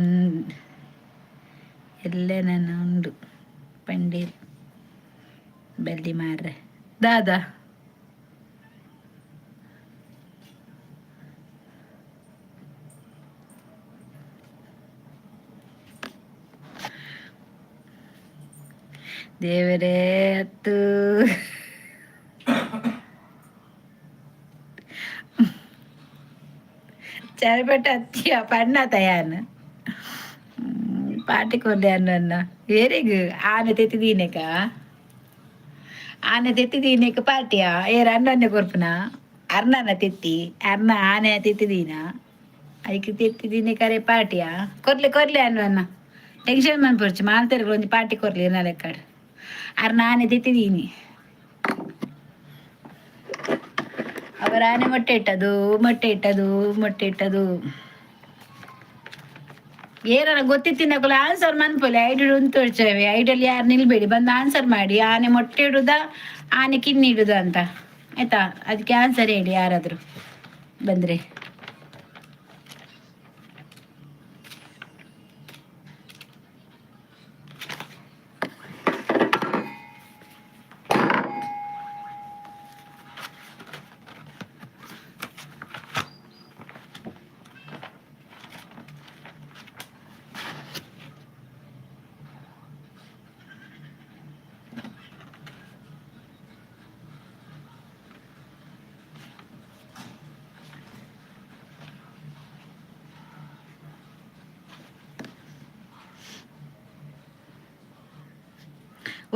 ಎಲ್ಲೆ ನನ ಉಂಡು ಪಂಡೀರ್ ಬಲ್ಲಿ ಮಾರ್ರೆ ದಾದಾ. ದೇವರೇ ಅತ್ತು ಚರಪೆಟ್ಟ ಅತ್ತಿಯ ಪಣ್ಣ ತಯಾನ್ ಪಾಟಿ ಕೊರ್ಲೆ ಅನ್ನ ಏರಿಗ್ ಆನೆ ತೆತ್ತಿದೀನೆಕ? ಆನೆ ತೆತ್ತಿದೀನೆಕ ಪಾಟಿಯ ಏರ್ ಅಣ್ಣನ್ನೆ ಕೊರ್ಪುನ? ಅರ್ಣನ ತೆತ್ತಿ, ಅರ್ಣ ಆನೆ ತೆತ್ತಿದೀನ, ಐಕ್ ತೆತ್ತಿದೀನೆ ಕರೆ ಪಾಟಿಯ ಕೊರ್ಲೆ ಕೊರ್ಲೆ ಅನ್ನ. ಟೆನ್ಷನ್ ಮನ್ಪೊರ್ಚಿ, ಮಾಲ್ತೆರ್ಗ್ ಒಂಜಿ ಪಾಟಿ ಕೊರ್ಲಿ ಎನ್ನ ಲೆಕ್ಕಡ್. ಅರ್ನ ಆನೆ ತೆತ್ತಿದೀನಿ. ಅವರ ಆನೆ ಮೊಟ್ಟೆ ಇಟ್ಟದು, ಮೊಟ್ಟೆ ಇಟ್ಟದು, ಮೊಟ್ಟೆ ಇಟ್ಟದು. ಏನಾರ ಗೊತ್ತಿತ್ತಿನಕುಲು ಆನ್ಸರ್ ಮನ್ಪೊಲಿ. ಐಡಿ ಉಂತೊಡ್ಚೇವೆ. ಐಡಲ್ಲಿ ಯಾರು ನಿಲ್ಬೇಡಿ, ಬಂದು ಆನ್ಸರ್ ಮಾಡಿ. ಆನೆ ಮೊಟ್ಟೆ ಇಡುದಾ, ಆನೆ ಕಿನ್ನಿ ಇಡುದಾ ಅಂತ, ಆಯ್ತಾ? ಅದಕ್ಕೆ ಆನ್ಸರ್ ಹೇಳಿ ಯಾರಾದರೂ ಬಂದರೆ.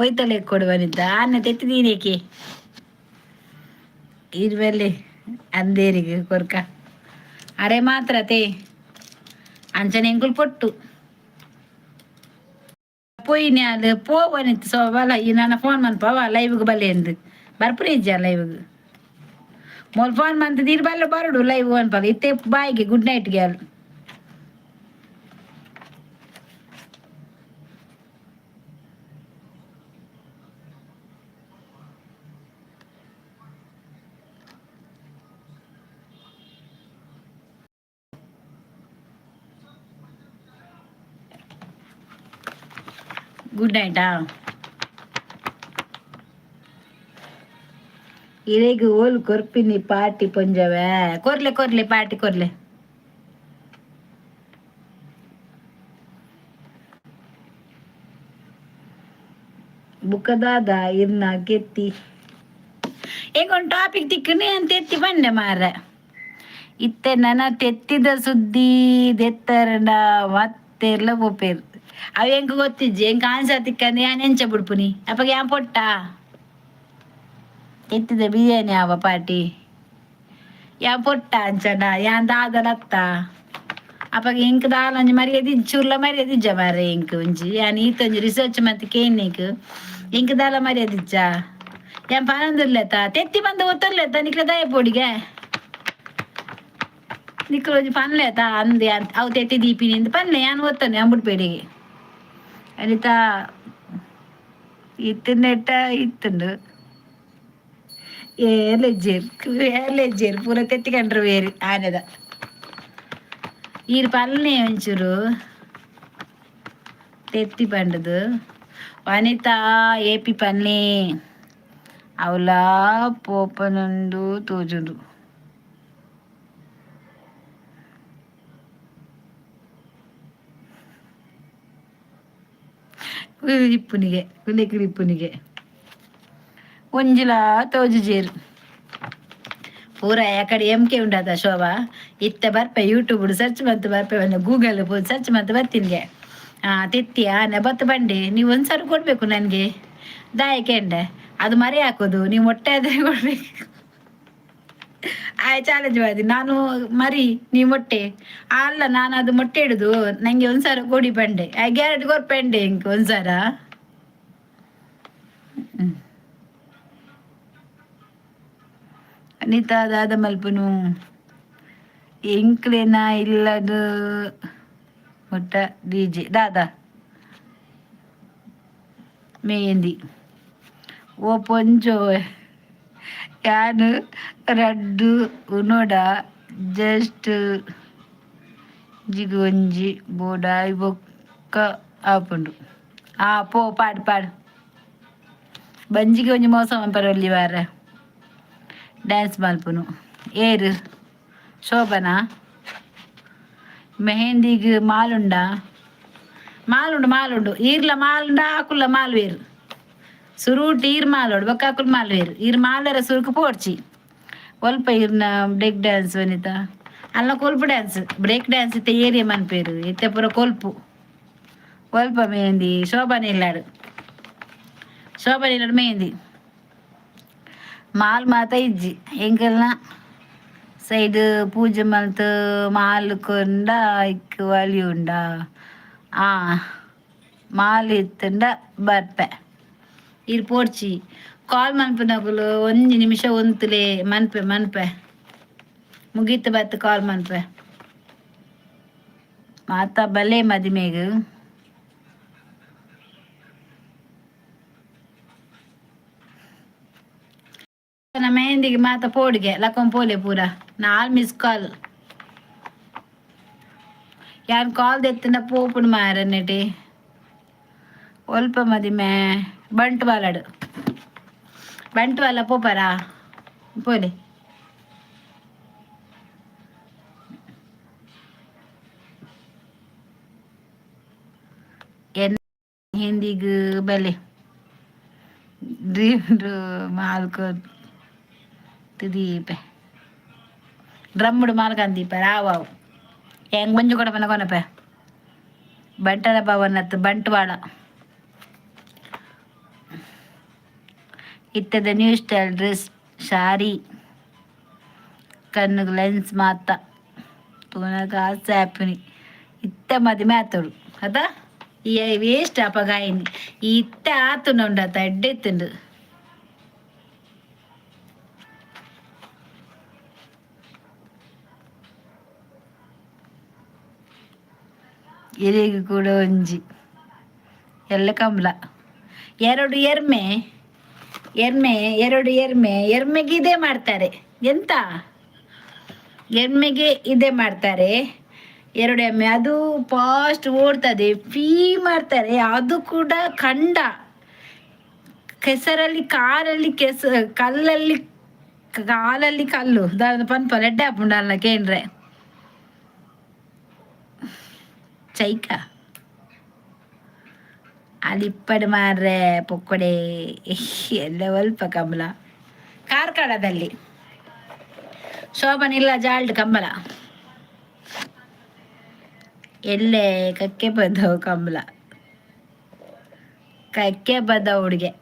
ಒಯ್ತಲೆ ಕೊಡು ವನಿತ ಆನೆ ತೆತ್ತಿದೀನೇಕೆ ಇರ್ಬಲ್ಲಿ ಅಂದೇರಿಗೆ ಕೊರ್ಕ ಅರೆ ಮಾತ್ರ ತೇ ಅಂಚನೆ ಎಂಕುಲು ಪೊಟ್ಟು ಪೋಯಿನಿ ಅದು ಪೋವನಿತ್ತು. ಸೊ ಬಲ ಈ ನನ್ನ ಫೋನ್ ಮನ್ಪವ ಲೈವ್ಗೆ ಬಲ್ಲೆ ಎಂದು ಬರ್ಪುನೆ ಇಜ್ಜ ಲೈವ್ಗೆ. ಮೊಲ್ ಫೋನ್ ಮಂತ್ ತೀರ್ ಬಲ್ಲ ಬರಡು ಲೈವ್ ಅನ್ಪಾಗ. ಇತ್ತೆ ಬಾಯ್ಗೆ ಗುಡ್ ನೈಟ್ಗೆ ಅಲ್ಲ. ಗುಡ್ ನೈಟಾ? ಇರೆಗ್ ಓಲ್ ಕೊರ್ಪಿನಿ ಪಾರ್ಟಿ ಪೊಂಜವೆ? ಕೊರ್ಲೆ ಕೊರ್ಲೆ, ಪಾರ್ಟಿ ಕೊರ್ಲೆ. ಬುಕ್ಕದಾದ ಇರ್ನ ಕೆತ್ತಿ ಒಂದು ಟಾಪಿಕ್ ತಿಕ್ಕನೆ ಅಂತ ಎತ್ತಿ ಬಂಡೆ ಮಾರ. ಇತ್ತೆ ನನ ತೆತ್ತಿದ ಸುದ್ದಿ ದೆತ್ತರಂಡ ಮತ್ತೆಲ್ಲ ಪೋಪೇರು. ಅವು ಎಂಕ್ ಗೊತ್ತಿಜ್ಜಿ, ಎಂಕ್ ಆನ್ಸರ್ ತಿಕ್ಕಂದು ಯಾನ್ ಎಂಚ ಬುಡ್ಪುನಿ? ಅಪ್ಪಗೆ ಯಾನ್ ಪೊಟ್ಟ ಎತ್ತಿದ ಬಿರಿಯಾನಿ ಆವ ಪಾರ್ಟಿ. ಯಾನ್ ಪೊಟ್ಟ ಅಂಚನ ಯಾನ್ ದಾದಲತ್ತ ಅಪ್ಪಗೆ ಎಂಕ್ ದಾಲ ಒಂಜಿ ಮರ್ಯಾದೆ, ಚೂರ್ಲ ಮರ್ಯಾದೆ ಇಜ್ಜ ಮಾರ್ರೆ ಎಂಕ್ ಒಂಜಿ. ಯಾನ್ ಈತೊಂಜಿ ರಿಸರ್ಚ್ ಮತ್ತೆ ಕೇನ್ನೇಕ್ ಎಂಕ್ ದಾಲ ಮರ್ಯಾದೆ ಇಜ್ಜ? ಯಾನ್ ಪನೊಂದುಲ್ಲೆತ ತೆತ್ತಿ ಬಂದು ಒತ್ತೊರ್ಲೆತ ನಿಕ್ಲೆ ದಾಯ ಪೋಡಿಗೆ. ನಿಕ್ಲು ಒಂಜಿ ಪನ್ಲೆತ ಅಂದೆ ಅವು ತೆತ್ತಿ ದೀಪಿನಿ ಅಂದ್ ಪನ್ಲೆ, ಯಾನ್ ಒತ್ತೊನ್ನೆ ಅಂಬುಡ್ಪೇಡಿಗೆ. ಅನಿತಾ ಇತ್ತಿನೆಟ್ಟ ಇತ್ತುಂಡು. ಏರ್ಲೆಜ್ಜೇರ್ ಏರ್ಲೆಜ್ಜೇರ್ ಪೂರ ತೆತ್ತಿ ಕಂಡ್ರೆ ಬೇರೆ ಆನೆದ. ಈರ್ ಪಲ್ನೆ ಒಂಚೂರು ತೆತ್ತಿ ಪಂಡದು. ವನಿತಾ ಏಪಿ ಪನ್ನೆ ಅವಲ ಪೋಪನೊಂದು ತೋಜುಂಡು. ಇಪ್ಪುನಿಗೆ ಕುಲೆಕುಲು ಇಪ್ಪುನಿಗೆ ಒಂಜಿಲ ತೋಜುಜೇರು ಪೂರ. ಯಾಕಡೆ ಎಂ ಕೆ ಉಂಡಾತ ಶೋಭಾ. ಇತ್ತೆ ಬರ್ಪೆ, ಯೂಟ್ಯೂಬ್ ಸರ್ಚ್ ಮಂತ್ ಬರ್ಪೆ, ಗೂಗಲ್ ಸರ್ಚ್ ಮಂತ್ ಬರ್ತಿನ್ಗೆ. ಹಾಂ, ತೆತ್ತಿಯ ನೆಬತ್ತು ಬಂಡೆ ನೀವು ಒಂದ್ಸರಿ ಕೊಡಬೇಕು ನನಗೆ. ದಾಯಕೆಂಡೆ ಅದು ಮರಿ ಹಾಕೋದು. ನೀವು ಮೊಟ್ಟೆ ಆದರೆ ಕೊಡ್ಬೇಕು. ಆ ಚಾಲೆಂಜ್ ಮಾಡಿ ನಾನು ಮರಿ, ನೀವು ಮೊಟ್ಟೆ ಅಲ್ಲ. ನಾನು ಅದು ಮೊಟ್ಟೆ ಇಡುದು, ನಂಗೆ ಒಂದ್ಸಲ ಕೊಡಿ ಬಂಡೆ. ಆ ಗ್ಯಾರಂಟಿ ಕೊರ್ಪೆಂಡೆ ಇಂಕ್ ಒಂದ್ಸಲ. ಅನಿತಾ ದಾದ ಮಲ್ಪುನು? ಎಂಕ್ಲೆನ ಇಲ್ಲದು ಮೊಟ್ಟ ಡಿಜೆ ದಾದಾ ಮೆಹಂದಿ. ಓ ಪೊಂಜೋ, ಯಾನ್ ರಡ್ಡು ಉನೋಡ ಜಸ್ಟ್ ಜಿಗ್ ಒಂಜಿ ಬೋಡಾಯಿ ಬೊಕ್ಕ ಆಪುಂಡು. ಆ ಪೋ ಪಾಡ್ ಪಾಡ್. ಬಂಜಿಗೆ ಒಂಜಿ ಮೋಸ ಮನ್ಪರೆ ವಾರ ಡ್ಯಾನ್ಸ್ ಮಲ್ಪುನು. ಏರು ಶೋಭನಾ? ಮೆಹಂದಿಗ್ ಮಾಲುಂಡ? ಮಾಲುಂಡು ಮಾಲುಂಡು. ಈರ್ಲ ಮಾಲುಂಡ, ಆಕುಲ್ಲ ಮಾಲ್ವೇರು. ಸುರೂಟ್ ಈರ್ ಮಾಲೋಡು, ಬೊಕ್ಕ ಅಕುಲು ಮಾಲ್ವೇರು. ಈರ್ ಮಾಲರ ಸುರುಕು ಪೋಡ್ಚಿ. ಒಲ್ಪ ಈರ್ನ ಬ್ರೇಕ್ ಡ್ಯಾನ್ಸ್ ವನಿತಾ? ಅಲ್ಲ, ಕೊಲ್ಪು ಡ್ಯಾನ್ಸ್, ಬ್ರೇಕ್ ಡ್ಯಾನ್ಸ್ ಇತ್ತೆ ಏರಿಯಾ ಮನ್ಪೇರು. ಇತ್ತೆ ಪೂರ ಕೊಲ್ಪು. ಒಲ್ಪ ಮೆಹಂದಿ? ಶೋಭಾನ ಇಲ್ಲಾಡು, ಶೋಭಾನ ಇಲ್ಲಾಡು ಮೆಹಂದಿ. ಮಾಲ್ ಮಾತ ಇಜ್ಜಿ ಎಂಕಲ್ನ ಸೈಡ್. ಪೂಜೆ ಮಲ್ತ್ ಮಾಲ್ ಕೊಂಡ ಇಕ್ ವಲಿ ಉಂಡ. ಆ ಮಾಲ್ ಇತ್ತಂಡ ಬರ್ಪೆ. ಈರ್ ಪೋಡ್ಚಿ. ಕಾಲ್ ಮನ್ಪುನಕುಲು ಒಂಜಿ ನಿಮಿಷ ಉಂತುಲೆ. ಮನ್ಪೆ ಮನ್ಪೆ, ಮುಗೀತು ಬತ್ತು ಕಾಲ್ ಮನ್ಪೆ. ಮಾತ ಬಲೆ ಮದಿಮೆಗ್. ಮೆಹಂದಿಗೆ ಮಾತ ಪೋಡಿಗೆ ಲಕೊಂಡ್ ಪೋಲೆ ಪೂರ. ನಾಲ್ ಮಿಸ್ ಕಾಲ್. ಯಾನ್ ಕಾಲ್ ದೆತ್ತಂಡ ಪೋಪುಂಡು ಮಾರನೆಟಿ. ಒಲ್ಪ ಮದಿಮೆ? ಬಂಟ್ವಾಳಡ್. ಬಂಟ್ವಾಳ ಪೋಪರಾ? ಪೋಲೆ. ಎನ್ ಹಿಂದಿಗ್ ಬಲೆ ಡ್ರೀಮ್ ಮಾಲ್ಕ ದೀಪೆ ಡ್ರಮ್ముಡು ಮಾಲ್ಕಂದ್ ದೀಪೆ. ಆವು ಆವು. ಹೆಂಗ್ ಮಂಜು ಕೂಡ ಕೊನಪೆ. ಬಂಟರ ಭವನತ್ ಬಂಟ್ವಾಳ. ಇತ್ತದ ನ್ಯೂ ಸ್ಟೈಲ್ ಡ್ರೆಸ್ ಶಾರಿ ಕಣ್ಣುಗ್ ಲೆನ್ಸ್ ಮಾತ ತೂನಗ ಆಸೆ ಆಪುನಿ ಇತ್ತ ಮದಿಮೆ ಆತೋಡು ಅದ ಈ ವೇಸ್ಟ್ ಅಪಗ ಆಯಿನಿ ಈ ಇತ್ತೆ ಆತುಂಡ ಉಂಡತ ಎಡ್ಡೆ ಇತ್ತುಂಡು. ಇರೆಗ್ ಕೂಡ ಒಂಜಿ ಎಲ್ಲ ಕಂಬ್ಲ ಎರಡು ಎರ್ಮೆ ಎರ್ಮೆ ಎರಡು ಎರ್ಮೆ ಎರ್ಮೆಗೆ ಇದೇ ಮಾಡ್ತಾರೆ. ಎಂತ ಎಮ್ಮೆಗೆ ಇದೇ ಮಾಡ್ತಾರೆ. ಎರಡು ಎಮ್ಮೆ ಅದು ಫಾಸ್ಟ್ ಓಡ್ತದೆ, ಫೀ ಮಾಡ್ತಾರೆ. ಅದು ಕೂಡ ಕಂಡ ಕೆಸರಲ್ಲಿ ಕಾಲಲ್ಲಿ ಕೆಸ ಕಲ್ಲಲ್ಲಿ ಕಾಲಲ್ಲಿ ಕಲ್ಲು ದಾದ ಪನ್ಪ ಎಡ್ಡೆ ಆಪುಂಡು ಅಲ್ಲ ಕೇಂದ್ರೆ ಚೈಕ ಅಲಿಪ್ಪಡ್ ಮಾರ್ರೆ ಪೊಕ್ಕಡೆ ಎಲ್ಲ ಒಲ್ಪ ಕಂಬಳ ಕಾರ್ಕಳದಲ್ಲಿ ಶೋಭನಿಲ್ಲ ಜಾಲ್ಡ್ ಕಂಬಳ ಎಲ್ಲೆ ಕಕ್ಕೆ ಬಂದವು ಕಂಬಳ ಕಕ್ಕೆ ಬದವು ಹುಡುಗೆ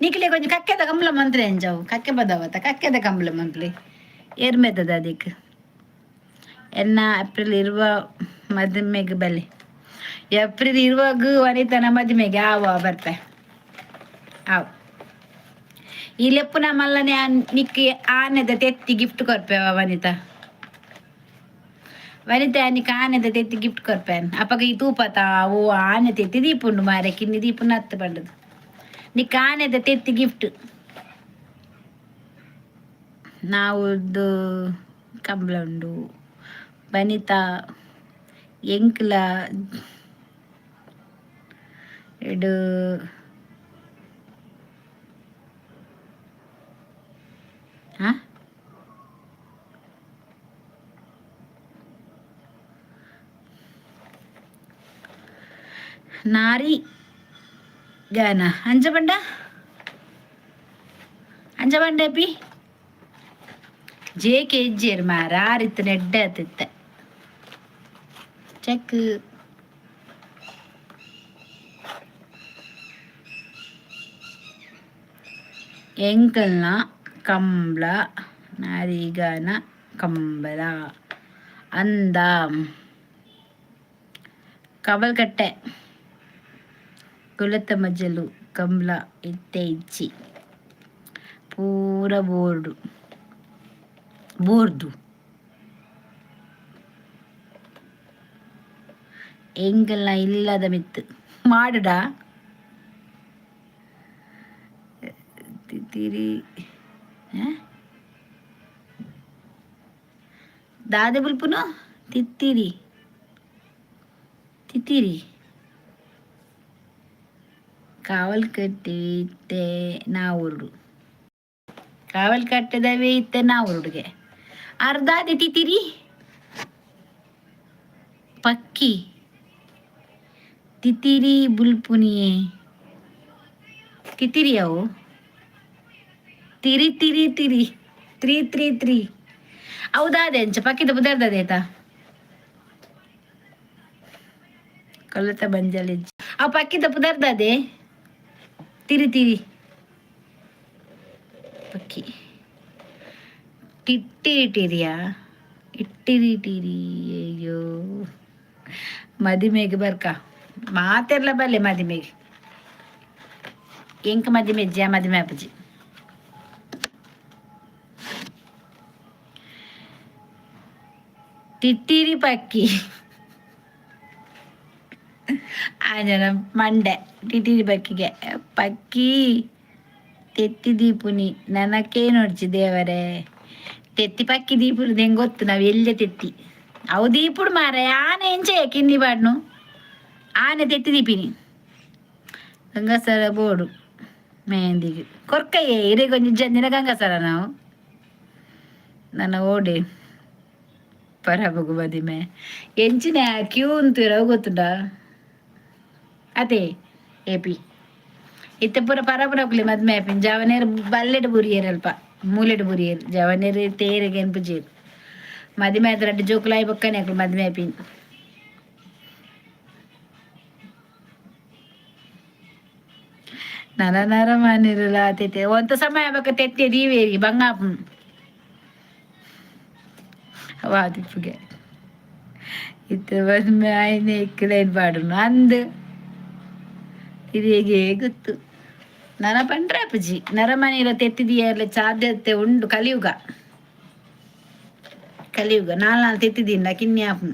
ನಿಕ್ಲೆ ಕೊಂಚ ಕಕ್ಕೆದ ಕಂಬಳ ಮಂತ್ರಿ ಎಂಜವು ಕಕ್ಕೆ ಬದವತ್ತ ಕಕ್ಕೆದ ಕಂಬಳ ಮಂತ್ಲಿ ಏರ್ಮೆತ್ತದ ಅದಕ್ಕೆ ಎನ್ನ ಏಪ್ರಿಲ್ ಇರುವ ಮದುಮೆಗೆ ಬಲ್ಲಿ ಏಪ್ರಿಲ್ ಇರುವಾಗ ವನಿತನ ಮದುಮೆಗೆ ಆವ ಬರ್ತೆ ಆವ್. ಈ ಲೆಪ್ಪುನ ಮಲ್ಲನೆ ನಿಕ್ಕಿ ಆನೆದ ತೆತ್ತಿ ಗಿಫ್ಟ್ ಕೊರ್ಪೆವ ವನಿತಾ. ವನಿತಾ ನಿಕ್ ಆನೆದ ತೆತ್ತಿ ಗಿಫ್ಟ್ ಕೊರ್ಪೇನ್ ಅಪಗ ಈ ತೂಪತ ಓ ಆನೆ ತೆತ್ತಿ ದೀಪುಂಡು ಮಾರೆ ಕಿನ್ನಿ ದೀಪುನ ಅತ್ತು ಪಂಡದು ನಿಕ್ ಆನೆದ ತೆತ್ತಿ ಗಿಫ್ಟ್. ನಾವುದ್ದು ಕಂಬಳ ಉಂಡು ವನಿತಾ ಎಂಕ್ಲ ಎಡು ಹಾ ನಾರಿ ಗಾನ ಅಂಚ ಪಂಡ ಅಂಚ ಪಂಡ ಪಿ ಜೆ ಕೆ ಇಜ್ಜೇರ್ ಮಾರ ಆರಿತ್ತು ನೆಡ್ಡೆ ಆತಿತ್ತೆ ಚೆಕ್. ಎಂಕಲ್ನ ಕಂಬ್ಳ ನಾರಿಗಾನ ಕಂಬಳ ಅಂದ ಕವಲ್ಕಟ್ಟೆ ಕುಲತ ಮಜಲು ಕಂಬ್ಳ ಇತ್ತೆ ಇಜ್ಜಿ ಪೂರ ಬೋರ್ಡು ಬೋರ್ದು. ಎಂಕಲ್ನ ಇಲ್ಲದ ಮಿತ್ತು ಮಾಡುಡ ತಿರಿ ದಾದೆ ಬುಲ್ಪುನು ತಿತ್ತಿರಿ ತಿತ್ತಿರಿ ಕಾವಲ್ ಕಟ್ಟಿವಿ ಇತ್ತೆ ನಾವುರುಡು ಕಾವಲ್ ಕಟ್ಟದವೇ ಇತ್ತೆ ನಾವುರುಡುಗೆ ಅರ್ಧಾದೆ ತಿತ್ತಿರಿ ಪಕ್ಕಿ ತಿತಿರಿ ಬುಲ್ಪುನಿಯೇ ತಿತಿರಿ ಅವು ತಿರಿ ತಿರಿ ತಿರಿ ತ್ರೀ ತ್ರೀ ತ್ರೀ ಹೌದಾದೆ ಅಂಚ ಪಕ್ಕಿದ ಬುದರ್ದದೆ ಆಯ್ತಾ ಕೊಲ್ಲತ ಬಂಜಲಿ ಅವು ಪಕ್ಕಿದ ಪುದರ್ದದೆ ತಿರಿ ತಿರಿ ಪಕ್ಕಿ ಟಿಟ್ಟಿರಿ ಟಿರಿಯಾ ಇಟ್ಟಿರಿ ಟಿರಿ. ಅಯ್ಯೋ ಮದಿಮೆಗೆ ಬರ್ಕ ಮಾತೆರ್ಲ ಬಲ್ಲೆ ಮದಿಮೆಗೆ ಎಂಕ ಮದಿಮೆ ಅಜ್ಜಿ ಮದಿಮೆ ಅಪ್ಪಜಿ ತಿಟ್ಟಿರಿ ಪಕ್ಕಿ ಆಂಜನ ಮಂಡೆ ಟಿಟಿರಿ ಪಕ್ಕಿಗೆ ಪಕ್ಕಿ ತೆತ್ತಿ ದೀಪುನಿ ನನಕೇ ನೋಡ್ಚಿ ದೇವರೇ ತೆತ್ತಿ ಪಕ್ಕಿ ದೀಪುನಿ ದೆಂಗ್ ಗೊತ್ತು ನಾವು ಎಲ್ಲೆ ತೆತ್ತಿ ಅವು ದೀಪುಡು ಮಾರೆ ಆನೆ ಎಂಚೆ ಕಿನ್ನಿ ಬಾಡ್ನು ಆನೆ ತೆತ್ತಿ ದೀಪಿನಿ ಗಂಗಾಸರ ಬೋಡು ಮೆಹಂದಿಗೆ ಕೊರ್ಕಯ್ಯೆ ಇರೆ ಕೊಂಚ ಜಂದಿನ ಗಂಗಾಸರ ನಾವು ನನ್ನ ಓಡಿ ಪರಬಗು ಮದಿಮೆ ಎಂಚಿನ ಕ್ಯೂ ಅಂತೀರ ಗೊತ್ತುಂಡ ಅದೇ ಏಪಿ ಇತ್ತೆ ಪೂರ ಪರಬನಕುಲೆ ಮದ್ಮೆ ಆಪಿನ ಜವನೇರು ಬಲ್ಲೆಡ್ ಬುರಿಯರ್ ಅಲ್ಪ ಮೂಲೆಡ್ ಬುರಿಯರ್ ಜವನೇರು ತೇರಿಗೆ ಎನ್ಪುಜೇರು ಮದಿಮೆ ಆಯ್ತು ರಡ್ಡ್ ಜೋಕುಲಾಯಿ ಬೊಕ್ಕನೆ ಅಕುಲು ಮದಿಮೆ ಆಪಿನ. ನರ ನರ ಮಾನಿರಲ ತೆತ್ತೆ ಒಂತ ಸಮಯ ಬಕ ತೆತ್ತೆ ದೀವೇರಿ ಬಂಗಾಪು ವಾದಿಪ್ಪುಗೆ ಇತ್ತೆ ಬಂದ್ಮೆ ಆಯ್ನೆ ಇಕ್ಕಲೇನ್ ಪಾಡುನು ಅಂದ್ ಇದು ಹೇಗೆ ಗೊತ್ತು ನರ ಪಂಡ್ರೆ ಅಪ್ಪಜಿ ನರಮನೆಯ ತೆತ್ತಿದೀಯರ್ಲೆ ಸಾಧ್ಯತೆ ಉಂಡು ಕಲಿಯುಗ ಕಲಿಯುಗ ನಾಲ್ ನಾಲ್ ತೆತ್ತಿದೀನ ಕಿನ್ಯಾಪು.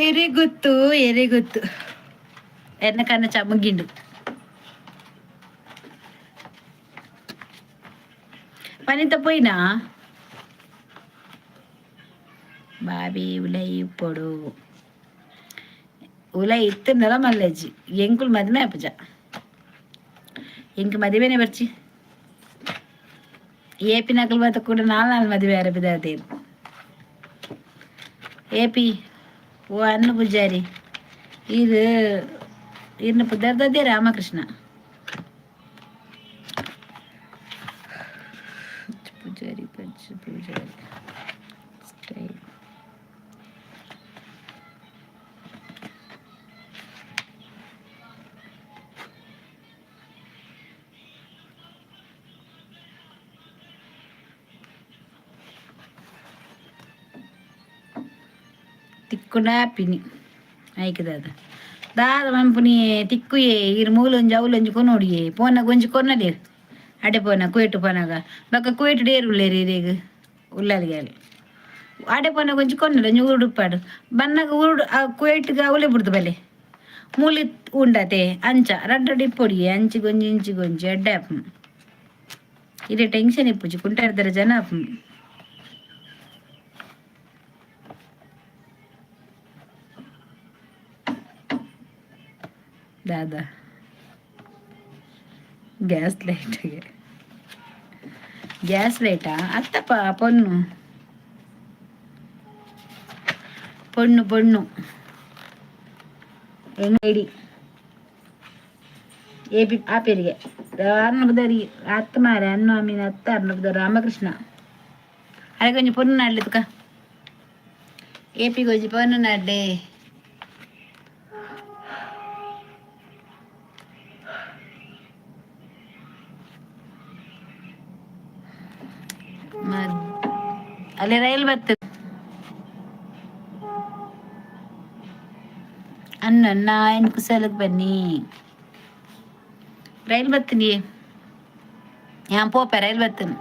ಎರೆ ಗೊತ್ತು ಎರೆ ಗೊತ್ತು ಎನ್ನ ಕನ್ನ ಚಮುಗಿಂಡು ಪನಿತ ಪೋಯಿನಾ ಬಾಬಿ ಉಲೈ ಇಪ್ಪೊಡು ಉಲೈ ಇತ್ತುಂಡಲ ಮಲ್ಲೆಜ್ಜಿ ಎಂಕುಲು ಮದಿಮೆ ಆಪುಜ ಎಂಕ್ ಮದಿಮೆನೆ ಬರ್ಚಿ ಏಪಿನಕುಲು ಬತ್ತ ಕೂಡ ನಾಲ್ ನಾಲ್ ಮದಿಮೆ ಆರಪಿದಾತೇರು ಏಪಿ ಓ ಅನ್ನ ಪೂಜಾರಿ ಇದು ಇರ್ನ ಪುದರ್ದದ್ದೇ ರಾಮಕೃಷ್ಣ ಪೂಜಾರಿ ಪಂಚ ಪೂಜಾರಿ ಸ್ಟೈಲ್ ತಿಕ್ಕುಂಡ ಪಿನಿ ಐಕ್ ದಾದ ದಾದ ಮನ್ಪುನಿ ತಿಕ್ಕುಯೇ ಇರ್ ಮೂಲೊಂಜಿ ಅವ್ಲೊಂಜಿ ಕೊನೊಡಿಯೇ ಪೋನಾಗ ಒಂಜಿ ಕೊನ್ನಲೇರ್ ಅಡೆ ಪೋನ ಕುವೆಟ್ ಪೋನಾಗ ಬೊಕ್ಕ ಕುವೆಟ್ ಡೇರ್ ಉಲ್ಲೇರ್ ಇರೆಗ್ ಉಳ್ಳಾಲಿಗಾಲಿ ಅಡೆ ಪೋನಾಗ ಒಂಜಿ ಕೊನ್ನಲೆ ಒಂಜಿ ಊರುಡು ಉಪ್ಪಾಡು ಬನ್ನಗ ಊರುಡು ಆ ಕುವೆಟ್ಗ್ ಅವ್ಲೆ ಬುಡ್ದು ಬಲೆ ಮೂಲಿ ಉಂಡತೆ ಅಂಚ ರಡ್ಡ್ ರಡ್ಡ್ ಇಪ್ಪೊಡಿಯೆ ಅಂಚಿಗೊಂಜಿ ಇಂಚಿಗೊಂಜಿ ಎಡ್ಡೆ ಆಪುಂಡು ಇರೆ ಟೆನ್ಷನ್ ಇಪ್ಪುಜಿ ಕುಂಟಾರ್ದರ ಜನ ಆಪುಂಡು. ದಾದಾ ಗ್ಯಾಸ್ ಲೈಟ್ಗೆ ಗ್ಯಾಸ್ ಲೈಟಾ ಅತ್ತಪ್ಪ ಪೊಣ್ಣು ಪೊಣ್ಣು ಪೊಣ್ಣು ಐಡಿ ಎ ಪಿ ಆ ಪೇರಿಗೆ ಅರ್ನಬದರಿ ಅತ್ತ ಮಾರೆ ಅನ್ನು ಅಮೀನ್ ಅತ್ತ ಅರ್ನಬದ ರಾಮಕೃಷ್ಣ ಅರೆ ಕೊಂಚ ಪೊಣ್ಣು ನಾಡ್ಲಿ ತುಕ ಎ ಪಿ ಗೊಂಜಿ ಪೊಣ್ಣು ನಾಡ್ಲೆ. ಅಲ್ಲಿ ರೈಲ್ ಬರ್ತದೆ ಅನ್ನ ನಾಯನ್ ಕುಸಲಕ್ ಬನ್ನಿ ರೈಲ್ ಬತ್ತೀನಿ ಯಾನ್ ಪೋಪೆ ರೈಲ್ ಬತ್ತೀನಿ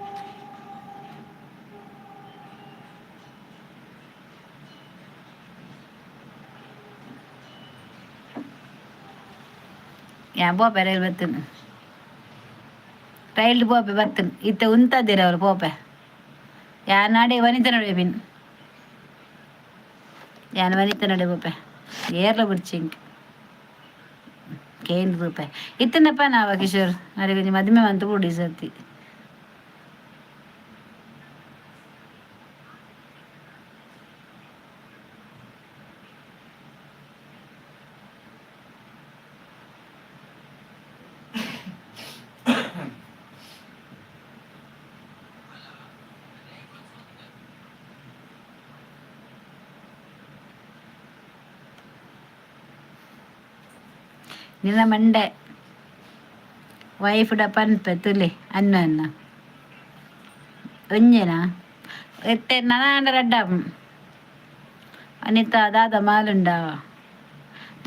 ಯಾನ್ ಪೋಪೆ ರೈಲ್ ಬತ್ತೀನಿ ರೈಲ್ ಪೋಪೆ ಬತ್ತೀನಿ ಇತ್ತೆ ಉಂತದಿರ ಅವ್ರು ಪೋಪೆ ಯಾನ್ ನಾಡೆ ವನಿತ ನಡುವೆ ಬಿನ್ ಯಾನ್ ವನಿತ ನಡೆ ಪೋಪೆ ಏರ್ಲ ಬುಡ್ಚಿ ಇಂಕ್ ಕೇಂದ್ರ ರೂಪಾಯಿ ಇತ್ತನಪ್ಪ ನಾವ ಕಿಶೋರ್ ಅರೆ ಕೊಂಚ ಮದಿಮೆ ಮಂತ್ ಬೋಡು ಈ ಸರ್ತಿ. ನಿನ್ನ ಮಂಡೆ ವೈಫ್ಡ ಪನ್ಪೆ ತುಲೆ ಅನ್ನ ಅನ್ನ ಒಂಜೆನಾ ಎತ್ತೆ ನನಾಂಡ ರಡ್ಡ ಅನಿತಾ ದಾದ ಮಾಲುಂಡ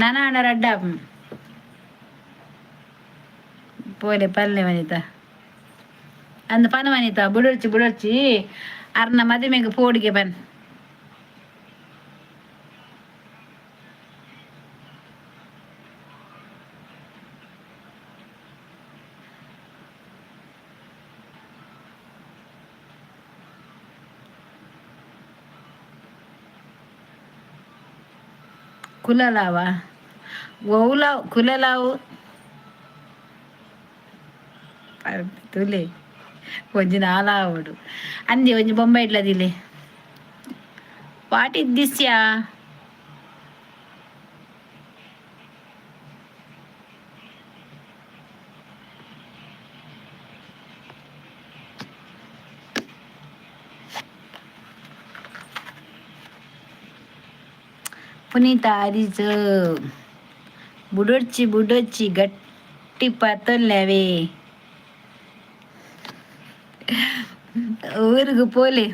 ನನಾಂಡ ರಡ್ಡ ಪೋಲೆ ಪಲ್ಲೆ ವನಿತಾ ಅಂದ್ ಪನ ವನಿತಾ ಬುಡೊರ್ಚಿ ಬುಡೊರ್ಚಿ ಅರ್ನ ಮದಿಮೆಗ್ ಪೋಡಿಗೆ ಪನ್. ಕುಲಲಾವ ಒವ್ಲಾವ್ ಕುಲಲಾವು ತುಲೆ ಒಂಜಿ ನಾಲಾವಡು ಅಂದಿ ಒಂಜಿ Bombay ಇಡ್ಲದಿಲೆ what is this yeah. Puneeth Harish, ಬುಡೊಚ್ಚಿ ಬುಡೊಚ್ಚಿ ಗಟ್ಟಿ ಪತ್ತೊಲ್ಲೆವೆ. ಊರುಗು ಪೋಲೆ,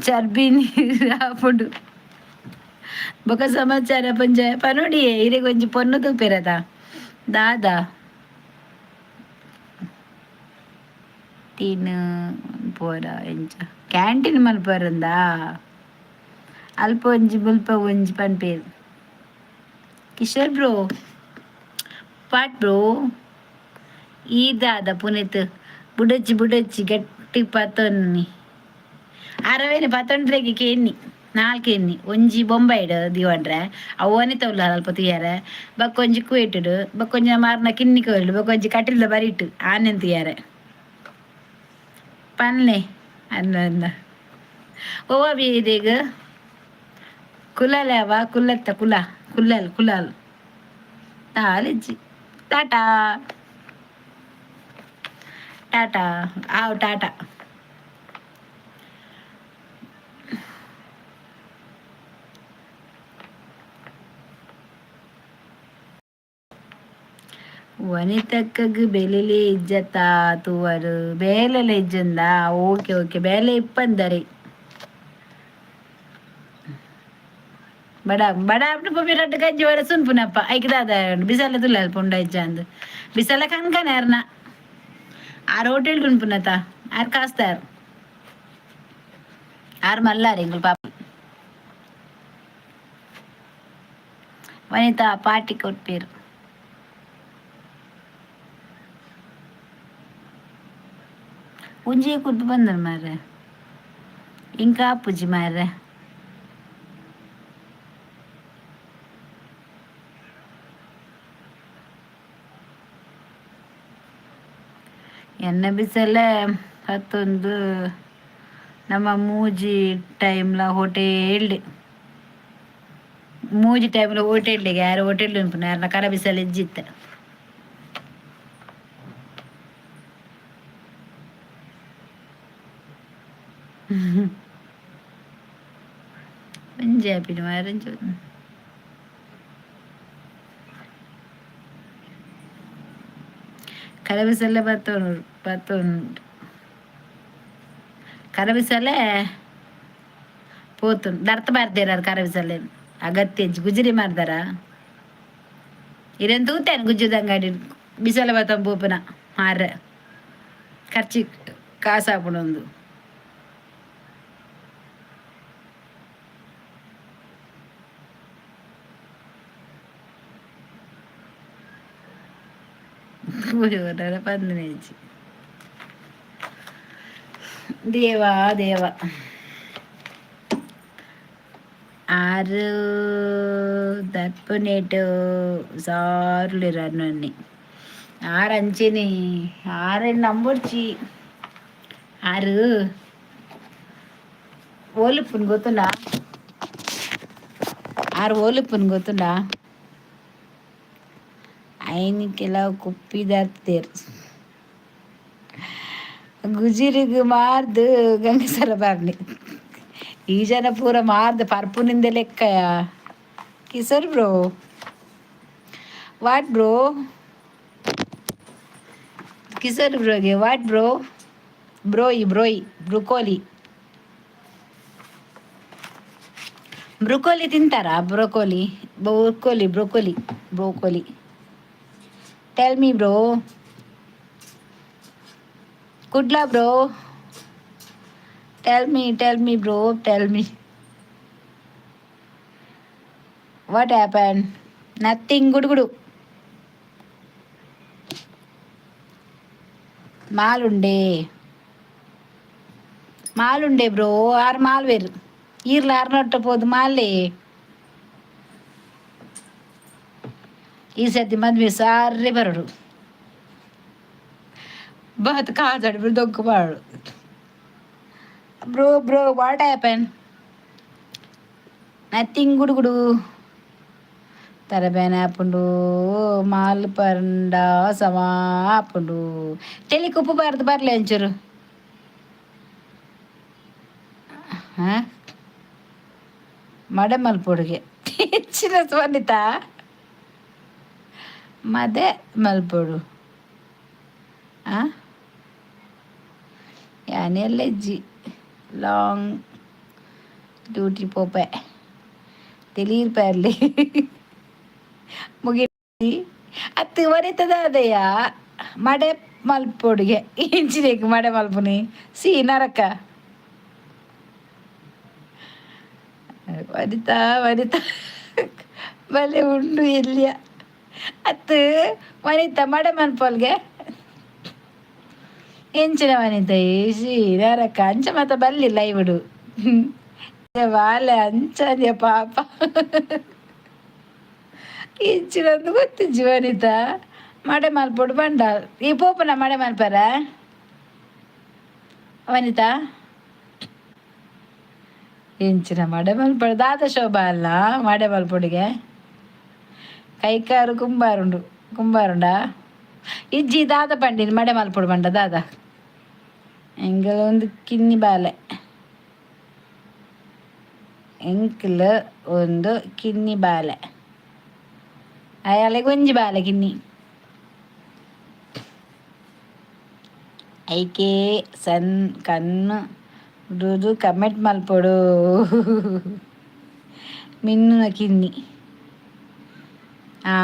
ಚರ್ಬಿ ನೀರು ಆಪುಂಡು. ಬೊಕ ಸಮಾಚಾರ ಪಂಜ ಪನೋಡಿಯೇ. ಇರೆಗ್ ಒಂಜಿ ಪೊನ್ನು ತೂಪೆರದ ದಾದಾ ತಿನ್ ಪೋರ ಎಂಚ ಕ್ಯಾಂಟೀನ್ ಮಲ್ಪರಂದ? ಅಲ್ಪ ಒಂಜಿ, ಮುಲ್ಪ ಒಂಜಿ ಪನ್ಪೇರು. Kishore bro, what bro? ಈ ದಾದ ಪುನೀತ್, ಬುಡೊಚ್ಚಿ ಬುಡೊಚ್ಚಿ ಗಟ್ಟಿ ಪತ್ತೊನ್ನಿ. ಅರವೇನೆ ಪತ್ತೊಂಡ್ರೆಗೆ ಕೇನ್ನಿ, ನಾಲ್ಕು ಎನ್ನಿ. ಒಂಜಿ ಬೊಂಬೈಡ್ ದಿವಂಡ್ರೆ ಅವು ವನಿತ ಉಲ್ಲ ಅಲ್ಪ ತೂಯರೆ. ಬೊಕ್ಕೊಂಜಿ ಕುವೇಟುಡು, ಬೊಕ್ಕೊಂಜಿ ಮಾರ್ನ ಕಿನ್ನಿ ಕೋಯಿಲ್ಡ್, ಬೊಕ್ಕೊಂಜಿ ಕಟಿಲ್ದ ಬರಿಟ್ ಆನೆನ್ ತೂಯರೆ. ಪನ್ಲೆ ಅನ್ನ ಅನ್ನ. ಓವ ಬಿ ಇದೀಗ ಕುಲಾಲೆ ಅವ ಕುಲ್ಲತ್ತ ಕುಲ ಕುಲ್ಲಲ್ ಕುಲಾಲ್ ತಾಲಿಜ್ಜಿ. ಟಾಟಾ ಟಾಟಾ ಆವ್ ಟಾಟಾ. ವನಿತಕ್ಕಗ್ ಬೆಲೆಲೆ ಇಜ್ಜತ್ತ ತೂವರು? ಬೇಲೆಲ ಇಜ್ಜಂದ? ಓಕೆ ಓಕೆ, ಬೇಲೆ ಇಪ್ಪಂದರೆ ಬಡ ಬಡ ರಡ್ಡ್ ಗಂಜಿ ವರ ಸುನ್ಪುನಪ್ಪ. ಐಕ್ ದಾದ ಬಿಸಲ ತುಲ್ಲ ಪುಂಡ ಇಜ್ಜಂದ್. ಬಿಸಲ ಕನ್ಕನೆ ಅರ್ನ ಆರ್ ಹೋಟೆಲ್ ಉನ್ಪುನತ. ಆರ್ ಕಾಸ್ತಾರ್, ಆರ್ ಮಲ್ಲಾರ್ ಎಂಕುಲು ಪಾಪ. ವನಿತಾ ಪಾರ್ಟಿ ಕೊರ್ಪೆರ್. ಒಂಜೇ ಕುರ್ದು ಬಂದರ್ ಮಾರ್ರೆ, ಇಂಕ ಆಪುಜಿ ಮಾರ್ರೆ. ಎನ್ನ ಬಿಸಲೆ ಹತ್ತೊಂದು ನಮ್ಮ ಮೂಜಿ ಟೈಮ್ಲ ಹೋಟೆಲ್ಡ್, ಮೂಜಿ ಟೈಮ್ಲ ಹೋಟೆಲ್ಗೆ ಯಾರು ಹೋಟೆಲ್ ಉನ್ಪುನ? ಯಾರನ್ನ ಕರ ಬಿಸಲೆ ಇಜ್ಜಿತ್ತ. ಒಂಜಿ ಆಪಿನ ಮಾರಂಚು ಕರ ಬಿಸಲೆ ಬತ್ತೊಂಡು ಬತ್ತೊಂಡು ಕರ ಬಿಸಲೆ ಪೋತುಂಡು. ದರ್ತ್ ಬಾರ್ದೇರ ಕರ ಬಿಸಲೆ ಅಗತ್ಯ ಗುಜಿರಿ ಮಾರ್ದಾರ. ಇರೇನು ತೂತೇನೆ ಗುಜ್ಜುದಂಗಡಿ ಬಿಸಲೆ ಬತ್ತೊಂದು ಪೋಪುನ ಮಾರ್ರೆ. ಖರ್ಚಿ ಕಾಸಾಪುಂಡೊಂದು. ಪಂದಿನೇಜಿ. ದೇವಾ ದೇವ. ಆರು ದರ್ಪುನೇಟ್ ಸಾರ್ಲಿರ ನನ್ನಿ. ಆರು ಅಂಚೆನೆ, ಆರು ನಂಬೊಡ್ಚಿ. ಆರು ಓಲುಪ್ಪುನ್ ಗೊತ್ತುಂಡಾ? ಆರು ಓಲುಪ್ಪುನ್ ಗೊತ್ತುಂಡಾ? ಐನ್ ಕೆಲವು ಕುಪ್ಪಿ ದರ್ತೇರ್. ಗುಜಿರಿಗ್ ಮಾರ್ದ್ ಗಂಗಸರ ಬಾರ್ನಿ. ಈ ಜನ ಪೂರ ಮಾರ್ದ್ ಪರ್ಪುನಿಂದ ಲೆಕ್ಕಯ. Kishore bro, what bro? Kishore ಬ್ರೋಗೆ what bro? ಬ್ರೋಯಿ ಬ್ರೋಯಿ ಬ್ರೊಕೋಲಿ ಬ್ರೊಕೋಲಿ ತಿಂತಾರಾ? Broccoli broccoli broccoli broccoli, tell me bro. Kudla bro, tell me, tell me bro, tell me what happen? Nothing. ಗುಡುಗುಡು ಮಾಲುಂಡೆ ಮಾಲುಂಡೆ ಬ್ರೋ. ಆರು ಮಾಲ್ವೇರು ಈರ್ಲ ಆರ್ನೊಟ್ಟ ಪೋದು ಮಾಲೆ. ಈ ಸರ್ತಿ ಮದ್ವೆ ಸಾರ್ರೆ ಬರೋಡು. ಬಹತ್ ಕಾಜಾಡ್ ದೊಗ್ಗು ಬಾಡು. Bro bro, what happen? Nothing. ಗುಡುಗುಡು ತರಬೇನೆ ಆಪುಂಡು. ಮಾಲ್ ಪಂಡ ಸಮ ಆಪುಂಡು. ತೆಲಿ ಕುಪ್ಪು ಬಾರ್ದು ಬರ್ಲೆ ಒಂಚೂರು. ಹಾಂ, ಮಡೆ ಮಲ್ಪೊಡುಗೆ. ಎಂಚಿನ ವನಿತಾ ಮದೆ ಮಲ್ಪೊಡು. ಆ ಯಾನೆಲ್ಲ ಇಜ್ಜಿ, ಲಾಂಗ್ ಡ್ಯೂಟಿ ಪೋಪೆ ತೆಲೀರ್ ಪರ್ಲಿ ಮುಗಿ ಅತ್ತು ವನಿತದಾದಯ್ಯ. ಮಡೆ ಮಲ್ಪೊಡುಗೆ. ಇಂಚಿನೇಕ್ ಮಡೆ ಮಲ್ಪುನಿ? ಸಿ ನರಕ. ವನಿತಾ, ವನಿತಾ ಬಲೆ ಉಂಡು ಎಲ್ಲಿಯ. ಅತ್ತು ವನಿತಾ, ಮಡೆ ಮನ್ಪೊಲ್ಗೆ ಎಂಚಿನ ವನಿತ? ಸಿ ನರಕ. ಅಂಚ ಮಾತ ಬಲ್ಲಿ ಲೈವ್ಡು ಬಾಲೆ. ಅಂಚನೆ ಪಾಪ. ಇಂಚಿನಂದು ಗೊತ್ತಿಜ್ಜಿ. ವನಿತಾ ಮಡೆ ಮಲ್ಪೊಡು ಬಂಡ. ಈ ಪೋಪುನ ಮಡೆ ಮಲ್ಪರ ವನಿತಾ? ಎಂಚಿನ ಮಡೆ ಮಲ್ಪೊಡು? ದಾದ ಶೋಭಾ ಅಲ್ಲ ಮಡೆ ಮಲ್ಪೊಡಿಗೆ? ಕೈಕಾರು ಕುಂಬಾರುಂಡು. ಕುಂಬಾರುಂಡ ಇಜ್ಜಿ. ದಾದ ಪಂಡಿನಿ? ಮಡೆ ಮಲ್ಪೊಡು ಬಂಡ ದಾದ? ಎಂಕಲ್ ಒಂದು ಕಿನ್ನಿ ಬಾಲೆ. ಎಂಕ್ಲ ಒಂದು ಕಿನ್ನಿ ಬಾಲೆ. ಅಯಾಲೆಗ್ ಒಂಜಿ ಬಾಲೆ ಕಿನ್ನಿ. ಐಕೆ ಸನ್ ಕಣ್ಣು ಡುದು ಕಮೆಂಟ್ ಮಲ್ಪೊಡು. ಮಿನ್ನುನ ಕಿನ್ನಿ. ಆ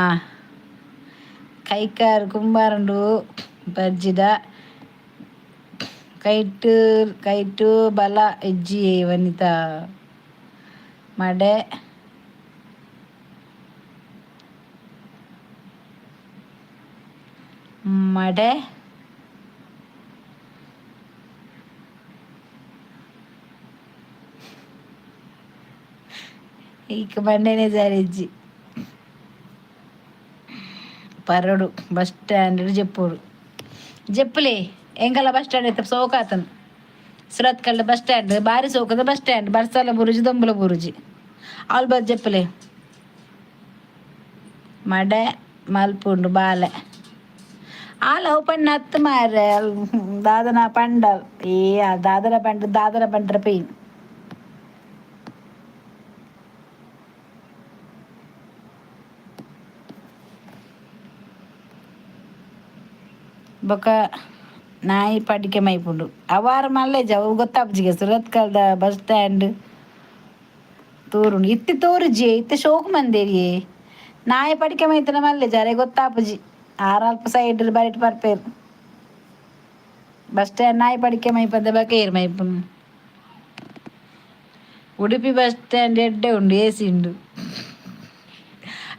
ಕೈಕಾರ್ ಕುಂಬಾರುಂಡು ಬರ್ಜಿದ. ಕೈಟ್ ಕೈಟ್ ಬಲ ಇಜ್ಜಿ. ವನಿತಾ, ಮಡೆ ಮಡೆ ಈಕ ಬಂಡೆನೆ ಸರಿಜ್ಜಿ. Parrado bus stand ಜೆಪ್ಪೋಡು. ಜೆಪ್ಪುಲೆ. ಎಂಕಲ್ಲ bus stand ಇತ್ತ ಸೋಕಾತನ್. ಸುರತ್ಕಲ್ ಬಸ್ ಸ್ಟ್ಯಾಂಡ್ ಬಾರಿ ಸೋಕದ ಬಸ್ ಸ್ಟ್ಯಾಂಡ್. ಬರ್ಸಲ ಬುರುಜಿ, ದೊಂಬುಲ ಬುರುಜಿ. ಆಲ್ ಬಸ್ ಜೆಪ್ಪುಲೆ. ಮಡೆ ಮಲ್ಪುಂಡು ಬಾಲೆ. ಆಲ್ ಅವು ಪಂಡ ಅತ್ತು ಮಾರ್ರೆ. ದಾದನ ಪಂಡ? ಏ ದಾದನ ಪಂಡ, ದಾದನ ಪಂಡ್ರ ಪೇನ್. ಬೊಕ ನಾಯಿ ಪಡಿಕೆ ಮೈಪುಂಡು. ಅವಾರ ಮಲ್ಲೆಜ ಅವು ಗೊತ್ತಾಪುಜಿಗೆ. ಸುರತ್ಕಲ್ದ ಬಸ್ ಸ್ಟ್ಯಾಂಡ್ ತೋರುಂಡು. ಇತ್ತೆ ತೋರುಜಿ. ಇತ್ತೆ ಶೋಕು ಮಂದೇರಿಯೇ. ನಾಯಿ ಪಡಿಕೆ ಮೈತನ ಮಲ್ಲೆಜ ಅರೆ ಗೊತ್ತಾಪುಜಿ. ಆರ್ ಅಲ್ಪ ಸೈಡ್ ಬರಿಟ್ ಬರ್ಪೇರು. ಬಸ್ ಸ್ಟ್ಯಾಂಡ್ ನಾಯಿ ಪಡಿಕೆ ಮೈಪಂದೆ ಬೊಕ ಏರ್ ಮೈಪುನು? ಉಡುಪಿ ಬಸ್ ಸ್ಟ್ಯಾಂಡ್ ಎಡ್ಡೆ ಉಂಡು, ಎಸಿ ಉಂಡು.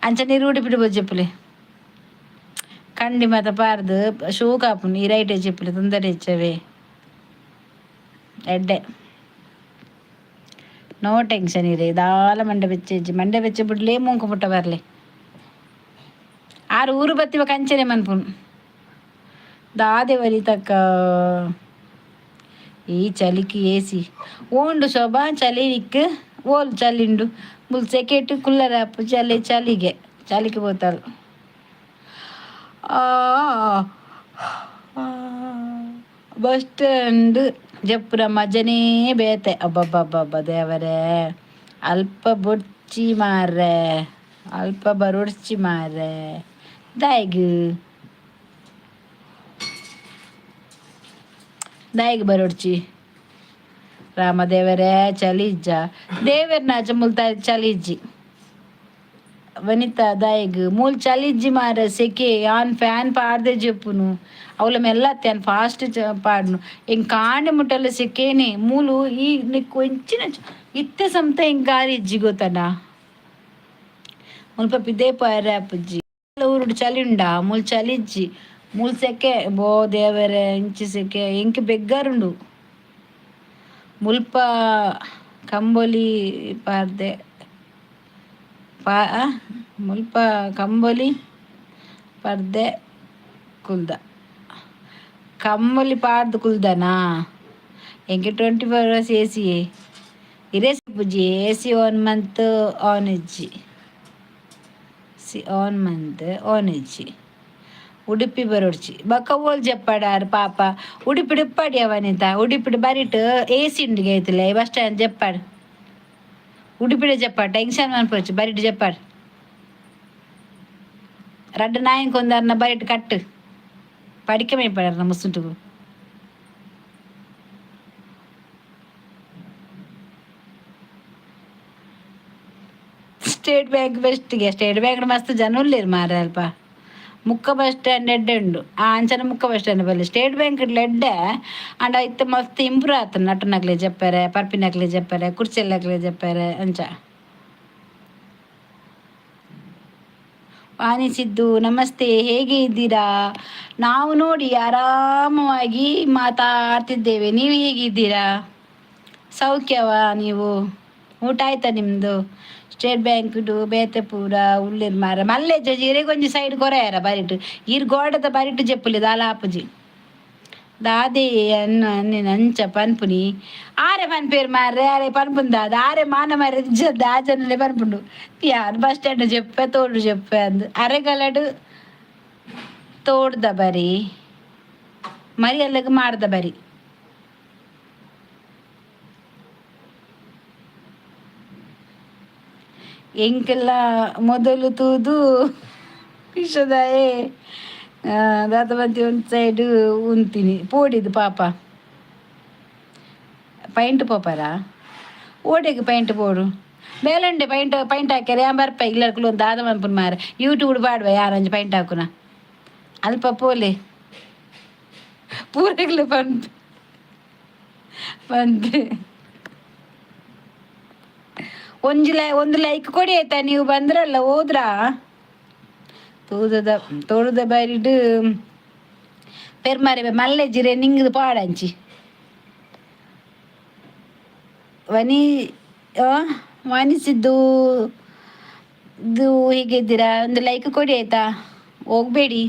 ಅಂಚ ನೀರು ಉಡುಪಿಡು ಬೊಜ್ಜೆಪ್ಪುಲೆ. ಕಂಡಿ ಮಾತ ಪಾರ್ದು ಶೋಕ್ ಆಪುಂಡು. ಈ ರೈಟ್ ಚೆಪ್ಪುಲೆ, ತೊಂದರೆ ಹೆಚ್ಚವೇ. ಎಡ್ಡೆ, ನೋ ಟೆನ್ಷನ್ ಇರೆ. ದಾಲ ಮಂಡೆ ಬೆಚ್ಚ ಇಜ್ಜಿ. ಮಂಡೆ ಬೆಚ್ಚ ಬಿಡ್ಲೇ ಮೂಂಕು ಮುಟ್ಟ ಬರ್ಲೆ. ಆರು ಊರು ಬತ್ತಿವ ಕಂಚನೆ ಮನ್ಪುನು. ದಾದೆ ವನಿತಕ್ಕ ಈ ಚಲಿಕ್ ಏಸಿ ಓಂಡು ಶೋಭಾ? ಚಲಿ ನಿಕ್ ಓಲ್ ಚಲಿಂಡು? ಮುಲ್ ಸೆಕೆಟ್ ಕುಲ್ಲರ ಚಲಿ ಚಲಿಗೆ ಚಲಿಗೆ ಪೋತಾಲ್. ಬಸ್ ಸ್ಟ್ಯಾಂಡ್ ಜಪ್ಪುನ ಮಜನೇ ಬೇತೆ. ಅಬ್ಬಬ್ಬಬ್ಬ ದೇವರೇ. ಅಲ್ಪ ಬೊಡ್ಚಿ ಮಾರ್ರೆ, ಅಲ್ಪ ಬರೊಡ್ಚಿ ಮಾರ್ರೆ. ದಾಯಿಗ್ ದಾಯಿಗ್ ಬರೊಡ್ಚಿ? ರಾಮದೇವರೇ, ಚಲಿ ಇಜ್ಜ? ದೇವೆರ್ನಾಚ ಮುಲ್ತ ಚಲಿ ಇಜ್ಜಿ. ವನಿತಾ, ದಾಯಿಗ್ ಮೂಲ್ ಚಲಿ ಇಜ್ಜಿ ಮಾರ್ರೆ. ಸೆಕೆ. ಆನ್ ಫ್ಯಾನ್ ಪಾಡ್ದೆ ಜೆಪ್ಪುನು. ಅವಲ ಮೆಲ್ಲತ್ತೆ ಆನ್ ಫಾಸ್ಟ್ ಪಾಡ್ನು. ಎಂಕ್ ಕಾಂಡೆ ಮುಟ್ಟಲ್ಲ ಸೆಕೆನೆ ಮೂಲು. ಈ ನಿಕ್ಕು ಒಂಚಿನ ಇತ್ತೆ ಸಮೇತ ಎಂಕ್ ಗಾಳಿ ಇಜ್ಜಿ ಗೊತ್ತನ. ಮುಲ್ಪ ಪಿದೈ ಪೋಯೆರೆ ಆಪುಜಿ. ಊರುಡು ಚಲಿ ಉಂಡಾ? ಮೂಲು ಚಲಿ ಇಜ್ಜಿ. ಮೂಲು ಸೆಕೆ. ಬೋ ದೇವರೇ, ಇಂಚಿ ಸೆಕೆ. ಎಂಕ್ ಬೆಗ್ಗರುಂಡು. ಮುಲ್ಪ ಕಂಬೊಲಿ ಪಾರ್ದೆ ಪಾ. ಮುಲ್ಪ ಕಂಬೊಲಿ ಪರ್ದೆ ಕುಲ್ದ. ಕಂಬೊಲಿ ಪಾಡ್ದು ಕುಲ್ದನಾ? ಎಂಕ್ 24 ಅವರ್ಸ್ ಎಸಿ. ಇರೆ ಪೂಜಿ AC one month on ಇಜ್ಜಿ. C one month on ಇಜ್ಜಿ. ಉಡುಪಿ ಬರೊಡ್ಚಿ. ಬೊಕ ಓಲ್ ಜೆಪ್ಪಾಡಾರ್ ಪಾಪ? ಉಡುಪಿಡು ಉಪ್ಪಾಡಿ ವನಿತ. ಉಡುಪಿಡು ಬರಿಟ್ ಎಸಿ ಉಂಡುಗೆ ಐತಲೆ ಬಸ್ ಸ್ಟ್ಯಾಂಡ್. ಜೆಪ್ಪಾಡ್, ಉಡುಪಿಡೆ ಜೆಪ್ಪಾಡ್. ಟೆನ್ಷನ್ ಮನ್ಪೊಡ್ಚಿ, ಬರಿಟ್ ಜೆಪ್ಪಾಡ್. ರಡ್ಡ್ ನಾಯಿನ್ ಕೊಂದಾರ್ನ ಬರಿಟ್ ಕಟ್ಟ್ ಪಡಿಕೆ ಮೈಪಡರ್ನ ಮುಸುಂಟುಗು. ಸ್ಟೇಟ್ ಬ್ಯಾಂಕ್ ಬೆಸ್ಟ್ಗೆ. ಸ್ಟೇಟ್ ಬ್ಯಾಂಕ್ ಮಸ್ತ್ ಜನ ಉಲ್ಲೆರ್ ಮಾರ್ರೆ ಅಲ್ಪ. ಮುಕ್ಕ ಬಸ್ ಸ್ಟ್ಯಾಂಡ್ ಎಡ್ಡೆ ಉಂಡು. ಆ ಅಂಚನೆ ಮುಕ್ಕ ಬಸ್ ಸ್ಟ್ಯಾಂಡ್ ಬಲ್ಲಿ ಸ್ಟೇಟ್ ಬ್ಯಾಂಕ್ ಎಡ್ಡೆ. ಆಂಡ ಇತ್ತೆ ಮಸ್ತ್ ಇಂಪ್ರೂವ್ ಆತುಂಡು. ನಟ್ಟುನಕ್ಲೆ ಜಪ್ಪೆರೆ, ಪರ್ಪಿನಕ್ಲೆ ಜಪ್ಪೆರೆ, ಕುರ್ಚೆಲ್ನಕ್ಲೆ ಜಪ್ಪೆರೆ ಅಂಚ. ವಾಣಿ ಸಿದ್ದು, ನಮಸ್ತೆ. ಹೇಗೆ ಇದ್ದೀರಾ? ನಾವು ನೋಡಿ ಆರಾಮವಾಗಿ ಮಾತಾಡ್ತಿದ್ದೇವೆ. ನೀವು ಹೇಗಿದ್ದೀರಾ? ಸೌಖ್ಯವಾ ನೀವು? ಊಟ ಆಯ್ತಾ ನಿಮ್ಮದು? ಸ್ಟೇಟ್ ಬ್ಯಾಂಕ್ಡು ಬೇತೆ ಪೂರ ಉಲ್ಲೆರ್ ಮಾರ. ಮಲ್ಲೆ ಜೊಜಿ ಇರೆಗೊಂಜಿ ಸೈಡ್ ಕೊರೆಯರ ಬರಿಟ್. ಈರ್ ಗೋಡೆದ ಬರಿಟ್ ಜೆಪ್ಪುಲೆ, ದಾಲ ಆಪುಜಿ. ದಾದೆ ಅನ್ನ ಅಂಚ ಪನ್ಪುನಿ? ಆರೆ ಪನ್ಪೇರು ಮಾರ್ರೆ. ಆರೆ ಪನ್ಪುಂದ ಆರೆ ಮಾನ ಮಾರ್ರೆ. ದಾಜನಲೆ ಪನ್ಪುಂಡು. ಯಾನ್ ಬಸ್ ಸ್ಟ್ಯಾಂಡ್ ಜೆಪ್ಪೆ, ತೋಡು ಜೆಪ್ಪೆ ಅಂದ್. ಅರೆಗಲಡ್ ತೋಡ್ದ ಬರಿ, ಮರಿ ಅಲ್ಲಗ್ ಮಾಡ್ದ ಬರಿ. ಎಂಕೆಲ್ಲ ಮೊದಲು ತೂದು ವಿಷದಾಯೆ ದಾದ ಒಂದು ಸೈಡ್ ಉಂತೀನಿ ಪೋಡಿದು ಪಾಪ. ಪೈಂಟ್ ಪೋಪರ? ಓಡೆಗ್ ಪೈಂಟ್ ಪೋಡು? ಬೇಲಂಡೆ ಪೈಂಟ್ ಪೈಂಟ್ ಹಾಕ್ಯಾರ. ಯಾನ್ ಬರ್ಪ ಇಲ್ಲರ್ಕುಲು ದಾದ ಮನ್ಪುನ ಮಾರೆ. ಯೂಟ್ಯೂಬ್ ಪಾಡ್ವೆ ಯಾರಂಜಿ ಪೈಂಟ್ ಹಾಕುನ. ಅಲ್ಪ ಪೋಲೆ, ಪೂರೆಗ್ಲ ಪನ್ಪೆ ಪನ್ಪೆ. ಒಂಜಿ ಲೈ ಒಂದು ಲೈಕ್ ಕೊಡಿ ಆಯ್ತಾ? ನೀವು ಬಂದ್ರಲ್ಲ, ಹೋದ್ರಾ? ತೂದದ ತೋಡುದ ಬರಿಡ್ ಪೆರ್ಮಾರೆ ಮಲ್ಲೆ ಜಿರೆ ನಿಂಗದ ಪಾಡಂಚಿ. ವನಿ ವಾಣಿಸಿದ್ದು ಇದು. ಹೇಗಿದ್ದೀರಾ? ಒಂದು ಲೈಕ್ ಕೊಡಿ ಆಯ್ತಾ? ಹೋಗಬೇಡಿ.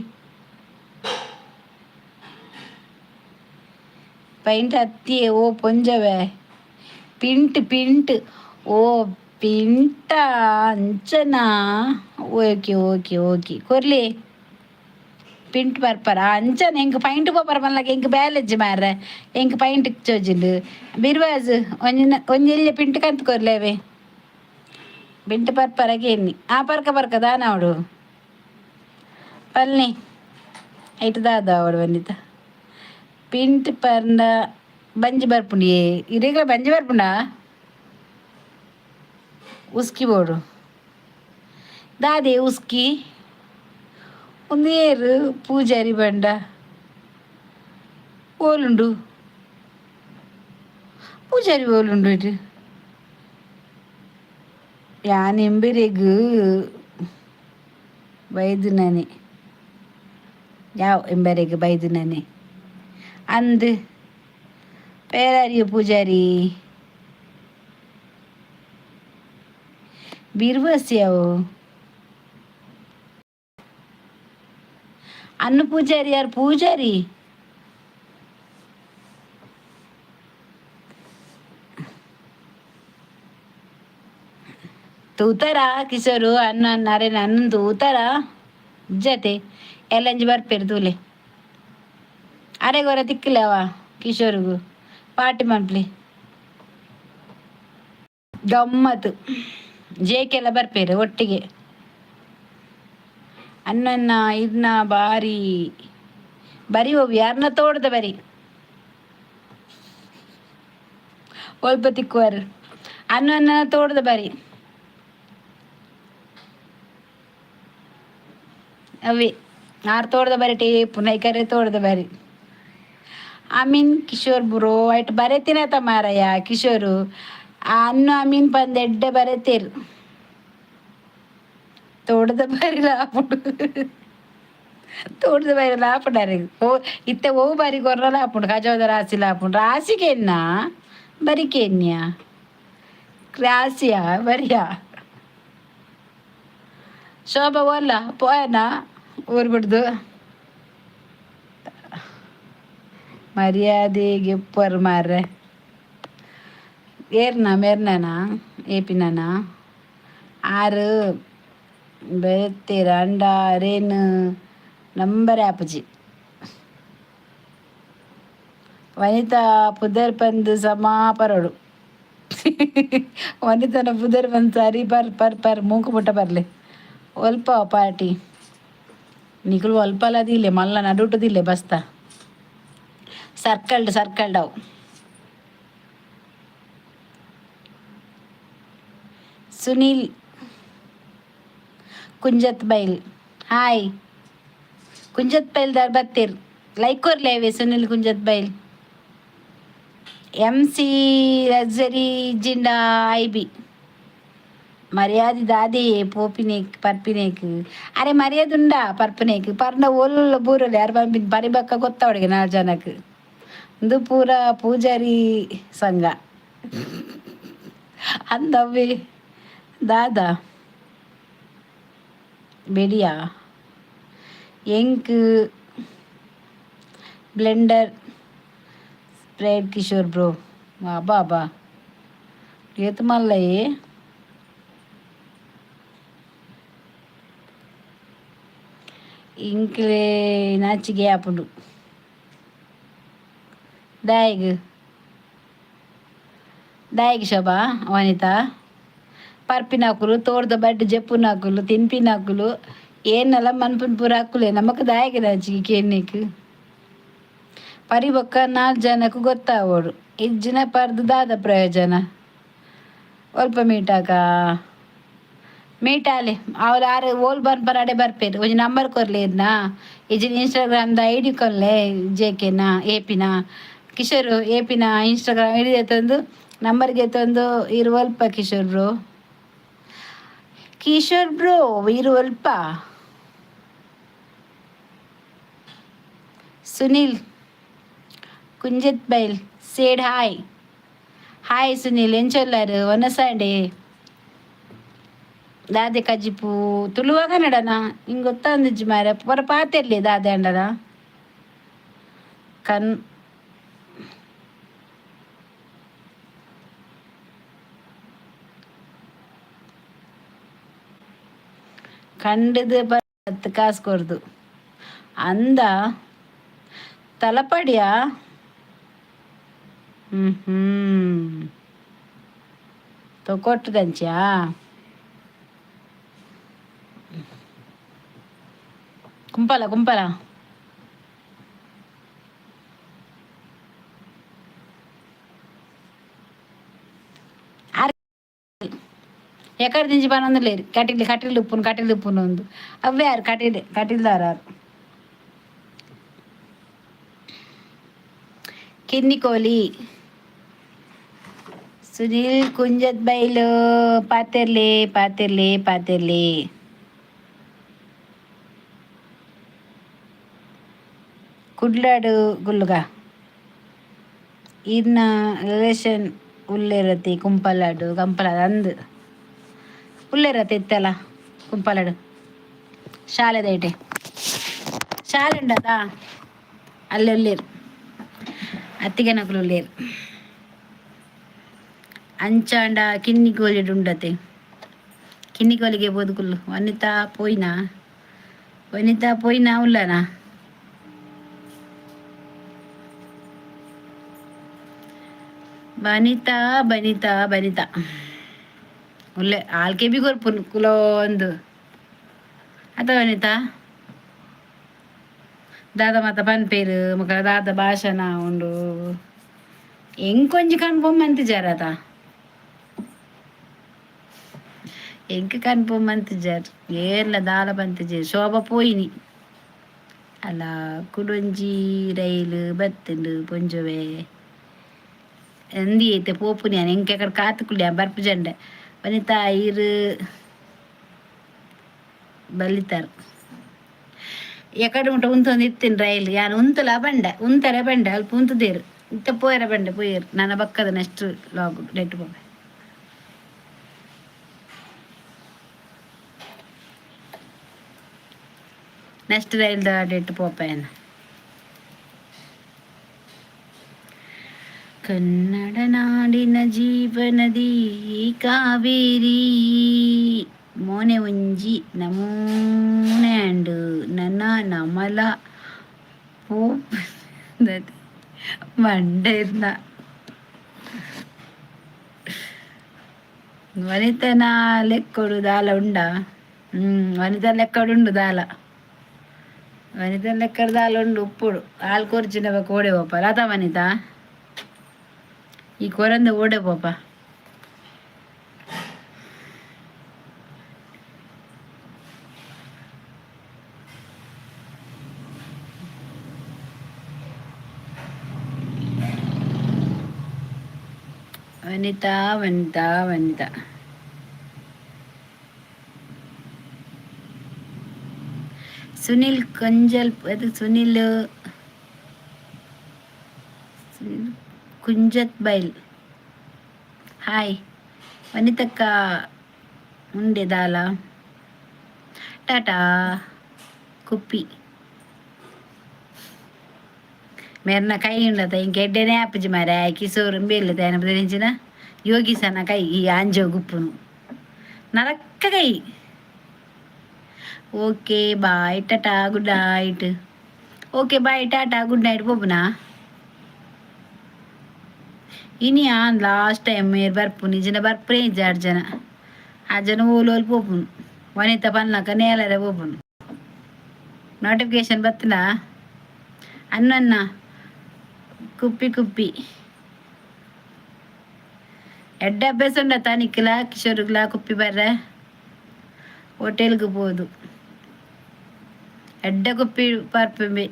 ಪೈಂಟ್ ಹತ್ತಿ. ಓ ಪೊಂಜವೆ, ಪಿಂಟ್ ಪಿಂಟ್. ಓ ಪಿಂಟ, ಅಂಚನಾ? Okay okay okay. ಕೊರ್ಲಿ pint ಬರ್ಪರ? ಅಂಚನೆ ಎಂಕ್ ಪೈಂಟ್ ಪೋಪರ ಮಲ್ಲಗ. ಎಂಕ್ ಬ್ಯಾಲೆಜ್ಜಿ ಮಾರ್ರೆ. ಎಂಕ್ ಪೈಂಟ್ ಚೋಜಿಂಡು ಬಿರ್ವಾಜ್. ಒಂಜಿ ಒಂಜಿ ಎಲ್ಯ ಪಿಂಟ್ ಕಂತ್ ಕೊರ್ಲೇವೆ. ಪಿಂಟ್ ಪರ್ಪರ ಕೇನ್ನಿ. ಆ ಪರ್ಕ ಪರ್ಕ ದಾನ ಅವಡು ಪಲ್ನಿ. ಐಟ್ ದಾದ ಅವಡು ಬಂದಿತ್ತ? ಪಿಂಟ್ ಪರ್ಂಡ ಬಂಜಿ ಬರ್ಪುಂಡಿಯೇ? ಇರೆಗ್ಲ ಬಂಜಿ ಬರ್ಪುಂಡಾ? ಉಸ್ಕಿ ಬೋಡು. ದಾದೆ ಉಸ್ಕಿ? ಒಂದು ಏರು ಪೂಜಾರಿ ಬಂಡ ಓಲುಂಡು? ಪೂಜಾರಿ ಓಲುಂಡು ಇಟ್ಟು? ಯಾನ್ ಎಂಬೆರೆಗ್ ಬೈದು ನಾನೆ. ಯಾವ ಎಂಬರೆಗ್ ಬೈದು ನಾನೆ ಅಂದ್ ಪೇರಾರಿಯ ಪೂಜಾರಿ ಬಿರ್ವಸ್ಯಾವು. ಅನ್ನ ಪೂಜಾರಿ ಯಾರು? ಪೂಜಾರಿ ತೂತಾರಾ ಕಿಶೋರು? ಅನ್ನ ಅರೆ ಅನ್ನ ತೂತಾರಾ? ಜತೆ ಎಲ್ಲಂಜಿ ಬರ್ಪೇರು ತೂಲೆ. ಅರೆಗೊರ ತಿಕ್ಕಲವ ಕಿಶೋರ್ಗು ಪಾರ್ಟಿ ಮನ್ಪ್ಲಿ. ಗಮ್ಮತ್ತು. ಜೇಕೆಲ್ಲ ಬರ್ಪೇರು ಒಟ್ಟಿಗೆ. ಅನ್ನನ್ನ ಇದನ್ನ ಬಾರಿ ಬರಿ ಹೋಗಿ ಯಾರನ್ನ ತೋಡ್ದ ಬರಿ ಒಲ್ಪ ತಿಕ್ಕುವರು. ಅನ್ನನ್ನ ತೋಡ್ದ ಬರಿ ಅವೇ ಆರು ತೋಡ್ದ ಬರಿ ಟೇಪು ನೈಕರೆ ತೋಡ್ದ ಬರಿ. ಅಮೀನ್ ಕಿಶೋರ್ ಬ್ರೋ, ಐಟ್ ಬರೆತಿನತ ಮಾರಯ್ಯ ಕಿಶೋರು. ಅನ್ನು ಅಮೀನ್ ಪಂದ್ ಎಡ್ಡೆ ಬರೆತೇರು. ತೋಟದ ಬಾರಿ ಲಾಪುಂಡು, ತೋಟದ ಬಾರಿ ಲಾಪುಂಡು. ಓ ಇತ್ತೆ ಓ ಬಾರಿ ಕೊರ್ರ ಲಾಪುಂಡು. ಕಜವದ ರಾಸಿ ಲಾಪುಂಡು. ರಾಸಿಗೆನ್ನ ಬರಿಕೆನ್ಯ ರಾಸಿಯ ಬರಿಯಾ. ಶೋಭಾ ಓಲ್ಲ ಪೋಯನ ಊರು ಬಿಡ್ದು? ಮರ್ಯಾದೆಗೆ ಪರ್ ಮಾರ್ರೆ. ಏರ್ನ ಮೇರ್ನನಾ ಏಪಿನನಾ? ಆರು ಬೇತೆರ್ ಅಂಡ ಅರೇನು ನಂಬರ್ ಆಪುಜಿ. ವನಿತಾ ಪುದರ್ ಪಂದ್ ಸಮಾ ಪರೊಡು. ವನಿತನ ಪುದರ್ ಪಂದ್ ಸರಿ ಪರ್ ಪರ್ ಪರ್ ಮೂಂಕು ಮುಟ್ಟ ಬರ್ಲೆ. ಒಲ್ಪ ಪಾರ್ಟಿ? ನಿಕುಲು ಅಲ್ಪಲದಿಲ್ಲೆ ಮಲ್ಲ ನಡುಟುದಿಲ್ಲೆ ಬಸ್ತ ಸರ್ಕಲ್ಡ್ ಸರ್ಕಲ್ಡ್ ಅವು. ಸುನೀಲ್ ಕುಂಜತ್ ಬೈಲ್ ಹಾಯ್. ಕುಂಜತ್ ಬೈಲ್ ದಾರ್ ಬತ್ತೀರ್ ಲೈಕ್ ಕೊರ್ಲೇವೆ. ಸುನೀಲ್ ಕುಂಜತ್ ಬೈಲ್ ಎಂ ಸಿ ಲಕ್ಸರಿ ಜಿಂಡಾ I B ಮರ್ಯಾದೆ ದಾದೆ ಪೋಪಿನೇಕ್ ಪರ್ಪಿನೇಕ್. ಅರೆ ಮರ್ಯಾದೆ ಉಂಡಾ ಪರ್ಪನೇಕ್? ಪರ್ಂಡ ಓಲುಲ್ಲ ಬೂರೊಲಿ ಯಾರು ಪನ್ಪಿನ ಪರಿ ಬೊಕ್ಕ ಗೊತ್ತಾವೊಡಿಗೆ ನಾಲ್ ಜನಕ್. ಇಂದು ಪೂರ ಪೂಜಾರಿ ಸಂಘ ಅಂದವ್ವೆ ದಾದಾ ಬೆಡಿಯಾ ಎಂಕ್ ಬ್ಲೆಂಡರ್ ಸ್ಪ್ರೈಡ್ ಕಿಶೋರ್ ಬ್ರೋ. ಅಬ್ಬಾ ಏತ್ ಮಲ್ಲಯೇ. ಇಂಕ್ಲೆ ನಾಚಿಗೆ ಆಪುಂಡು ದಾಯೆಗ್ ದಾಯೆಗ್ ಶೋಭಾ ವನಿತಾ? ಪರ್ಪಿನಕುಲು ತೋಡ್ದ ಬಡ್ಡ್ ಜೆಪ್ಪುನಕುಲು ತಿನ್ಪಿನಕುಲು ಏನ್ನಲ ಮನ್ಪುನ ಪೂರ ಅಕುಲೆ. ನಮಕ್ ದಾಯೆಗ್ ನಾಚಿಗೆ ಕೇನ್ನೇಕ್? ಪರಿ ಬೊಕ್ಕ ನಾಲ್ ಜನಕ್ ಗೊತ್ತಾವೊಡು. ಇಜ್ಜಿನ ಪರ್ದ್ ದಾದ ಪ್ರಯೋಜನ? ಒಲ್ಪ ಮೀಟಾಕ ಮೀಟ್ ಆಲೆ. ಅವ್ಲು ಆರ್ ಓಲ್ ಬರ್ಪರ್ ಅಡೆ ಬರ್ಪೇರು. ಒಂಜಿ ನಂಬರ್ ಕೊರ್ಲೆ ಇರ್ನ. ಇಜ್ಜಿಡ ಇನ್ಸ್ಟಾಗ್ರಾಮ್ದ I D ಕೊರ್ಲೆ. ಜೆಕೆನಾ ಏಪಿನ ಕಿಶೋರ್ ಏಪಿನ ಇನ್ಸ್ಟಾಗ್ರಾಮ್ ಐಡಿ ಎತ್ತೊಂದು ನಂಬರ್ಗೆ ಎತ್ತೊಂದು. ಇರು ಒಲ್ಪ ಕಿಶೋರ್ ಬ್ರೋ? ಕಿಶೋರ್ ಬ್ರೋ ಇರು ಒಲ್ಪ? ಸುನೀಲ್ ಕುಂಜತ್ ಬೈಲ್ ಸೇಡ್ ಹಾಯ್. ಹಾಯ್ ಸುನೀಲ್, ಎಂಚೊಲ್ಲಾರು? ಒನಸಾಂಡೆ ದಾದೆ ಕಜಿಪು? ತುಳುವ ಕನ್ನಡನಾ? ಹಿಂಗೆ ಗೊತ್ತಾಂದಿಜ್ಜಿ ಮಾರೆ. ಪೂರ ಪಾತೆರ್ಲಿ ದಾದೆ ಅಂಡನ ಕನ್ ಕಂಡದು ಪತ್ತು ಕಾಸು ಕೊರ್ದು ಅಂದ ತಲಪಾಡಿಯಾ? ಹ್ಞೂ ಹ್ಞೂ ತೊಕೊಟ್ಟದಂಚ್ಯಾ ಕುಂಪಲ ಕುಂಪಲ. ಎಕ್ಕಡ ದಿಂಚಿ ಪನೊಂದು ಕಟೀಲ್ ಕಟೀಲ್ ಉಪ್ಪುನು ಕಟೀಲ್ ಉಪ್ಪುನು ಒಂದು ಅವ್ವೇ ಯಾರು ಕಟೀಲ್ ಕಟೀಲ್ದಾರ. ಕಿನ್ನಿಕೋಲಿ ಸುನೀಲ್ ಕುಂಜತ್ ಬೈಲು ಪಾತೆರ್ಲಿ ಪಾತೆರ್ಲಿ ಪಾತೆರ್ಲಿ. ಕುಡ್ಲಾಡು ಗುಲ್ಲುಗ ಈರ್ನ ರಿಲೇಷನ್ ಉಲ್ಲೇರತಿ ಕುಂಪಲಾಡು ಕಂಪಲಾಡು ಅಂದ್ ಉಲ್ಲೇರತಿ ಇತ್ತಲ್ಲ ಕುಂಪಲಾಡು ಶಾಲೆದ ಇಟೆ ಶಾಲೆ ಉಂಡದಾ ಅಲ್ಲಿ ಉಲ್ಲೇರು ಅತ್ತಿಗೆನಕುಲು ಉಲ್ಲೇರು. ಅಂಚಾಂಡ ಕಿನ್ನಿಕೋಲಿಡ್ ಉಂಡತೆ. ಕಿನ್ನಿಕೋಲಿಗೆ ಪೋದು ಕುಲ್ಲು. ವನಿತಾ ಪೋಯಿನಾ? ವನಿತಾ ಪೋಯಿನಾ ಉಲ್ಲನಾ? ವನಿತಾ ಬನಿತಾ ಬನಿತಾ ಉಲ್ಲೆ. ಆಲ್ಕೆ ಬಿ ಕೊರ್ಪುನು ಕುಲೋಂದು ಅತ ವನಿತಾ? ದಾದ ಮಾತ ಪನ್ಪೇರು ಮಕ್ಕಳ ದಾದ ಭಾಷಣ ಉಂಡು? ಎಂಕೊಂಜಿ ಕನ್ಫರ್ಮ್ ಮಂತಿಜಾರ ಅತ? ಎಂಕ್ ಕನ್ಫರ್ಮ್ ಮಂತಿಜಾರ್ ಏರ್ಲ ದಾಲ ಪಂತಿಜೆರ್. ಶೋಭ ಪೋಯಿನಿ ಅಲ್ಲ. ಕುಡೊಂಜಿ ರೈಲ್ ಬತ್ತುಂಡು ಪೊಂಜೊವೆ ಎಂದಿ ಐತೆ ಪೋಪುನಿ ಯಾನ್. ಎಂಕ್ ಎಕಡೆ ಕಾತುಕುಲ್ಯ ಬರ್ಪುಜಂಡೆ. ವನಿತಾ ಇರು ಬಲಿತಾರ್ ಎಕಡೆ ಮುಟ್ಟ ಉಂತೊಂದು ಇತ್ತಿನ ರೈಲ್. ಯಾನ್ ಉಂತುಲ ಬಂಡೆ ಉಂತರೆ ಬಂಡೆ ಅಲ್ಪ ಉಂತುದೇರು. ಇತ್ತೆ ಪೋಯರ ಬಂಡೆ ಪೋಯೆರ್. ನನ ಬಕ್ಕದ ನೆಕ್ಸ್ಟ್ ಲಾಗ್ ನೆಟ್ ಪೋಪೆ. ನೆಕ್ಸ್ಟ್ ರೈಲ್ದ ಡೇಟ್ ಪೋಪೆ. ಕನ್ನಡ ನಾಡಿನ ಜೀವನದಿ ಕಾವೇರಿ. ಮೋನೆ ಒಂಜಿ ನಮೂನೆ ಅಂಡ್ ನನ ನಮಲ ಪೋಪ್ ಮಂಡೆರ್ನ ವನಿತನ ಲೆಕ್ಕೊಡು ದಾಲ ಉಂಡಾ? ಹ್ಮ್ ವನಿತಾ ಲೆಕ್ಕೊಡು ಉಂಡು ದಾಲ. ವನಿತ ಲೆಕ್ಕರ್ದಾಲುಂಡು ಉಪ್ಪುಡು ಹಾಲು ಕೊರ್ಚಿನ ಓಡೆ ಪೋಪ ಲತಾ ವನಿತಾ ಈ ಕೊರಂದ ಓಡೆ ಪೋಪ. ವನಿತಾ ವನಿತಾ ವನಿತಾ. ಸುನಿಲ್ ಕಂಜಲ್ ಅದು ಸುನಿಲ್ ಸುನಿಲ್ ಕುಂಜತ್ ಬೈಲ್. ಹಾಯ್ ವನಿತಕ್ಕ, ಉಂಡೆ ದಾಲ? ಟಾಟಾ ಕುಪ್ಪಿ. ಮೇರ್ನ ಕೈ ಉಂಡತ ಇಂಕ ಎಡ್ಡೆನೇ ಆಪುಜಿ ಮಾರೆ. ಕಿಶೋರ್ ಬೇಲೆ ತೇನ ಬದಲಿಂಚಿನ ಯೋಗಿಸನ ಕೈ. ಈ ಆಂಜೋ ಗುಪ್ಪುನು ನರಕ್ಕ ಕೈ. Okay, bye, tata, good night. Okay, bye, tata, good night. ಪೋಪುನಾ ಇನಿ? On last time ಮೇರ್ ಬರ್ಪುನಿ ಜನ ಬರ್ಪುನೇ ಇಜ್ಜಿ ಆರು ಜನ. ಆ ಜನ ಓಲು ಓಲು ಪೋಪುನು. ವನಿತ ಪನ್ನಕ ನೇಲರೆ ಪೋಪುನು. ನೋಟಿಫಿಕೇಶನ್ ಬತ್ತನ ಅನ್ನ. ಕುಪ್ಪಿ ಕುಪ್ಪಿ ಎಡ್ಡೆ ಅಭ್ಯಾಸ ಉಂಡತ ನಿಕ್ಲ ಕಿಶೋರ್ಗ್ಲ ಕುಪ್ಪಿ ಬರ್ರೆ. ಹೋಟೆಲ್ಗೆ ಪೋದು ಎಡ್ಡೆ ಕುಪ್ಪಿ ಪರ್ಪುಂಬೆ.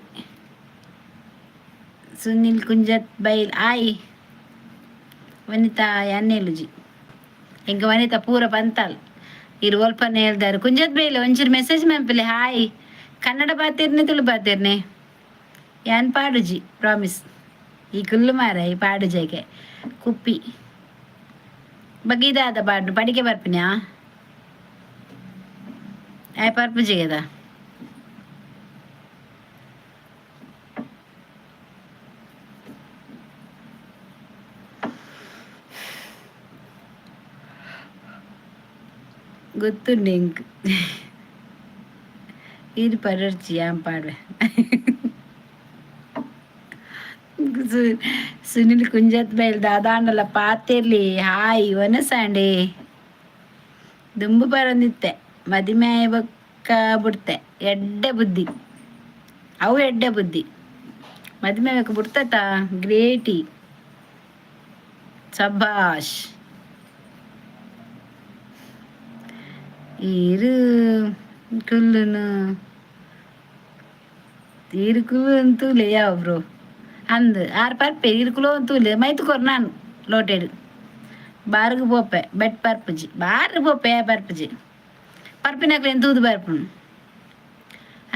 ಸುನಿಲ್ ಕುಂಜತ್ ಬೈಲ್ ಆಯ್. ವನಿತಾ ಎನ್ನೇಲುಜಿ ಇಂಕ ವನಿತಾ ಪೂರ ಪಂತಾಲ್. ಇರು ಒಲ್ಪನೆ ಹೇಳ್ದಾರು. ಕುಂಜತ್ ಬೈಲ್ ಒಂಚೂರು ಮೆಸೇಜ್ ಮನ್ಪಲೆ. ಹಾಯ್. ಕನ್ನಡ ಬಾತಿರ್ನೆ, ತುಳು ಬಾತಿರ್ನೆ? ಯಾನ್ ಪಾಡುಜಿ, ಪ್ರಾಮಿಸ್. ಈ ಕುಲ್ಲು ಮಾರ ಈ ಪಾಡುಜೆಗೆ ಕುಪ್ಪಿ ಬಗ್ಗಿದಾದ ಪಾಡು ಪಡಿಕೆ ಬರ್ಪಿನ್ಯಾ? ಆಯ್ ಪರ್ಪುಜಿಗೆದ. ಗೊತ್ತುಂಡು ಎಂಕ್. ಇದು ಪಡರ್ಚಿ ಯಾನ್ ಪಾಡ್ವೆ. ಸುನಿಲ್ ಕುಂಜತ್ ಬೈಲ್ ದಾದಾಂಡಲ ಪಾತೆರ್ಲಿ. ಹಾಯ್ ವನಸಾಂಡೆ. ದುಂಬು ಬರಂದಿತ್ತೆ, ಮದಿಮೆ ಬೊಕ್ಕ ಬುಡ್ತೆ. ಎಡ್ಡೆ ಬುದ್ಧಿ ಅವು, ಎಡ್ಡೆ ಬುದ್ಧಿ. ಮದಿಮೆ ಬೊಕ್ಕ ಬುಡ್ತತ. ಗ್ರೇಟಿ, ಸಬ್ಬಾಷ್. ಈರು ಕುಲ್ಲುನು ಈರು ಕುಲ್ಲು ತೂಲೆ ಯಾವ ಬ್ರೋ ಅಂದ್ ಆರ್ ಪರ್ಪೆ. ಈರು ಕುಲೋ ತೂಲೆ ಮೈತು ಕೊರ್. ನಾನು ಲೋಟೆಡ್ ಬಾರ್ಗ್ ಪೋಪೆ, ಬೆಟ್ ಪರ್ಪುಜಿ. ಬಾರ್ಗ್ ಪೋಪೆ, ಪರ್ಪುಜಿ. ಪರ್ಪಿನಕ್ಲೆನ್ ತೂದು ಬರ್ಪುನು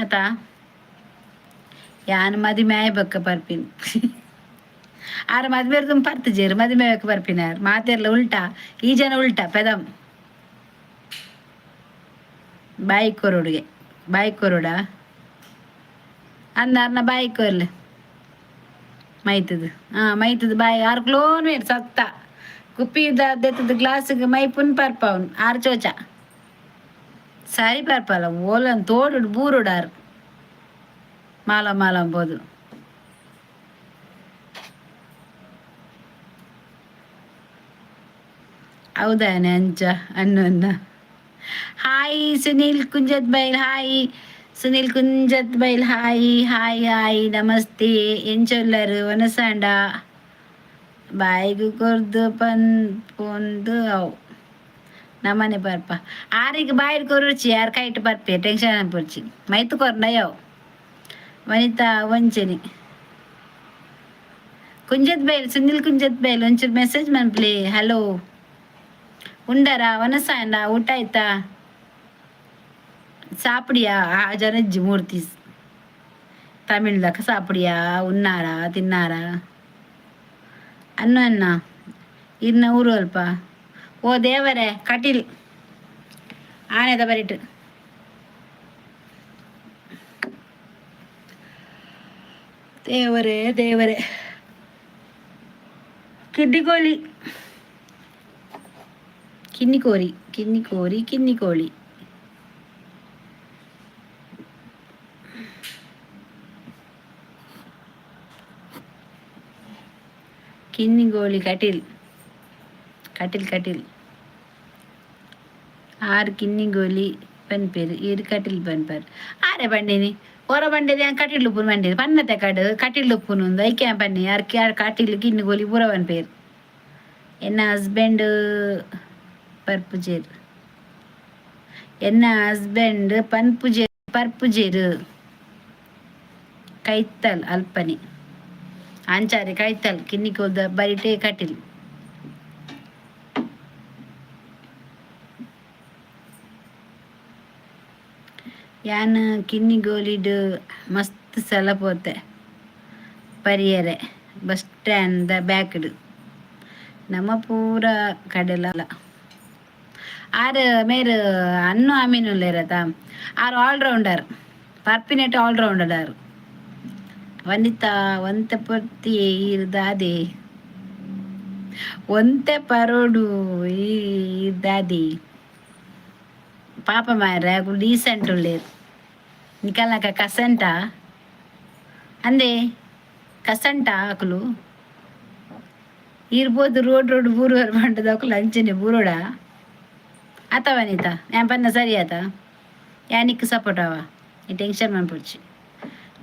ಆತ. ಯಾನ್ ಮದಿಮೆ ಆಯ್ ಬೊಕ್ಕ ಪರ್ಪಿನಿ. ಆರ್ ಮದ್ಮೆರ್ದು ಪರ್ತುಜೆರ್, ಮದಿಮೆ ಬೊಕ್ಕ ಬರ್ಪಿನಾರ್. ಮಾತೆರ್ಲ ಉಲ್ಟಾ, ಈ ಜನ ಉಲ್ಟಾ ಪೆದಂ. ಬಾಯಿ ಕೊರೊಡುಗೆ, ಬಾಯಿ ಕೊರೊಡ ಅಂದಾರ್ನ. ಬಾಯಿ ಕೊರ್ಲೆ ಮೈತದು. ಹಾಂ, ಮೈತದು ಬಾಯಿ. ಆರ್ ಕ್ಲೋನ್ ವೇರ್ ಸತ್ತ ಕುಪ್ಪಿ ದೆತ್ತದ ಗ್ಲಾಸ್ಗೆ ಮೈಪುನ್ ಪರ್ಪವನ್. ಆರ್ ಚೋಚ ಸರಿ ಪರ್ಪಲ್ಲ. ಓಲನ್ ತೋಡು ಬೂರುಡಾರ್ ಮಾಲ ಮಾಲ ಅಂಬೋದು. ಹೌದಾನೆ ಅಂಚ ಅನ್ನ. ಹಾಯ್ ಸುನೀಲ್ ಕುಂಜತ್ ಬೈಲ್. ಹಾಯ್ ಸುನೀಲ್ ಕುಂಜತ್ ಬೈಲ್. Hi hi hi, namaste. ಎಂಚೊಲ್ಲರು? ವನಸಾಂಡ? ಬಾಯಿಗ್ ಕೊರ್ದು ಪನ್ ಪೊಂದು ಅವು ನಮ್ಮನೆ ಬರ್ಪ. ಆರಿಗೆ ಬಾಯಿಡ್ ಕೊರುಚಿ, ಯಾರು ಕೈಟ್ ಬರ್ಪೆ. ಟೆನ್ಷನ್ ಅನ್ಪೊಡ್ಚಿ. ಮೈತ್ ಕೊರ್ಂಡ ಯಾವು. ವನಿತಾ ವಂಚನಿ. ಕುಂಜತ್ ಬೈಲ್, ಸುನಿಲ್ ಕುಂಜತ್ ಬೈಲ್, ಒಂಚೂರು ಮೆಸೇಜ್ ಮನ್ಪ್ಲಿ. ಹಲೋ, ಉಂಡರಾ? ವನಸಾಂಡ? ಊಟ ಆಯ್ತಾ? ಸಾಪಿಡಿಯಾ? ಆ ಜನಜ್ಜಿ ಮೂರ್ತಿ ತಮಿಳ್ದಕ. ಸಾಪಿಡಿಯಾ? ಉನ್ನಾರಾ? ತಿನ್ನಾರಾ? ಅನ್ನ ಅನ್ನ ಇರ್ನ ಊರು ಅಲ್ಪ. ಓ ದೇವರೇ, ಕಟೀಲ್ ಆನೆದ ಬರಿಟ್. ದೇವರೇ ದೇವರೇ. ಕಿಡ್ಡಿಕೋಳಿ, ಕಿನ್ನಿಕೋರಿ, ಕಿನ್ನಿಕೋರಿ, ಕಿನ್ನಿಕೋಳಿ. ಕಿನ್ನಿಗೋಳಿ, ಕಟೀಲ್ ಕಟೀಲ್ ಕಟೀಲ್. ಆರು ಕಿನ್ನಿಗೋಲಿ ಪನ್ಪೇರು, ಈರು ಕಟೀಲ್ ಪನ್ಪೇರು. ಆರೆ ಪಂಡಿನಿ. ಒರ ಬಂಡೆದ ಕಟಿಲು ಉಪ್ಪುನು ಬಂಡಿದ್ ಪನ್ನತೆ ಕಡು ಕಟಿಲು ಉಪ್ಪುನು ಐಕೆ ಪನ್ನಿ ಅರ್ಕೆ ಕಟಿಲು ಕಿನ್ನು ಗೋಲಿ ಪೂರ ಪನ್ಪೇರು. ಎನ್ನ ಹಸ್ಬೆಂಡ್ ಪರ್ಪುಜೆರ್, ಎನ್ನ ಹಸ್ಬೆಂಡ್ ಪನ್ಪುಜೆರ್ ಪರ್ಪುಜೆರ್. ಕೈತಲ್ ಅಲ್ಪನೆ ಅಂಚಾರೆ ಕೈತಲ್ ಕಿನ್ನಿಕೋಲ್ದ ಬರಿಟೇ ಕಟಿಲ್. ಯಾನ್ ಕಿನ್ನಿಗೋಲಿಡ್ ಮಸ್ತ್ ಸಲ ಪೋತೆ ಪರಿಯರೆ ಬಸ್ ಸ್ಟ್ಯಾಂಡ್ ದ ಬ್ಯಾಕ್ಡ್ ನಮ ಪೂರ ಕಡೆಲ. ಆರ್ ಮೇರ್ ಅನ್ನು ಅಮೀನ್ ಉಲ್ಲೇರತ, ಆರ್ ಆಲ್ ರೌಂಡರ್, ಪರ್ಪಿನೆಟ್ ಆಲ್ ರೌಂಡರ್ ಆರ್. ವನಿತಾ ಒಂತೆ ಪೊರ್ತಿ ಈರ್ ದಾದೆ ಒಂತೆ ಪರೋಡು ಈರ್ ದಾದೆ ಪಾಪ ಮಾರ್ರೆ, ಅಕುಲು ಡೀಸೆಂಟ್ ಉಲ್ಲೇರ್. ನಿಕಲ್ನಕ ಕಸಂಟ ಅಂದೆ ಕಸಂಟ ಅಕುಲು. ಈರ್ ಪೋದು ರೋಡ್ ರೋಡ್ ಬೂರುವರ್ ಪಂಡದ ಅಕುಲು ಅಂಚನೆ ಬೂರೋಡ ಅತ ವನಿತಾ? ಯಾನ್ ಪನ್ನ ಸರಿ ಆತ? ಯಾನ್ ನಿಕ್ಕ್ ಸಪೋರ್ಟ್ ಅವ, ಈ ಟೆನ್ಷನ್ ಮನ್ಪೊಡ್ಚಿ.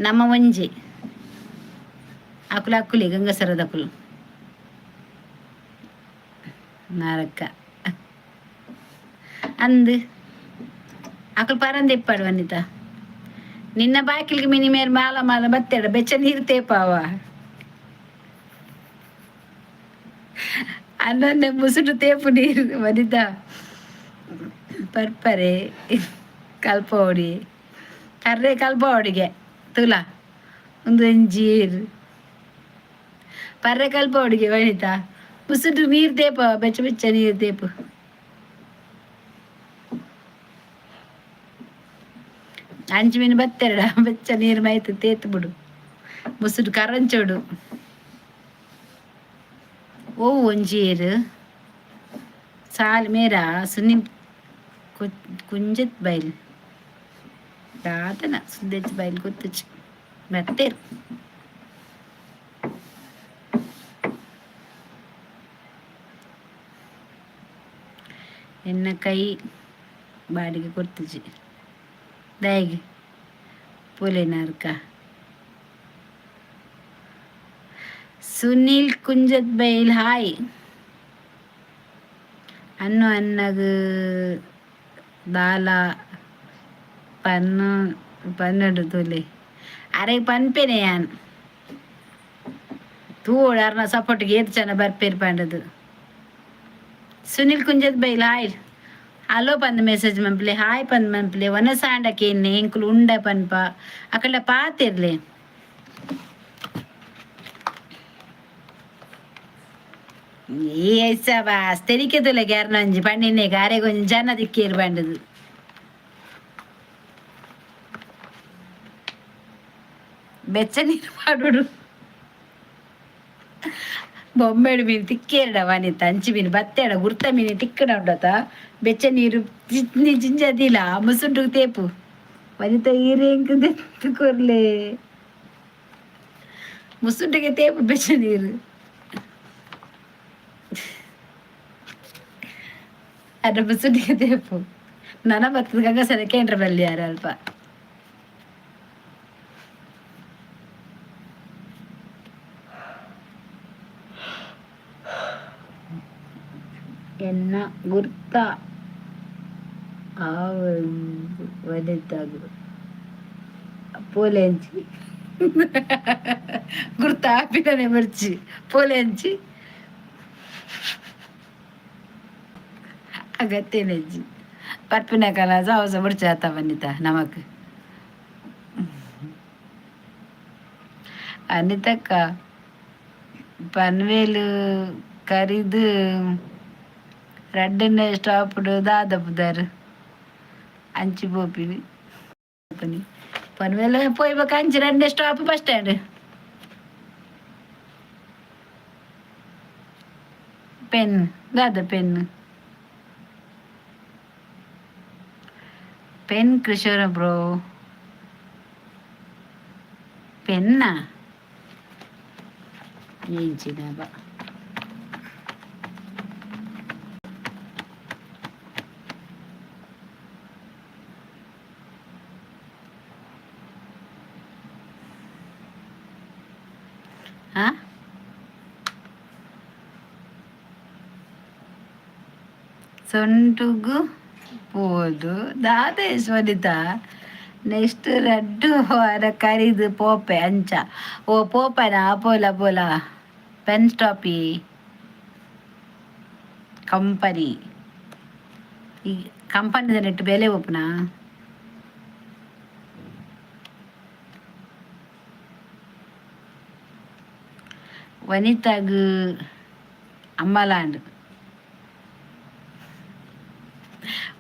ನಮ್ಮ ಒಂಜಿ ಅಕುಲು ಅಕ್ಕುಲೆ ಗಂಗಸರದಕುಲು ನಾರಕ್ಕ ಅಂದ್ ಅಕುಲು ಪರಂದೆ ಇಪ್ಪಡು. ವನಿತಾ, ನಿನ್ನ ಬಾಕಿಲ್ಗೆ ಮಿನಿ ಮೇರ್ ಮಾಲ ಮಾಲ ಬತ್ತೆಡ ಬೆಚ್ಚ ನೀರು ತೇಪಾವ. ಅನ್ನನ್ನೆ ಮುಸುಟು ತೇಪು ನೀರು. ವನಿತಾ ಪರ್ಪರೆ ಕಲ್ಪವಡಿ ಕರ್ರೆ ಕಲ್ಪವಡಿಗೆ ತುಲಾ ಒಂದು ಒಂಜೀರ್ ಪರ್ರೆ ಕಲ್ಪವಡಿಗೆ. ವನಿತಾ, ಮುಸುಟು ನೀರು ತೇಪ, ಬೆಚ್ಚ ಬೆಚ್ಚ ನೀರು ತೇಪು. ಅಂಚು ಮೀನು ಬತ್ತೆರಡ ಬೆಚ್ಚ ನೀರು ಮೈತ್ ತೇತು ಬಿಡು, ಮುಸುಟು ಕರಂಚೋಡು. ಓ ಒಂಜೇರು ಸಾಲ್ ಮೇರಾ ಸುನಿಲ್ ಕುಂಜತ್ ಬೈಲ್ ದಾದನ ಸುಂದೆಚ್ ಬೈಲ್ ಗೊತ್ತುಚಿ ಬತ್ತೇರು. ಎನ್ನ ಕೈ ಬಾಡಿಗೆ ಕೊರ್ತುಜಿ ದಾಯೆಗ್ ಪೋಲೇನಾರ್ಕ. ಸುನಿಲ್ ಕುಂಜತ್ ಬೈಲ್ ಹಾಯ್. ಅನ್ನು ಅಣ್ಣಗ್ ದಾಲ ಪನ್ನು ಪನ್ನೊಡು ತೂಲೆ, ಅರೆಗ್ ಪನ್ಪೇನೆ ಯಾನ್. ತೂವೊಡು ಅರ್ನ ಸಪೋರ್ಟ್ಗೆ ಏತ್ ಜನ ಬರ್ಪೇರು ಪಂಡದು. ಸುನಿಲ್ ಕುಂಜತ್ ಬೈಲ್ ಹಾಯ್. ಹಲೋ ಪಂದ್ ಮೆಸೇಜ್ ಮನ್ಪುಲೆ, ಹಾಯ್ ಪಂದ್ ಮನ್ಪುಲೆ. ವನಸಾಂಡ ಕೇನ್ನೆ ಎಂಕುಲು ಉಂಡ ಪನ್ಪ ಅಕಲ್ಡ ಪಾತೆರ್ಲೆ. ಈ ಬಾಸ್ ತೆಲಿಕೆ ತುಲೆ ಗ್ಯಾರ್ನೊಂಜಿ ಪಂಡಿನೆ ಅರೆಗ್ ಒಂಜಿ ಜನ ತಿಕ್ಕೇರು ಪಂಡುದು. ಬೆಚ್ಚ ನೀರು ಪಾಡೊಡು ಬೊಂಬೆಡ್ ಮೀನು ತಿಕ್ಕೇರಡ ವನಿತ. ಅಂಚಿ ಮೀನು ಬತ್ತೇಡ ಗುರ್ತ ಮೀನು ತಿಕ್ಕಡ ಉಂಡತ. ಬೆಚ್ಚ ನೀರು ಜಿಂಜದಿಲ್ಲ ಮುಸುಂಟು ತೇಪು. ವನಿತ ಈರೆಂಕ್ ದೆತ್ತ್ ಕೊರ್ಲೆ, ಮುಸುಂಟಿಗೆ ತೇಪು ಬೆಚ್ಚ ನೀರು. ಅರೆ ಮುಸುಂಟಿಗೆ ತೇಪು. ನನ ಬತ್ತದ ಗಂಗಸರ ಕೇಂದ್ರ ಬಲ್ಲಿ ಯಾರು ಅಲ್ಪ. ಎನ್ನ ಗುರ್ತ ಆವಂದ್ ವನಿತಾಗ್ ಪೋಲೆಂಚಿ ಗುರ್ತ ಆಪಿನನೆ ಬೊರ್ಚಿ ಪೋಲೆಂಚಿ ಅಗತ್ಯನೆಜ್ಜಿ. ಪರ್ಪಿನಕಲ ಸಾಹಸ ಬೊಡ್ಚಿ ಆತ ವನಿತಾ ನಮಕ್. ಅನಿತಕ್ಕ ಪನ್ವೇಲು ಕರಿದ್ ರಡ್ಡನೆ ಸ್ಟಾಪ್ಡ್ ದಾದ ಪುದರ್ ಅಂಚಿ ಪೋಪಿನಿ ಪನ್ವೇಲ್ ಪೋಯಿ ಬೊಕ ಅಂಚಿ ರಡ್ಡನೆ ಸ್ಟಾಪ್ ಬಸ್ ಸ್ಟ್ಯಾಂಡ್. ಪೆನ್ ದಾದ ಪೆನ್ ಪೆನ್ ಕೃಷೋರ ಬ್ರೋ ಪೆನ್ನ ಎಂಚಿನ ಬಾ. ಆ? ಸೊಂಟುಗು ಪೋದು ದಾದೇಶ್ ವನಿತಾ. ನೆಕ್ಸ್ಟ್ ರಡ್ಡು ವಾರ ಕರಿದು ಪೋಪೆ ಅಂಚ. ಓ, ಪೋಪನಾ? ಪೋಲ ಪೋಲ. ಪೆನ್ ಸ್ಟಾಪಿ ಕಂಪನಿ, ಈ ಕಂಪನಿದ ನೆಟ್ಟು ಬೆಲೆ ಒಪ್ಪುನಾ? ವನಿತಾಗ್ ಅಮ್ಮಲಾಂಡ್.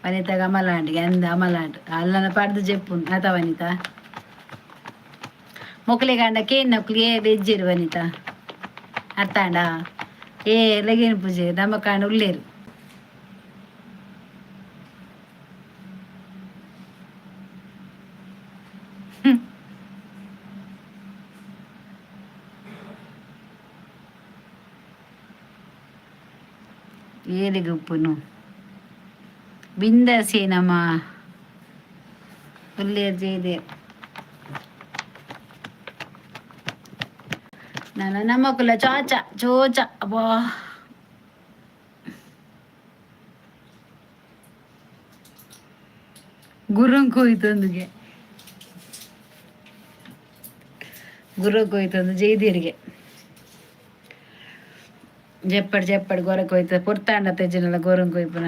ವನಿತಾಗ್ ಅಮಲಾಂಡ್ ಎಂದ ಅಮಲಾಂಡ್ ಅಲ್ಲನ ಪಡ್ದು ಜೆಪ್ಪುನು ಆತ. ವನಿತಾ, ಮೊಕ್ಲೆಗಾಂಡ ಕೇನ್ನಕ್ಲು ಏ ಬೆಜ್ಜೆರ್ ವನಿತಾ, ಅರ್ಥ ಆಂಡ? ಏ ಲೆಗೇನ್ ಪೂಜೆ ನಮ್ಮ ಕಾಂಡ ಉಲ್ಲೇರು. ಏರೆಗ್ ಉಪ್ಪುನು? ಬಿಂದಾಸೆ ನಮ್ಮ ಉಲ್ಲೇರ್ ಜಯದೇವ್. ನನ್ನ ನಮ್ಮಕುಲ ಚಾಚ ಚೋಚ. ಅಬ್ಬಾ, ಗುರ್ರಂಗ್ ಹೋಯ್ತೊಂದಿಗೆ, ಗುರ್ರಂಗ್ ಹೋಯ್ತೊಂದು ಜೈದೀರಿಗೆ. ಜೆಪ್ಪಡ್ ಜೆಪ್ಪಡ್ ಗೊರಕ್ ಹೋಯ್ತ. ಪೊರ್ತಾಂಡ ತೆಜ್ಜಿನಲ್ಲ ಗೊರಂಗ್ ಕೊಯ್ಪುನ.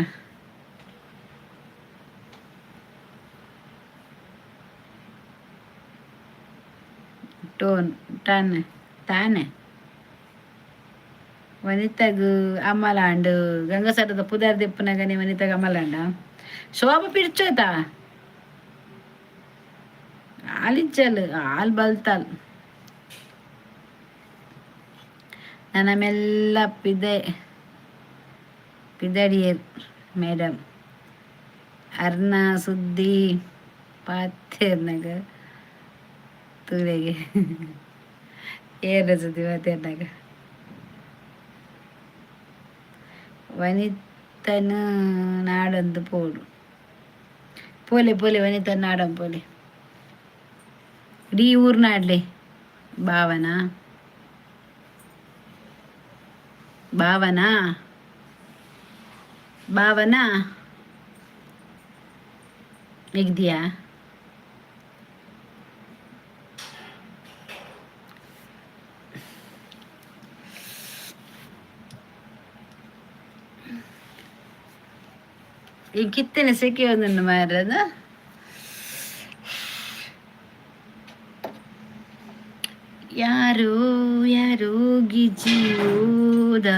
ಟೋನ್ ಟನ್ ತಾನೆ. ವನಿತಗ್ ಅಮಲಾಂಡ್. ಗಂಗಸರದ ಪುದರ್ ದೆಪ್ಪುನಗನೆ ವನಿತಗ್ ಅಮಲಾಂಡ. ಶೋಭ ಪಿರ್ಚೋತ ಆಲಿಚ್ಚಲ್ ಆಲ್ ಬಲ್ತಾಲ್. ನನ್ನ ಮೆಲ್ಲ ಪಿದೆ ಪಿದಡಿಯರ್ ಮೇಡಮ್. ಅರ್ನ ಸುದ್ದಿ ಪಾತೆರ್ನಗ ತೂಲೆಗೆ. ಏರ್ನ ಸುದ್ದಿ ಪಾತೆರ್ನಗ? ವನಿತನ ನಾಡೊಂದು ಪೋಡು. ಪೋಲೆ ಪೋಲೆ, ವನಿತನ ನಾಡಂ ಪೋಲೆ. ಇಡೀ ಊರು ನಾಡ್ಲೆ. ಭಾವನಾ, ಭಾವನಾ, ಭಾವನಾ, ಹೇಗಿದ್ಯಾ? ಈ ಕಿತ್ತನೆ ಸೆಕೆ ಒಂದನ್ನು ಮಾರದ. ಯಾರು ಯಾರು ಗಿಜಿಯೂದ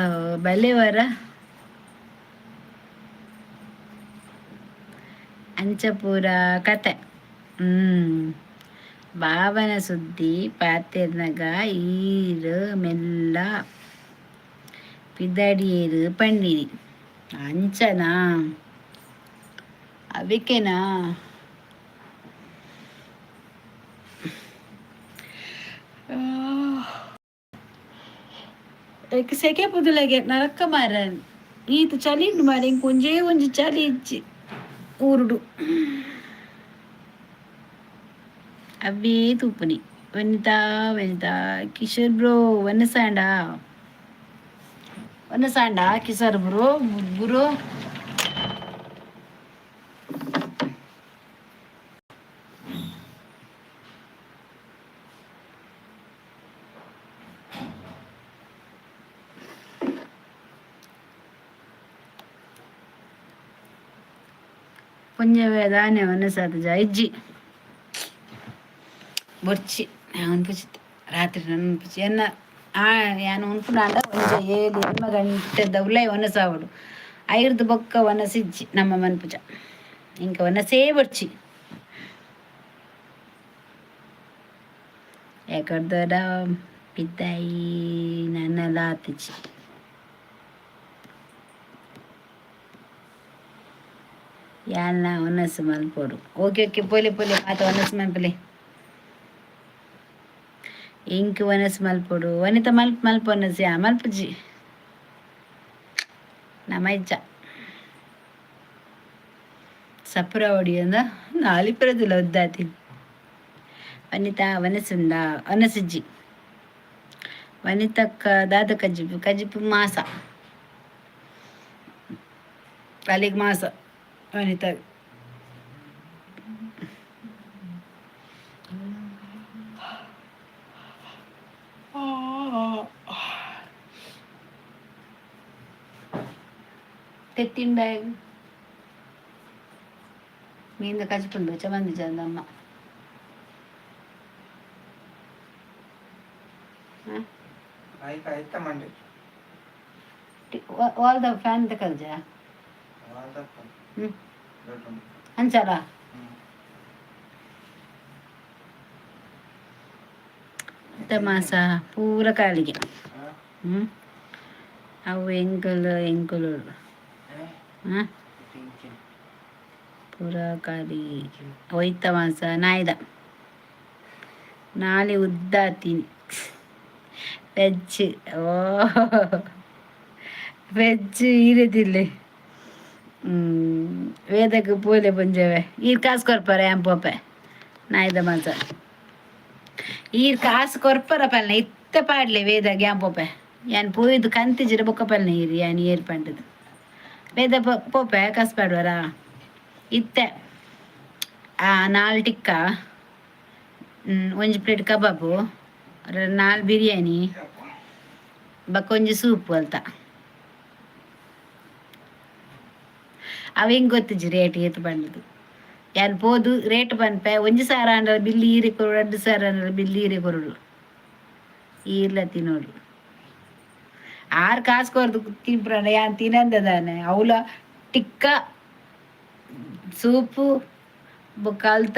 ಬಲೆವರ ಅಂಚಪುರ ಕತೆ. ಭಾವನ ಸುದ್ದಿ ಪಾತೆರ್ನಗ ಈರ್ ಮೆಲ್ಲ ಪಿದಡಿಯೇರು ಪಂಡಿನಿ. ಅಂಚನಾ? ಅವಿಕೆನಾ? ಸೆಕೆ ಪುದಲಗೆ ನರಕ ಮಾರನ್. ಈತ ಚಳಿ ಉಂಡು ಮಾರೆ. ಇಂಕ್ ಒಂಜೇ ಒಂಜಿ ಚಳಿ ಇಜ್ಜಿ ಊರುಡು. ಅವೇ ತೂಪುನಿ. ವನಿತಾ, ವನಿತಾ, ಕಿಶೋರ್ ಬ್ರೋ, ವನಸಾಂಡ, ವನಸಾಂಡ ಕಿಶೋರ್ ಬ್ರೋ, ಗುರು. ಪುಂಜವೆ ದಾನೆ ವನಸಾದ ಇಜ್ಜಿ. ಬೊರ್ಚಿ ಉನ್ಪುಚಿತ್ತೆ ರಾತ್ರಿ ನನ್ಪುಚಿ ಎನ್ನ ಆ ಯಾನ್ ಉನ್ಪುನಾಂಡ ಒಂಜಿ 7-8 ಗಂಟೆದ ಉಲೈ ವನಸಾವೊಡು. ಐರ್ದ್ ಬೊಕ್ಕ ವನಸಿಜ್ಜಿ ನಮ್ಮ ಮನ್ಪುಜ. ಇಂಕ ವನಸೇ ಬೊರ್ಚಿ. ಎಕಡ್ದಡ ಪಿದಾಯಿ ನನಲ ಆತಿಜಿ. ಯಾನ್ಲ ವನಸ್ ಮಲ್ಪೊಡು. ಓಕೆ ಓಕೆ, ಪೋಲೆ ಪೋಲೆ, ಮಾತ ವನಸ್ ಮಲ್ಪಲೆ. ಇಂಕ್ ವನಸ್ ಮಲ್ಪೊಡು. ವನಿತ ಮಲ್ಪ ಮಲ್ಪ ವನಸ್. ಯಾ ಮಲ್ಪುಜಿ ನಮ ಇಜ್ಜ. ಸಪುರ ಒಡಿಯಂದ ನಾಲಿಪುರದಿಲ್ಲ ಉದ್ದಾತಿ. ವನಿತಾ, ವನಸುಂಡ? ವನಸಿಜ್ಜಿ. ವನಿತಕ್ಕ ದಾದ ಕಜ್ಜಿಪು ಕಜ್ಜಿಪು ಮಾಸ ಅಲ್ಲಿಗೆ ಮಾಸ ವನಿತ. ತೆತ್ತಿಂಡ ಮೀಂದ ಕಜ್ಪುಂಡು ಚಮಂದಿ ಚಂದಮ್ಮ. ಐತ ಐತ ಮಂಡೆ. ವಾಲ್ದ ಫ್ಯಾನ್ ತಕಲ್ಜ. ಹ್ಞೂ, ಅಂಚಲ. ಮಾಸ ಪೂರ ಕಾಲಿಗೆ. ಹ್ಞೂ, ಅವು ಎಂಕುಲು ಎಂಕುಲು. ಹಾಂ, ಪೂರ ಖಾಲಿ. ಒಯ್ತ ಮಾಸ ನಾಯ್ದ ನಾಳೆ ಉದ್ದ ಆತೀನಿ. ವೆಜ್, ಓ ವೆಜ್ ಈರದಿಲ್ಲೆ. ವೇದಕ್ಕೆ ಪೋಲೆ ಪುಂಜವೆ. ಈರ್ ಕಾಸು ಕೊರ್ಪರ ಯಾನ್ ಪೋಪೆ. ನಾಯ್ದ ಮಾಸ ಈರ್ ಕಾಸು ಕೊರ್ಪರ ಪಲ್ನ ಇತ್ತ ಪಾಡ್ಲೆ. ವೇದಾಗ ಯಾನ್ ಪೋಪೆ. ಯಾನ್ ಪೋಯ್ದು ಕಂತಿಜಿರ ಬೊಕ್ಕ ಪಲ್ನ ಈರ್ ಯಾನ್ ಏರ್ ಪಂಡದು. ವೇದ ಪೋಪೆ, ಕಾಸು ಪಾಡುವರ ಇತ್ತೆ. ನಾಲ್ ಟಿಕ್ಕ, ಒಂಜಿ ಪ್ಲೇಟ್ ಕಬಾಬು, ನಾಲ್ ಬಿರಿಯಾನಿ, ಬೊಕ್ಕ ಒಂಜಿ ಸೂಪ್ ಅಲ್ತ. ಅವ ಹೆಂಗೆ ಗೊತ್ತಿಜ್ಜಿ ರೇಟ್ ಏತ್ ಪಂಡದು. ಯಾನ್ ಪೋದು ರೇಟ್ ಪನ್ಪೆ. 1000 ಆಂಡ ಬಿಲ್ ಈರೆ ಕೊರೊಡು, 2000 ಆಂಡ ಬಿಲ್ ಈರೆ ಕೊರೊಡು. ಈರ್ಲ ತಿನ್ನೋಡು. ಆರು ಕಾಸು ಕೊರ್ದು ತಿನ್ಪುನಂಡ ಯಾನ್ ತಿನಂದ ದಾನೆ. ಅವ್ಲ ಟಿಕ್ಕ, ಸೂಪು, ಬೊಕ್ಕ ಅಲ್ತ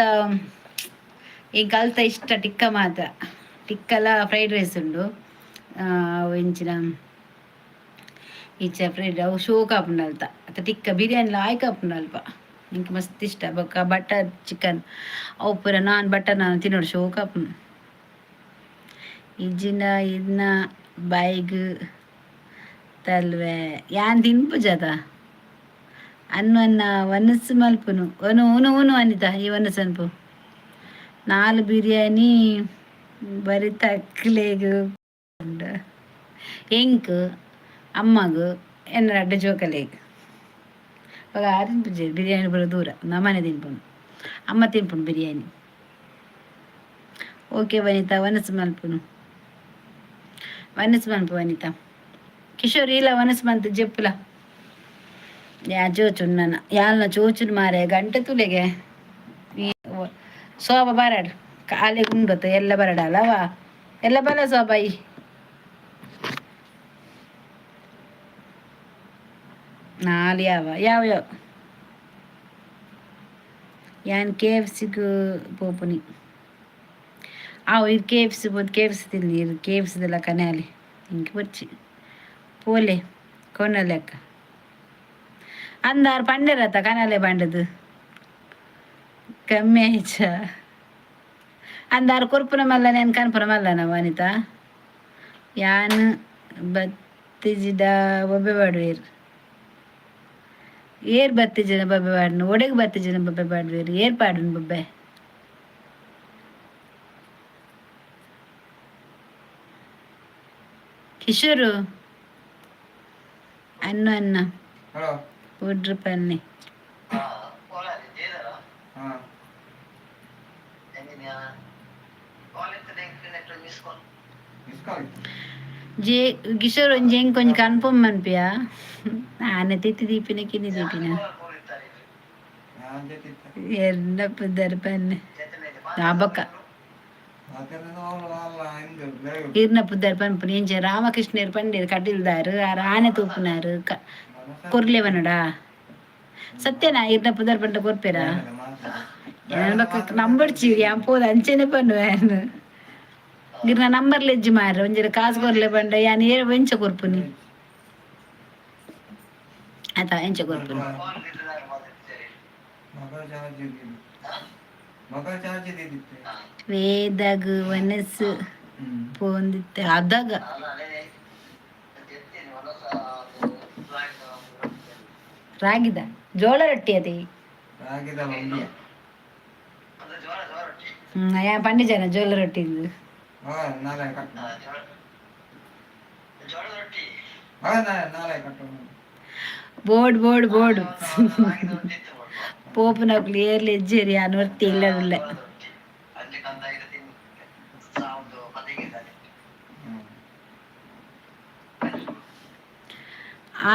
ಎಂಕ್ ಅಲ್ತ ಇಷ್ಟ ಟಿಕ್ಕ ಮಾತ್ರ. ಟಿಕ್ಕಲ ಫ್ರೈಡ್ ರೈಸ್ ಉಂಡು. ಅವು ಎಂಚಿನ ಇಚ್ಚ ಫ್ರೈಡ್, ಅವು ಶೋಕ್ ಆಪುಂಡು ಅಲ್ತ. ಅತ್ತ ಟಿಕ್ಕ ಬಿರಿಯಾನಿ ಲಾಯ್ಕ್ ಆಪುಂಡು ಅಲ್ಪ. ಎಂಕ್ ಮಸ್ತ್ ಇಷ್ಟ. ಬೊಕ್ಕ ಬಟರ್ ಚಿಕನ್, ಅವು ಪೂರ ನಾನ್ ಬಟರ್ ನಾನ್ ತಿನ್ನೋಡು, ಶೋಕ್ ಆಪುಂಡು. ಇಜ್ಜಿಂಡ ಇನ್ನ ಬಾಯಿಗ್ ತಲ್ವೆ. ಯಾನ್ ತಿನ್ಪುಜದ. ಅನ್ನು ಅನ್ನ ವನಸ್ಸು ಮಲ್ಪುನು. ಒನು ಉನು ಉನು. ಅನಿತಾ, ಈ ವನಸ್ ಅನ್ಪು. ನಾಲ್ ಬಿರಿಯಾನಿ ಬರಿ ತಕ್ಲೆಗ್ ಉಂಡು. ಎಂಕ್, ಅಮ್ಮಗ್, ಎನ್ನ ರಡ್ಡ್ ಜೋಕಲೆಗ್. ಅವಾಗ ಆರು ತಿನ್ಪುಜೆರ್ ಬಿರಿಯಾನಿ ಪೂರ. ದೂರ ನಮ್ಮನೆ ತಿನ್ಪುನು. ಅಮ್ಮ ತಿನ್ಪುನು ಬಿರಿಯಾನಿ. ಓಕೆ ವನಿತಾ, ವನಸ್ ಮಲ್ಪುನು. ವನಸ್ ಮನ್ಪು ವನಿತಾ. ಕಿಶೋರ್, ಇಲ್ಲ ವನಸ್ ಮಂತ್ ಜೆಪ್ಪುಲ. ಯಾ ಚೋಚುನ್ ನನ ಯಾಲ್ನ ಚೋಚುನ್ ಮಾರೆ ಗಂಟೆ ತುಲೆಗೆ. ಸೋಬ ಬರಡ್ ಕಾಲಿಗೆ ಉಂಡತ್ತ ಎಲ್ಲ ಬರಡಲ್ಲವಾ. ಎಲ್ಲ ಬಲ ಸೋಬಾಯಿ. ನಾಲ್ ಯಾವ ಯಾವ ಯಾವ. ಯಾನ್ ಕೆಎಫ್ಸಿಗ್ ಪೋಪುನಿ. ಆವು ಇದು ಕೆಎಫ್ಸಿ ಪೋದು ಕೆಎಫ್ಸಿ ತಿನ್ನಿ. ಇದು ಕೆಎಫ್ಸಿದೆಲ್ಲ ಕನ್ಯಾಲಿ ಇಂಕ್ ಬೊರ್ಚಿ. ಪೋಲೆ ಕೊನಲೆಕ್ಕ ಅಂದಾರ್ ಪಂಡೆರತ್ತ ಕನಲೆ ಪಂಡದು ಕಮ್ಮಿ ಆಯ್ಚ. ಅಂದಾರ್ ಕೊರ್ಪುನ ಮಲ್ಲ ನೇನ್ ಕನ್ಪುನ ಮಲ್ಲನ ವನಿತಾ. ಯಾನ್ ಬತ್ತಿಜಿಡ ಬೊಬ್ಬೆ ಪಾಡುವೆರ್. ಏರ್ ಬತ್ತಿಜನ ಬೊಬ್ಬೆ ಪಾಡುನು? ಒಡೆಗ್ ಬತ್ತಿಜನ ಬೊಬ್ಬೆ ಪಾಡುವೆರ್? ಏರ್ ಪಾಡುನು ಬೊಬ್ಬೆ? ಕಿಶೋರು ಅನ್ನು ಅನ್ನ. ಹಲೋ. ಉಡ್ರು ಪನ್ನಿ. ಹಾ. Miss call. J Kishore, ಒಂಜಿ ಎಂಕ್ ಒಂಜಿ ಕನ್ಫರ್ಮ್ ಮನ್ಪಿಯಾ? ಆನೆ ತಿತ್ತಿ ದೀಪಿನ ಕಿನ್ನಿ ದೀಪಿನ. ಯಾನ್ ಜೊತೆ. ಎನ್ನ ಪುದರ್ ಪನ್ನೆ ಬೊಕ್ಕ. ಇರ್ನ ಪುದರ್ ಪನ್ಪುನಿ ಎಂಚ? ರಾಮಕೃಷ್ಣರ್ ಪಂಡೇರ್ ಕಟೀಲ್ದಾರ್ ಆರ್ ಆನೆ ತೂಪುನಾರ್ ಕೊರ್ಲೆವನಡ. ಸತ್ಯನಾ? ಇರ್ನ ಪುದರ್ ಪಂಡ ಕೊರ್ಪೇರಾ? ಬೊಕ್ಕ ನಂಬರ್ಚಿ. ಯಾನ್ ಪೋದು ಅಂಚೆನೆ ಪನ್ನುವೆ. ಇರ್ನ ನಂಬರ್ ಲೆಜ್ಜಿ ಮಾರ್ರೆ. ಒಂಜಿ ಕಾಸು ಕೊರ್ಲೆ ಪಂಡ ಯಾನ್ ಏರ್ ಎಂಚ ಕೊರ್ಪುನಿ? ಆತಾ, ಎಂಚ ಕೊರ್ಪುನಿ? ವೇದಗ್ ವನಸ್ ಪೋಂದಿತ್ತೆ ಅದಾಗ. ರಾಗಿದ ಜೋಳ ರೊಟ್ಟಿ ಅದೇ. ಹ್ಮ್, ಯಾ ಪಂಡಿಜನ ಜೋಳ ರೊಟ್ಟಿ. ನಾಳೆ ಕಟ್ಟು. ಬೋರ್ಡ್ ಬೋರ್ಡ್ ಬೋರ್ಡ್ ಪೋಪುನಕುಲು ಏರ್ಲ ಇಜ್ಜೆರ್, ಯಾನ್ ಒರ್ತಿ ಇಲ್ಲಡುಲ್ಲೆ.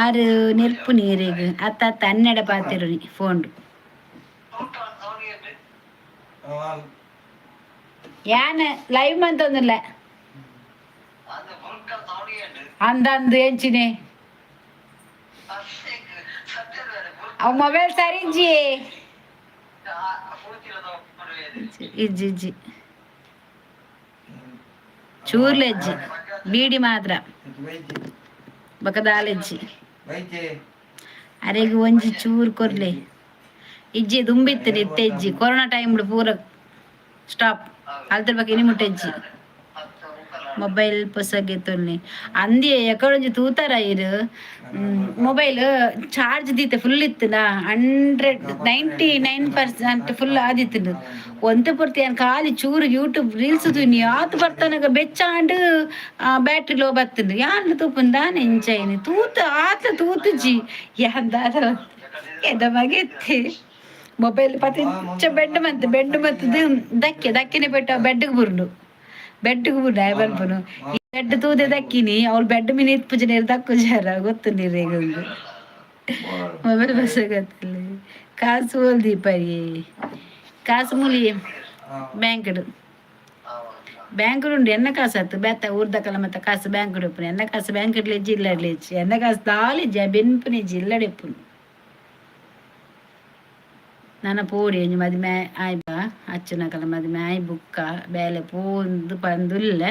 ಆರು ನೆರ್ಪು ನೀರೆಗ್ ಅತ್ತ ಅತ್ತ ಅನ್ನೆಡ ಪಾತೆರುನಿ ಫೋನ್ಡ್. ಯಾನ್ ಲೈವ್ ಮಂತೊಂದುಲ್ಲೆ. ಅಂದ ಅಂದು ಎಂಚಿನೆ ಅವು ಮೊಬೈಲ್ ಸರಿ ಇಜ್ಜಿ. ಇಜ್ಜಿ ಇಜ್ಜಿ, ಚೂರ್ಲ ಇಜ್ಜಿ, ಬೀಡಿ ಮಾತ್ರ. ಬೊಕ ದಾಲ ಇಜ್ಜಿ. ಅರೆಗ್ ಒಂಜಿ ಚೂರು ಕೊರ್ಲೆ. ಇಜ್ಜಿ, ದುಂಬಿತ್ತು, ಇತ್ತೆ ಇಜ್ಜಿ. ಕೊರೋನಾ ಟೈಮ್ ಪೂರ ಸ್ಟಾಪ್. ಅಲ್ತರ ಬೊಕ ಇನಿ ಮುಟ್ಟ ಇಜ್ಜಿ. ಮೊಬೈಲ್ ಪೊಸಗೆತೊನ್ನೆ ಅಂದಿಯೇ ಎಕಡೊಂಜಿ ತೂತಾರ ಇರು. ಮೊಬೈಲ್ ಚಾರ್ಜ್ ದೀತೆ ಫುಲ್ ಇತ್ತುಂಡ 100, 99% ಫುಲ್ ಆದಿತ್ತುಂಡು. ಒಂತೆ ಪೊರ್ತು ಯಾನ್ ಖಾಲಿ ಚೂರು ಯೂಟ್ಯೂಬ್ ರೀಲ್ಸ್ ತೂನಿ, ಆತ್ ಬರ್ತನಗ ಬೆಚ್ಚಾಂಡ್, ಬ್ಯಾಟ್ರಿ ಲೋ ಬತ್ತುಂಡು. ಯಾನ್ ತೂಪುನ್ ದಾನೆ ಇಂಚೈನಿ ತೂತು ಆತ್ಲ ತೂತುಜಿ ಯಾನ್. ದಾದ ಎದ ಮಗೆತ್ತೆ ಮೊಬೈಲ್ ಪತಿಂಚ ಬೆಡ್ ಮಂತ್ ಬೆಡ್ ಮತ್ತದು ದಕ್ಕೆ ದಕ್ಕಿನ ಪೆಟ್ಟ ಬೆಡ್ಗೆ ಬುರುಂಡು, ಬೆಡ್ಗೆ ಬುರುಂಡು. ಆಯ್ ಪನ್ಪುನು ಈ ಬೆಡ್ ತೂದೆ ದಕ್ಕಿನಿ, ಅವಳು ಬೆಡ್ ಮಿನಿ ಇತ್ಪುಜ ನೀರು ದಕ್ಕುಜಾರ ಗೊತ್ತು ನೀರು. ಮೊಬೈಲ್ ಬಸ್ ಗೊತ್ತಿಲ್ಲ. ಕಾಸು ಓಲ್ ದೀಪರಿ? ಕಾಸು ಮೂಲಿ ಬ್ಯಾಂಕ್ಡ್, ಬ್ಯಾಂಕ್ ಉಂಡು. ಎನ್ನ ಕಾಸು ಆತು ಬೇತ ಊರ್ದಕಲ ಮತ್ತೆ ಕಾಸು ಬ್ಯಾಂಕ್ ಉಪ್ಪುನು. ಎನ್ನ ಕಾಸು ಬ್ಯಾಂಕ್ ಇಜ್ಜಿ, ಇಲ್ಲಡ್ಲಿ ಇಜ್ಜಿ. ಎನ್ನ ಕಾಸು ದಾಲ ಇಜ್ಜಿ, ಬೆನ್ಪುನ ಇಜ್ಜಿ, ಇಲ್ಲಡೆ ಇಪ್ಪುನು. ನನ ಪೋಡಿ ಒಂಜಿ ಮದಿಮೆ ಆಯ್ಬ ಅಚ್ಚುನಕಲ ಮದಿಮೆ ಆಯ್ ಬುಕ್ಕ ಬೇಲೆ ಪೋಂದು ಪಂದುಲ್ಲ.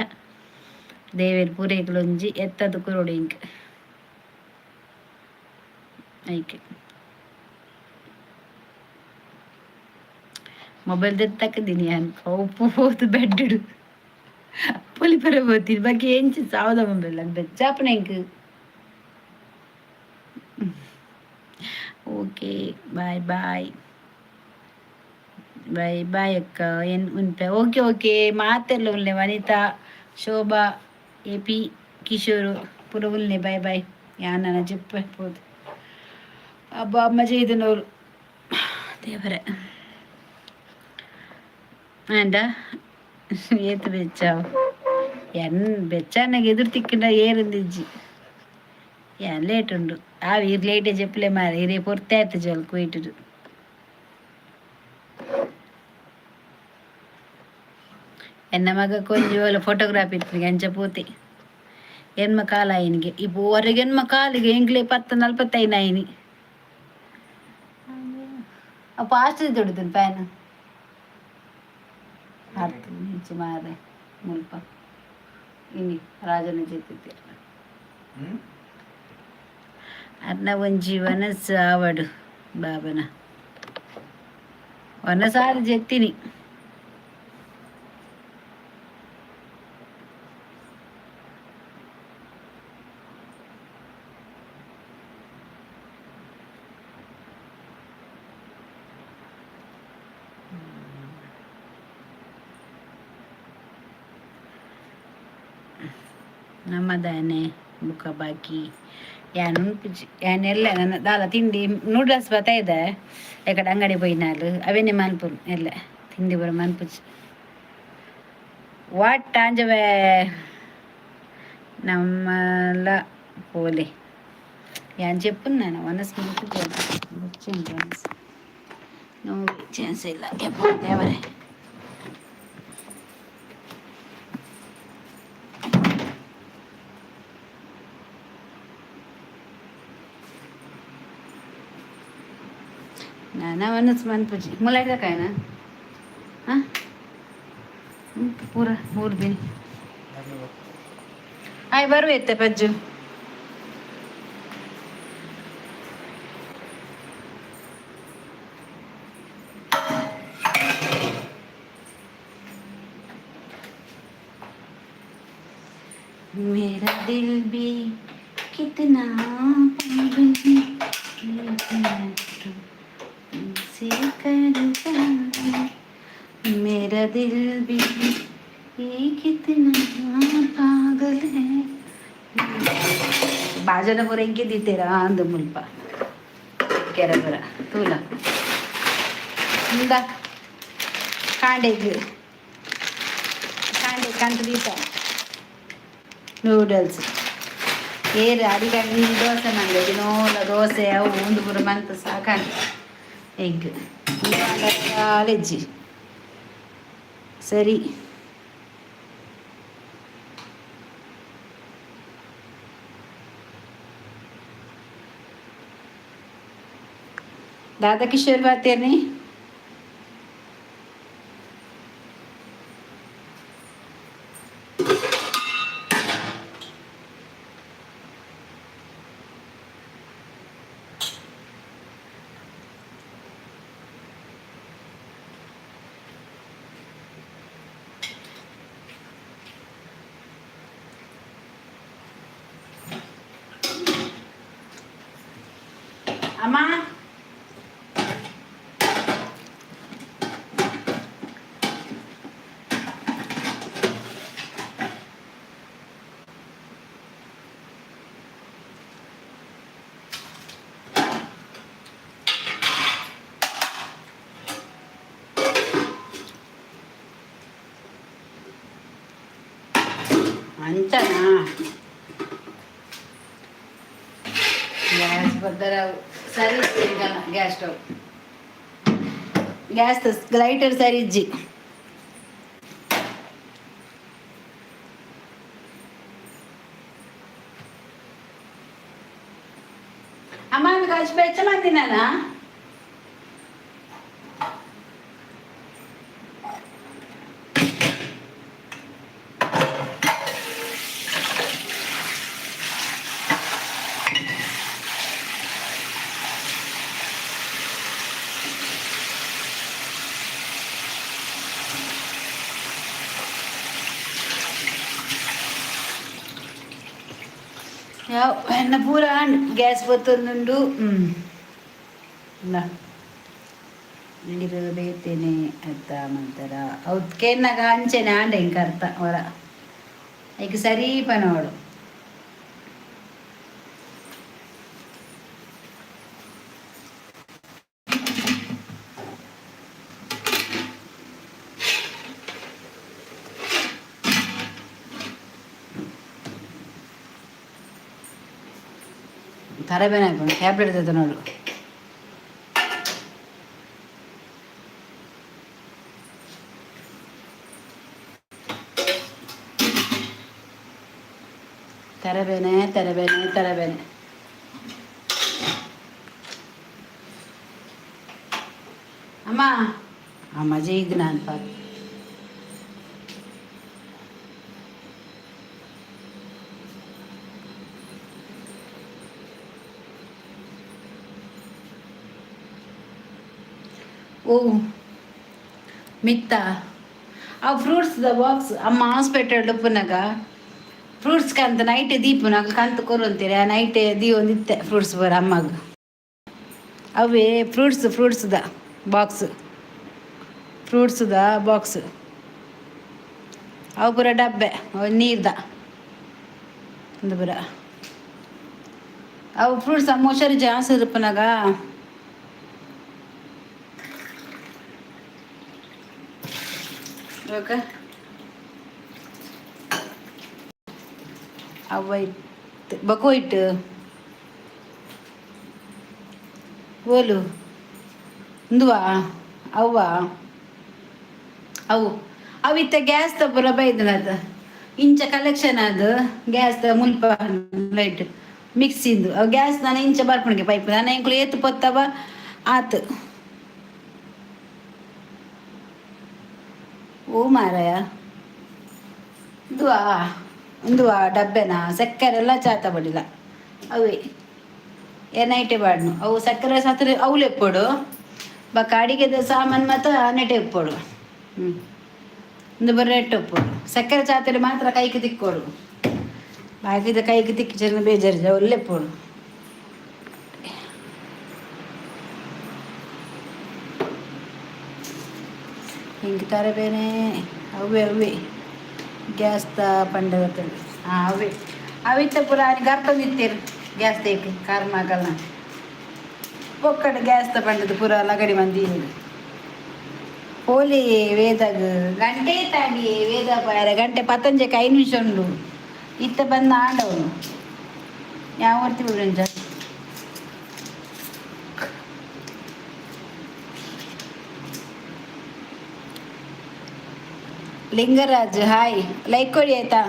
ದೇವೆರ್ ಪೂರೈಕುಲೊಂಜಿ ಎತ್ತದು ಕೊರೊಡು ಇಂಕ್ ಐಕೆ. ಮೊಬೈಲ್ ದೆತ್ತಕ್ಕದಿನಿ ಯಾನ್. ಅವು ಪೋದು ಬೆಡ್ಡು ಪೊಲಿಪರ ಪೋತೀನಿ. ಬಾಕಿ ಎಂಚಿ ಸಾವದ ಮೊಬೈಲ್ ಅಂದ್ ಬೆಚ್ಚಾಪುನ ಎಂಕ್. Okay, bye bye bye bye ಅಕ್ಕ. ಎನ್ ಉನ್ಪೆ. ಓಕೆ ಓಕೆ, ಮಾತೆರ್ಲ ಉಲ್ಲೆ. ವನಿತಾ, ಶೋಭಾ, ಎ ಪಿ ಕಿಶೋರ್ ಪೂರ ಉಲ್ಲೆ. Boy boy. ಯಾನ್ ನನ ಜೆಪ್ಪೆ ಪೋದು. ಅಬ್ಬ ಮಜೆ ಇದನ್ನೋರು ದೇವರೇ ಆಂಡ ಏತ್ ಬೆಚ್ಚಾವು. ಎನ್ ಬೆಚ್ಚಾನಾಗ ಎದುರು ತಿಕ್ಕಿಂಡ ಏರಿಂದಿಜ್ಜಿ. ಯಾನ್ ಲೇಟ್ ಉಂಡು. ಆ ಇರ್ ಲೇಟೇ ಜೆಪ್ಪಲೆ ಮಾರೆ. ಇರೇ ಪೊರ್ತೆ ಆಯ್ತು ಜಲ್ ಕುಯ್ಟುಡು. ಎನ್ನ ಮಗ ಕೊಂಜಿ ಫೋಟೋಗ್ರಾಫಿ ಇತ್ತು, ಅಂಚ ಪೋತೆ. ಎನ್ಮ ಕಾಲ ಆಯ್ನಿಗೆ ಇಪ್ಪ ಹೊರಗೆ ಎನ್ಮ ಕಾಲಿಗೆ ಎಂಕ್ಲೆ ಪತ್ತು ನಲ್ವತ್ತೈದು ಆಯ್ನಿ. ಫಾಸ್ಟ್ ತೊಡಿತು ಫ್ಯಾನ್ ಅರ್ಥ ಇಂಚಿ ಮಾರೆ. ಮುಲ್ಪ ಇನಿ ರಾಜನ ಜೊತೆ ಅರ್ನ ಒಂಜಿ ವನಸ್ ಆವಡು ಬಾಬನ ವನಸಾರು ಜೆತ್ತಿನಿ. ನಮ್ಮದಾನೆ ಬುಕ್ಕ ಬಾಕಿ ಯಾನ್ ಉನ್ಪುಜಿ. ಯಾನ್ ಎಲ್ಲ ನನ್ನ ದಾಲ ತಿಂಡಿ ನೂಡಲ್ಸ್ ಬರ್ತಾ ಇದೆ ಎಕಡೆ ಅಂಗಡಿ ಪೋಯಿನಾಲ್, ಅವೇನೆ ಮನ್ಪುನು. ಎಲ್ಲ ತಿಂಡಿ ಬರ ಮನ್ಪುಜಿ. What ಆಂಜವೇ ನಮ್ಮಲ ಪೋಲೆ. ಯಾನ್ ಚೆಪ್ಪುನ್ ನಾನು ವನಸ್ ಮುಲ್ತು ವನಸ್ ನೋ ಚಾನ್ಸ್ ಇಲ್ಲ. ಎಪ್ಪ ದೇವರೇ. నా ವನಸ್ ಮನ್ಪುಜಿ ಮುಲಾಯ್ದ ಕಾಯನ ಹಾಂ ಪೂರ ಮೂರು ದಿನ ಆಯ್ ಬರುವೆ ಪಜ್ಜು. मेरा दिल भी कितना पागल है, लेकिन तुमसे करता है। मेरा दिल भी ये कितना पागल है, ಬಾಜನ ಪೂರ ಇಂಕೆ ದೀತೇರ ಅಂದು ಮುಲ್ಪ ಕೆರೆ ಪೂರ ತೂಲ ಇಂದ ಕಾಂಡೆಗ್ ಕಾಂಡೆ ಕಂತ ದೀತ ನೂಡಲ್ಸ್ ಏರು ಅಡಿಗೆ ದೋಸೆ ಮಂದೆ ದಿನೋಲ ದೋಸೆ ಅವು ಒಂದು ಪೂರ ಮಂತ್ ಸಾಕಾಂಡ್ ಎಂಕ್ ಕಾಲೇಜಿ ಸರಿ. ದಾದಾ ಕಿಶೋರ್ ಬಾತೇರ್ನಿ. ಅಮ್ಮ, ಅಂಚನಾ? ಗ್ಯಾಸ್ ಬದ್ದರ ಸರಿ, ಗ್ಯಾಸ್ ಸ್ಟವ್, ಗ್ಯಾಸ್ ಲೈಟರ್ ಸರಿ ಇಜ್ಜಿ. ಅಮ್ಮ, ಕಾಶ್ ಬೆಚ್ಚ ಮಂದಿನಾನ. ಯಾವ ಎನ್ನ ಪೂರ ಗ್ಯಾಸ್ ಬತ್ತೊಂದುಂಡು. ನೀರು ಬೇತೇನೆ ಅತ್ತ ಮಂತರ ಅವು ಕೇನ್ನಾಗ ಅಂಚೆನೆ ಆಂಡ ಇಂಕ ಅರ್ಥ ಹೊರ ಐಕ್ ಸರಿ ಪನೋಡು. ತರಬೇನೆ ಹಾಕೊಂಡು ಟ್ಯಾಬ್ಲೆಟ್ ತದ ನೋಡು. ತರಬೇನೆ ತರಬೇನೆ ತರಬೇನೆ. ಅಮ್ಮ ಅಮ್ಮ ಜೀಗ್ ನಾನು ಪಾತ್. ಓ ಮಿತ್ತ ಆ ಫ್ರೂಟ್ಸ್ the box ಅಮ್ಮ ಹಾಸ್ಪಿಟಲ್ ಉಪ್ಪುನಗ ಫ್ರೂಟ್ಸ್ ಕಂತ ನೈಟ್ ದೀಪುನಾಗ ಕಂತು ಕೊರುಂತೀರ. ನೈಟ್ ದೀವೊಂದಿತ್ತೆ ಫ್ರೂಟ್ಸ್ ಬರ ಅಮ್ಮಗ. ಅವೇ ಫ್ರೂಟ್ಸ್, ಫ್ರೂಟ್ಸ್ದ ಬಾಕ್ಸ್, ಫ್ರೂಟ್ಸ್ದ ಬಾಕ್ಸ್. ಅವು ಪೂರ ಡಬ್ಬೆ ಅವು ನೀರ್ದ ಒಂದು ಪೂರ. ಅವು ಫ್ರೂಟ್ಸ್ ಅಮ್ಮ ಹುಷಾರು ಜಾಸ್ತಿ ಇರುಪ್ಪನಾಗ. ಓಕೆ, ಅವ ಇತ್ತು ಬಕೋ ಇಟ್ಟು ಓಲು ಉಂದುವಾ ಅವ್ವ ಅವು ಅವು ಇತ್ತ ಗ್ಯಾಸ್ ದ ಪೂರ ಬೈದನದ ಇಂಚ ಕಲೆಕ್ಷನ್. ಅದು ಗ್ಯಾಸ್ ದ ಮುಲ್ಪ ಲೈಟ್ ಮಿಕ್ಸಿಂದು. ಅವು ಗ್ಯಾಸ್ ನಾನು ಇಂಚ ಬರ್ಪುಣಿಗೆ ಪೈಪ್ ನಾನು ಎಂಕುಲು ಏತು ಪೊತ್ತವ ಆತು. ಓ ಮಾರಾಯ, ಉಂದುವಾ ಉಂದುವಾ ಡಬ್ಬೆನಾ? ಸಕ್ಕರೆ ಎಲ್ಲ ಚಾತ ಬಡಿಲ್ಲ ಅವೇ ಏನೈಟೆ ಬಾಡ್ನು. ಅವು ಸಕ್ಕರೆ ಸತ್ರೆ ಅವುಲು ಎಪ್ಪೊಡು ಬೊಕ್ಕ ಅಡಿಗೆದ ಸಾಮಾನು ಮಾತ ನೆಟೆ ಇಪ್ಪೊಡು. ಹ್ಞೂ, ಒಂದು ಬರ ನೆಟ್ಟು ಉಪ್ಪೊಡು. ಸಕ್ಕರೆ ಚಾತರೆ ಮಾತ್ರ ಕೈಗೆ ತಿಕ್ಕೋಡು, ಬಾಕಿದ ಕೈಗೆ ತಿಕ್ಕಿ ಬೇಜಾರು ಒಳ್ಳೆ ಎಪ್ಪೊಡು. ಹಿಂಗೆ ತರಬೇನೆ ಅವೇ ಅವೇ ಗ್ಯಾಸ್ದ ಪಂಡಗತ್ತಲ್ಲಿ. ಹಾಂ, ಅವೇ. ಅವಿತ್ತ ಪೂರ ಗರ್ತೊಂದಿತ್ತೇರು ಗ್ಯಾಸ್ ತೇಕ್ ಕರ್ಮಗಲ್ನ ಪೊಕ್ಕಡೆ ಗ್ಯಾಸ್ ಪಂಡದು ಪೂರ ಲಗಡಿ ಮಂದಿ. ಪೋಲಿ ವೇದಗ್ ಗಂಟೆ ತಾಂಡಿ ವೇದ ಪಾಯರ ಗಂಟೆ ಪತ್ತಂಜೆಗೆ 5 ನಿಮಿಷ ಉಂಡು. ಇತ್ತ ಬಂದ ಆಂಡವನು ಯಾವ ಒರ್ತಿ ಬಿಡುಂಚ. ಲಿಂಗರಾಜ್ ಹಾಯ್, ಲೈಕ್ ಕೊಡಿ ಆಯ್ತಾ?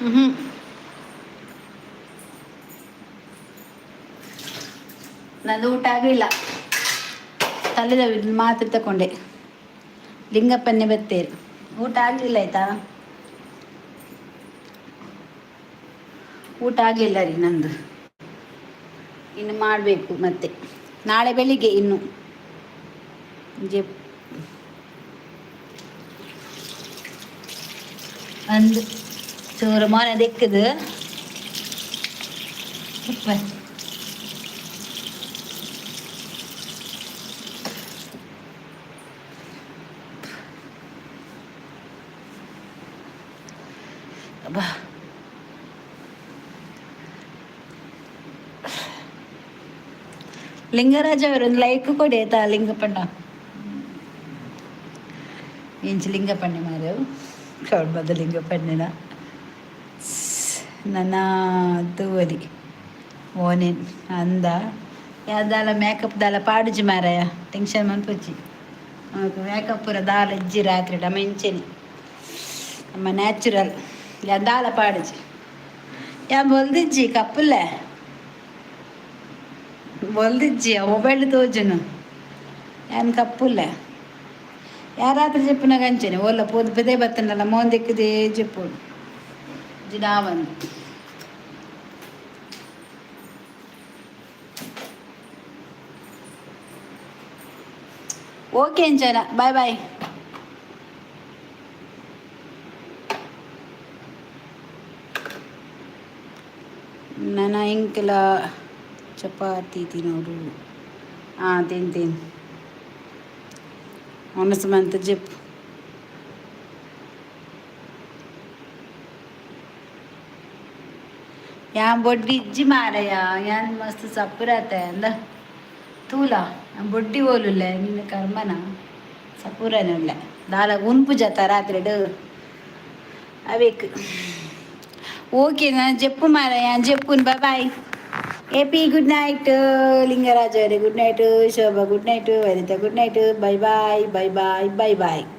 ಹ್ಞೂ, ನಂದು ಊಟ ಆಗಲಿಲ್ಲ. ತಲೆದ ಮಾತ್ರೆ ತಗೊಂಡೆ. ಲಿಂಗಪ್ಪನ್ನೇ ಬತ್ತೇರು. ಊಟ ಆಗಲಿಲ್ಲ ಆಯ್ತಾ? ಊಟ ಆಗಲಿಲ್ಲ ರೀ ನಂದು. ಇನ್ನು ಮಾಡಬೇಕು ಮತ್ತೆ ನಾಳೆ ಬೆಳಿಗ್ಗೆ. ಇನ್ನು ಜೆಪ್ ಒಂದು ಚೂರು ಮೊನೆ ದೆಕ್ಕದು. ಅಬ್ಬಾ, ಲಿಂಗರಾಜ್ ಅವರು ಒಂದು ಲೈಕ್ ಕೊಡಿ ಆಯ್ತಾ? ಲಿಂಗಪ್ಪಣ್ಣ ಇಂಚ್ ಲಿಂಗಪ್ಪಣ್ಣೆ ಮಾರೇವು ಕೌಡ್ಬದ ಲಿಂಗಪ್ಪಣ್ಣನ ನನ್ನ ತೂವಲಿ ಓನೇನ್ ಅಂದ ಯಾವ್ದಾಲ ಮೇಕಪ್ ದಾಲ ಪಾಡುಜಿ ಮಾರಾಯ, ಟೆನ್ಷನ್ ಮನ್ಪುಚ್ಚಿ. ನಮಕ್ ಮೇಕಪ್ ಪೂರ ದಾಲ ಇಜ್ಜಿ. ರಾತ್ರಿ ನಮ್ಮ ಇಂಚೆನೆ, ನಮ್ಮ ನ್ಯಾಚುರಲ್. ದಾಲ ಪಾಡುಜಿ. ಯಾ ಬೊಲ್ದಿಜ್ಜಿ, ಕಪ್ಪುಲ್ಲೆ ಬೊಲ್ದಿಜ್ಜಿ. ಮೊಬೈಲ್ ತೋಜುನು. ಯಾನ್ ಕಪ್ಪುಲ್ಲೆ. ಯಾರಾತ್ರಿ చెప్పిన కంచెని ఓళ్ళ పొద్దు పెదే బತ್ತనಲ್ಲ ಮೋನ್ ದಿಕ್ಕದೇ చెప్పೋಡು ಜಿಡಾವಂದು. ಓಕೆ ಅಂಚನ, ಬಾಯ್ ಬಾಯ್. ನನ್ನ ಇಂಕೆಲ ಚಪಾತಿ ತಿನ್ನೋಡು. ಹಾಂ, ತಿಂತೀನಿ. ಮನಸ್ಸು ಮಂತ ಜೆಪ್ಪು. ಯಾನ್ ಬೊಡ್ಡಿ ಇಜ್ಜಿ ಮಾರಯ್ಯ. ಯಾನ್ ಮಸ್ತ್ ಸಪ್ಪುರಾತ ಅಂದ ತೂಲ ಬೊಡ್ಡಿ ಓಲುಲ್ಲೆ ನಿನ್ನ ಕರ್ಮನ. ಸಪೂರನೆ ಉಲ್ಲೆ. ದಾಲ ಉನ್ಪು ಜತ ರಾತ್ರಿಡ್ ಅವೇಕ್. ಓಕೆ, ನಾನು ಜೆಪ್ಪು ಮಾರಯ್ಯ, ಜೆಪ್ಪುನ್. Bye bye A P, good night. Lingaraj ಅವರೇ good night. Shobha good night. Vanitha good night. Bye bye, bye bye, bye bye.